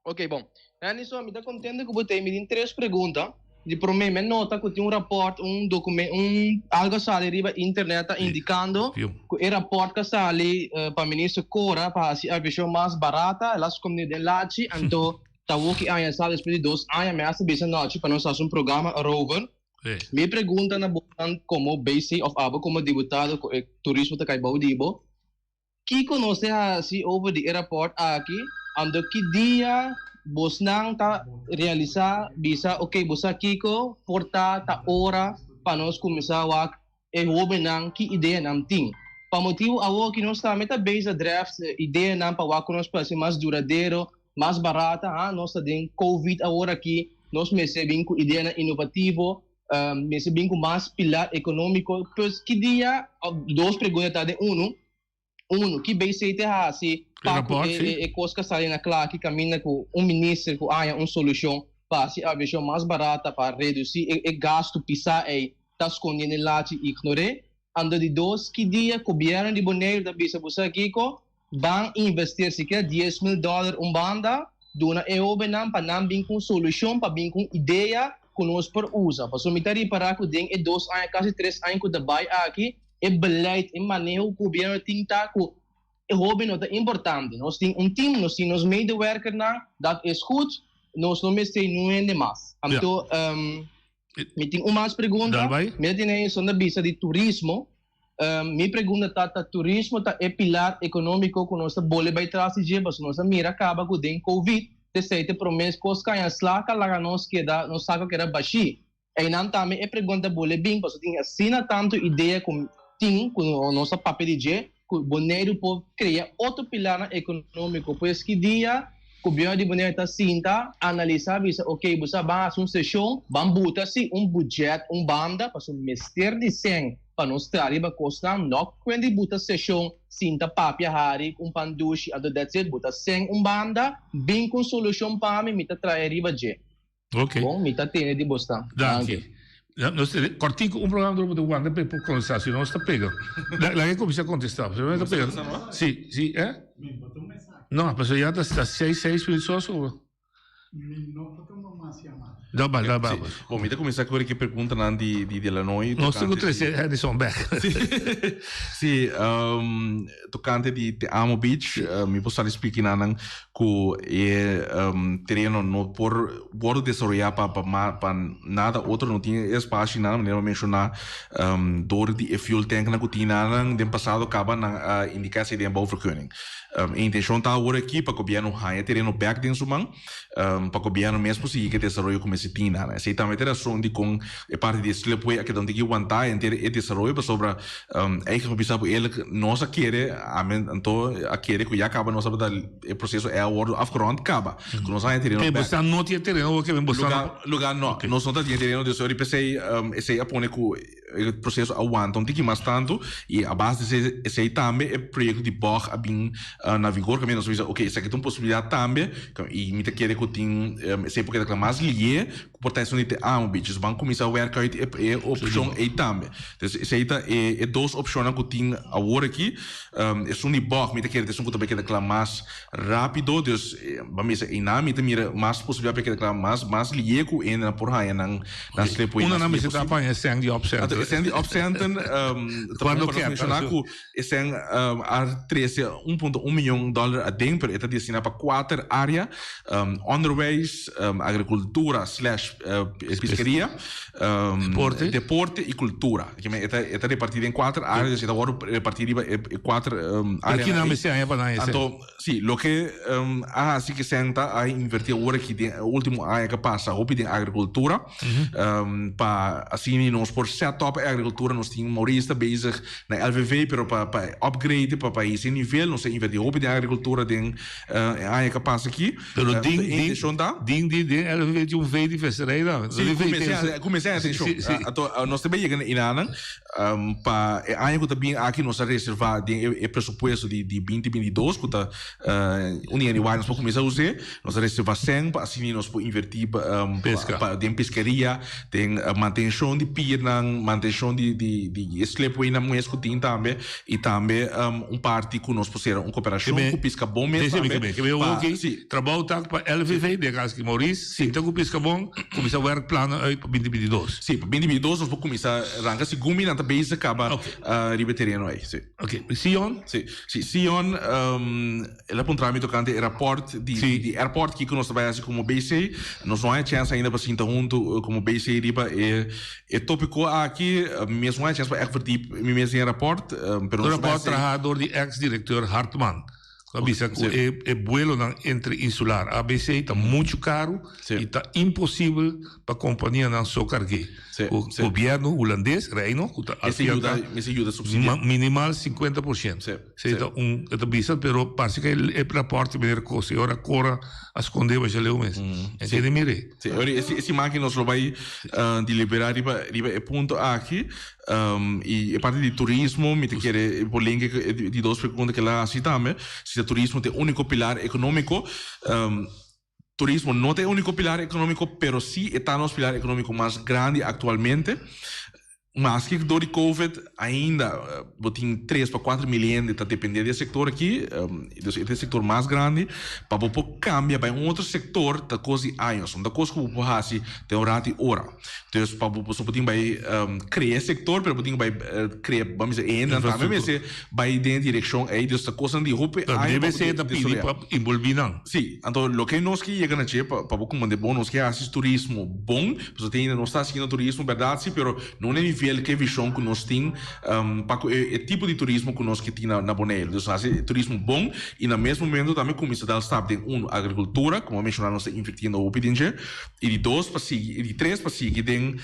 Ok, bon. Henderson, mi ta contento cu bo ta ey. Mi tin tres pregunta. Di prome, mi a nota cu tin un rapport, un document, un algo a sali riba internet ta indicando cu e rapport cu a sali pa Minister Cora pa haci aviacion mas barata, el a sconde den lachi, anto ta woki aña sa despues di dos aña mi a hasta bisa nochi pa nos haci un programa erover. Mi pregunta na bonan como BC of abo como diputado cu e turismo ta cay bou di bo, Kiko nos te hasi over di e raport aki? Anto ki dia bosnan ta realisá, bisa, ok, bo sa kiko, por ta ta ora pa nos kuminsá wak e hóbennan ki ideanan tin. Pa motibu awor ki nos tambe ta bezig draft ideanan pa wak ku nos por hasi mas duradero, mas barata, ha, nos ta den covid awor aki, nos mester bin ku ideanan inovativo, mester bin ku mas pilar ekonómiko. Pues ki dia, dos pregunta ta den unu, Unu, ki BC te hasi pa ku e e kos ka sali na kla ki kaminda ku un minister ku haña un solushon pa hasi aviashon mas barata pa redusí e e gastu pisá ei ta skondé den lachi ignor'é? Anto di dos, ki dia gobièrnu di Boneiru ta bisa bo sa kiko? Ban invertir sikiera 10,000 dòler un banda, duna e hóbennan pa nan bin ku un solushon, pa bin ku un idea ku nos por usa. Pasobra mi ta ripará ku den e dos aña, kasi tres aña ku ta bai aki, E beleid, e maneho ku gobierno tin ta ku e hoben no ta importante. Nos tin un team, nos tin nos medewerkernan, dat is goed, nos no mester niun hende mas. Anto, mi tin un mas pregunta. Mi ta tene esnan ta bisa di turismo. Mi pregunta ta, ta turismo ta e pilar economico ku nos ta bole bai tras di dje? Pasobra nos a mira kaba ku den covid, esei ta e prome kos kaña sla ka laga nos keda, nos sako keda bashí. Einan tambe e pregunta bole bin pasobra tin asina tantu idea ku tin ku nos a papia di dje ku Boneiru por krea otro pilarnan ekonómiko. Pues ki dia gobièrnu di Boneiru ta sinta analisá bisa oke bo sa ban hasi un seshon ban buta si un budjèt un banda pasobra mester di sèn pa nos traha riba kosnan no kuen di buta seshon sinta papia hari un pan dushi anto that's it buta sèn un banda bin ku un solushon pa mi mi ta traha riba dje. Ok. Bon, mi ta tene di bosnan. Danki. Nos tene kortico un programa dor bo ta wanta pe por contesta, si no nos ta pega. Laga e cuminsa contesta, pasobra mi ta pega. Si, si, eh? No, pasobra ya ta seis, seis minuut so so. Mi no por tuma mas yamada. Da ba, da ba. Bon, mi ta cuminsa cu e preguntanan di di Delanoy. Nos tin cu trece Edison bek. Si, tocante di Te Amo Beach, mi por sali spliki nanan ku e tereno no por wòrdu desaroyá pa pa pa nada otro, no tin e espasio nan, manera bo a menshoná dor di e fuel tanknan ku tin nan den pasado kaba nan a indiká esei den bouwvergunning. E intenshon ta awor aki pa gobièrnu haña e tereno bèk den su man pa gobièrnu mes por sigui ku e desaroyo ku mester tin nan. Esei tambe ta e rason dikon e parti di e slipway a keda un tiki wantá henter e desaroyo pasobra Eigenlijk pa bisa bo eerlijk, nos a kere, ami anto a kere ku ya kaba nos tabata e proseso e a wordo afgerond kaba. Ku nos a haña tereno Pe bek. boso no tin e tereno oke men boso Luga, luga no. Nos no ta tin e tereno, dus ori p'esei esei a pone ku e proseso a wanta un tiki mas tantu i a base di esei esei tambe e proyekto di bog a bin na vigor kaminda nos a bisa oke esaki ta un posibilidat tambe i mi ta kere ku tin esei por keda kla mas lié Por ta esun di te amo bichi. So ban kuminsá wèrk uit e e opshon ei tambe. Dus esei ta e e dos opshonnan ku tin awor aki. Esun di bòg mi ta kere ta esun ku ta bai keda kla mas rápido. Dus ban bisa einan mi ta mira mas posibilidat pa e keda kla mas mas lié ku hendenan por haña nan nan slipway Unda mas nan lié mester ta posibel. paña e sèn di opcenten? Anto e sèn di opcenten ta bon pa nos menshoná ku E sèn a trese un punto un miyon dòler aden, pero e ta destiná pa kuater área, onderwijs, agrikultura slash piskeria, deporte i kultura. E ta e ta repartí den kuater área, dus e ta wòrdu repartí riba e kuater áreanan Kina mester haña pa nan e sèn? Anto, si, loke a hasi ku e sèn ta a invertí awor aki den e último aña ku a pasa hopi den agrikultura. Pa asina nos por set up e agrikultura, nos tin Maurice ta bezig na LVV, pero pa pa upgrade, pa pa hisa e nivel, nos a inverti hopi den agrikultura den e aña ku a pasa aki. Pero din e intenshon ta? Din di den LVV tin un V di vesterij dan. Si, kuminsá kuminsá e atenshon. Anto nos ta bin yega na inanan pa e aña ku ta bin aki nos a reserva den e presupuesto di di binti binti dos ku ta un di januari nos por kuminsá us'é. Nos a reserva sèn pa asina nos por invertí pa den peskeria, den mantenshon di piernan, mantenshon di di di e slipwaynan mes ku tin tambe i tambe un parti ku nos por sera un koperashon ku Piskabon mes tambe pa si. Trabou ta pa LVV, den kas ki Maurice, sinta ku Piskabon, kuminsá wèrk plannen uit pa binti binti dos. Si, pa binti binti dos nos por kuminsá ranka segun mi nan ta bezig kaba riba e tereno ei, si. Ok, Sion? Si, si Sion. El a puntra mi tocante e rapport di di airport kico nos ta bay haci como BC. Nos no haya chance ainda pa sinta hunto como BC riba e e topico aki. Mi mes no haya chance pa echt verdiep mi mes den e rapport, pero Un nos ta bay rapport haci. traha door di ex directeur Hartman. Ku a bisa ku e e buelonan entre insular ABC ta muchu karu i ta imposibel pa kompanianan so karg'é. Ku gobièrnu hulandes, Reino, ku ta al fin al kabo Mester yuda supsidiá. minimal 50%. Esei ta un e ta bisa pero parse ku e rapòrt di meneer Kos e ora Cora a skondé masha leu mes. En kende mir'é. Sí, ora e siman aki nos lo bai deliberá riba riba e punto aki. I e parti di turismo mi ta kere por linke ku e di dos pregunta ku el a hasi tambe. Si ta turismo ta e úniko pilar ekonómiko. Turismo no ta e úniko pilar ekonómiko, pero sí e ta nos pilar ekonómiko mas grandi aktualmente. Maske dor di covid ainda bo tin tres pa kuater mil hende ta dependé di e sektor aki, dus e ta e sektor mas grandi. Pa bo por kambia bai un otro sektor ta kos di años, no ta kos ku bo por hasi den un ratu i ora. Dus pa bo bo tin bai krea e sektor pero bo tin bai krea bo a bisa e hendenan tambe mester bai den e direkshon ei, dus ta kosnan di hopi aña pa bo DBC ta pidi pa involvi nan. Sí, anto loke nos ke yega na dje pa bo komprende bon nos ke hasi turismo bon. Pasobra te ainda nos ta haciendo turismo berdad si, pero no na e nivel cu e vision cu nos tin pa cu e tipo di turismo cu nos ke tin na Boneiru. Dus haci turismo bon y na mes momento tambe cuminsa dal stap den uno, agricultura, como a menciona nos ta invirtiendo hopi den dje, y di dos pa sigui, y di tres pa sigui den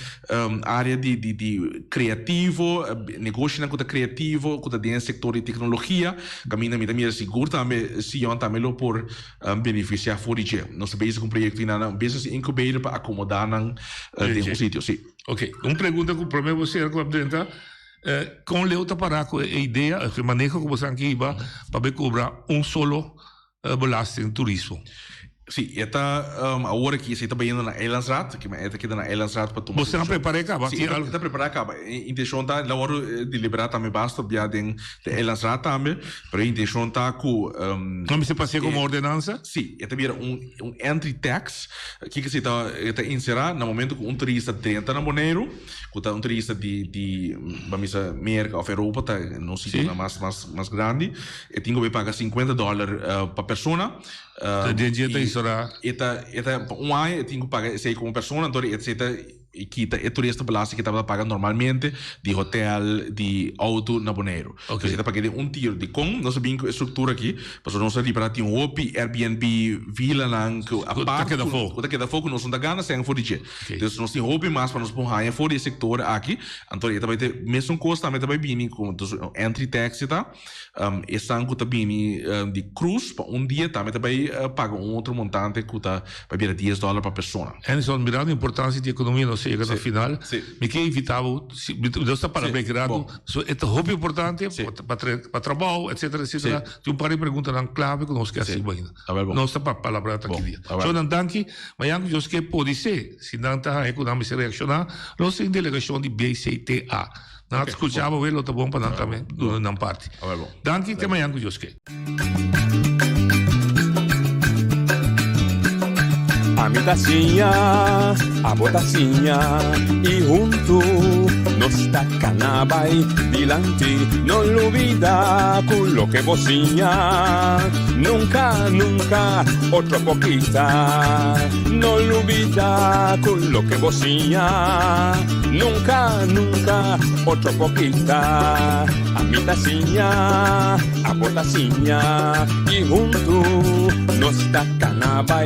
area di di creativo, negoshinan cu ta creativo, cu ta den e sector di tecnologia, caminda mi ta mira sigur tambe Sion tambe lo por Beneficia for di dje. Nos ta bezig ku un proyekto di nan business incubator pa akomodá nan den un sitio, si. Ok, un pregunta ku promé bo sera ku a drenta, kon leu ta pará ku e idea, e maneho ku boso a hiba pa bay kobra un solo belasting turismo? Si, e ta awor aki esei ta bayendo na Eilandsraad, ke e ta keda na Eilandsraad pa tuma Boso a prepar'é kaba? Si, e ta prepará kaba. E intenshon ta, lo wòrdu deliberá tambe basta bia den Eilandsraad tambe. Pero e intencion ta cu. No mester pas'é como ordenansa? Si, e ta bira un un entry tax. Kiko esei ta e ta encera? Na momento cu un turista drenta na Boneiru, cu ta un turista di di ban bisa Merca of Europa ta nos sitionan mas mas mas grandi, e tin cu bay paga cincuenta dollar pa persona. Ta dje dje ta instora. E ta e ta pa un aña e tin cu paga esei como persona, anto esei ta. I kita e toeristenbelasting ke tabata paga normalmente di hotel, di auto na Boneiru. Oké. Dus e ta paga den un tiro. Dikon nos a bin ku e struktura aki? Pasobra nos a ripará tin hopi Airbnb, vilanan ku Ku ta apart keda ku afó. ku ta keda afó ku nos no ta gana sèn for di dje. Oké. Dus nos tin hopi mas pa nos por haña for di e sektor aki. Anto e ta bai te mesun kos tambe ta bai bini ku dus entry tax e ta. Esnan ku ta bini di krus pa un dia tambe ta bai paga un otro montante ku ta bai bira dies dòler pa persona. Anderson, mirando importancia di economia nos a yega na final, mi ke invita bo, si, nos ta para breki rato, so e ta hopi importante pa pa trabou etcetera etcetera, tin un par di preguntanan clave ku nos ke hasi bo ainda. Nos ta pa palabra ta aki dia. So nan danki, mañan ku Dios ke podi ser, si nan ta haña ku nan mester reacciona, nos tin delegacion di BCTA. Nan a skucha bo lo ta bon pa nan tambe duna nan parti. Danki te mañan ku Dios ke. Ami ta siña, abo ta siña y huntu nos ta cana bay dilanti. No lubida cu loke bo siña nunca, nunca otro por kita. No lubida cu loke bo siña. Nunca, nunca, otro por kita. Ami ta siña, abo ta siña, y huntu nos ta cana bay.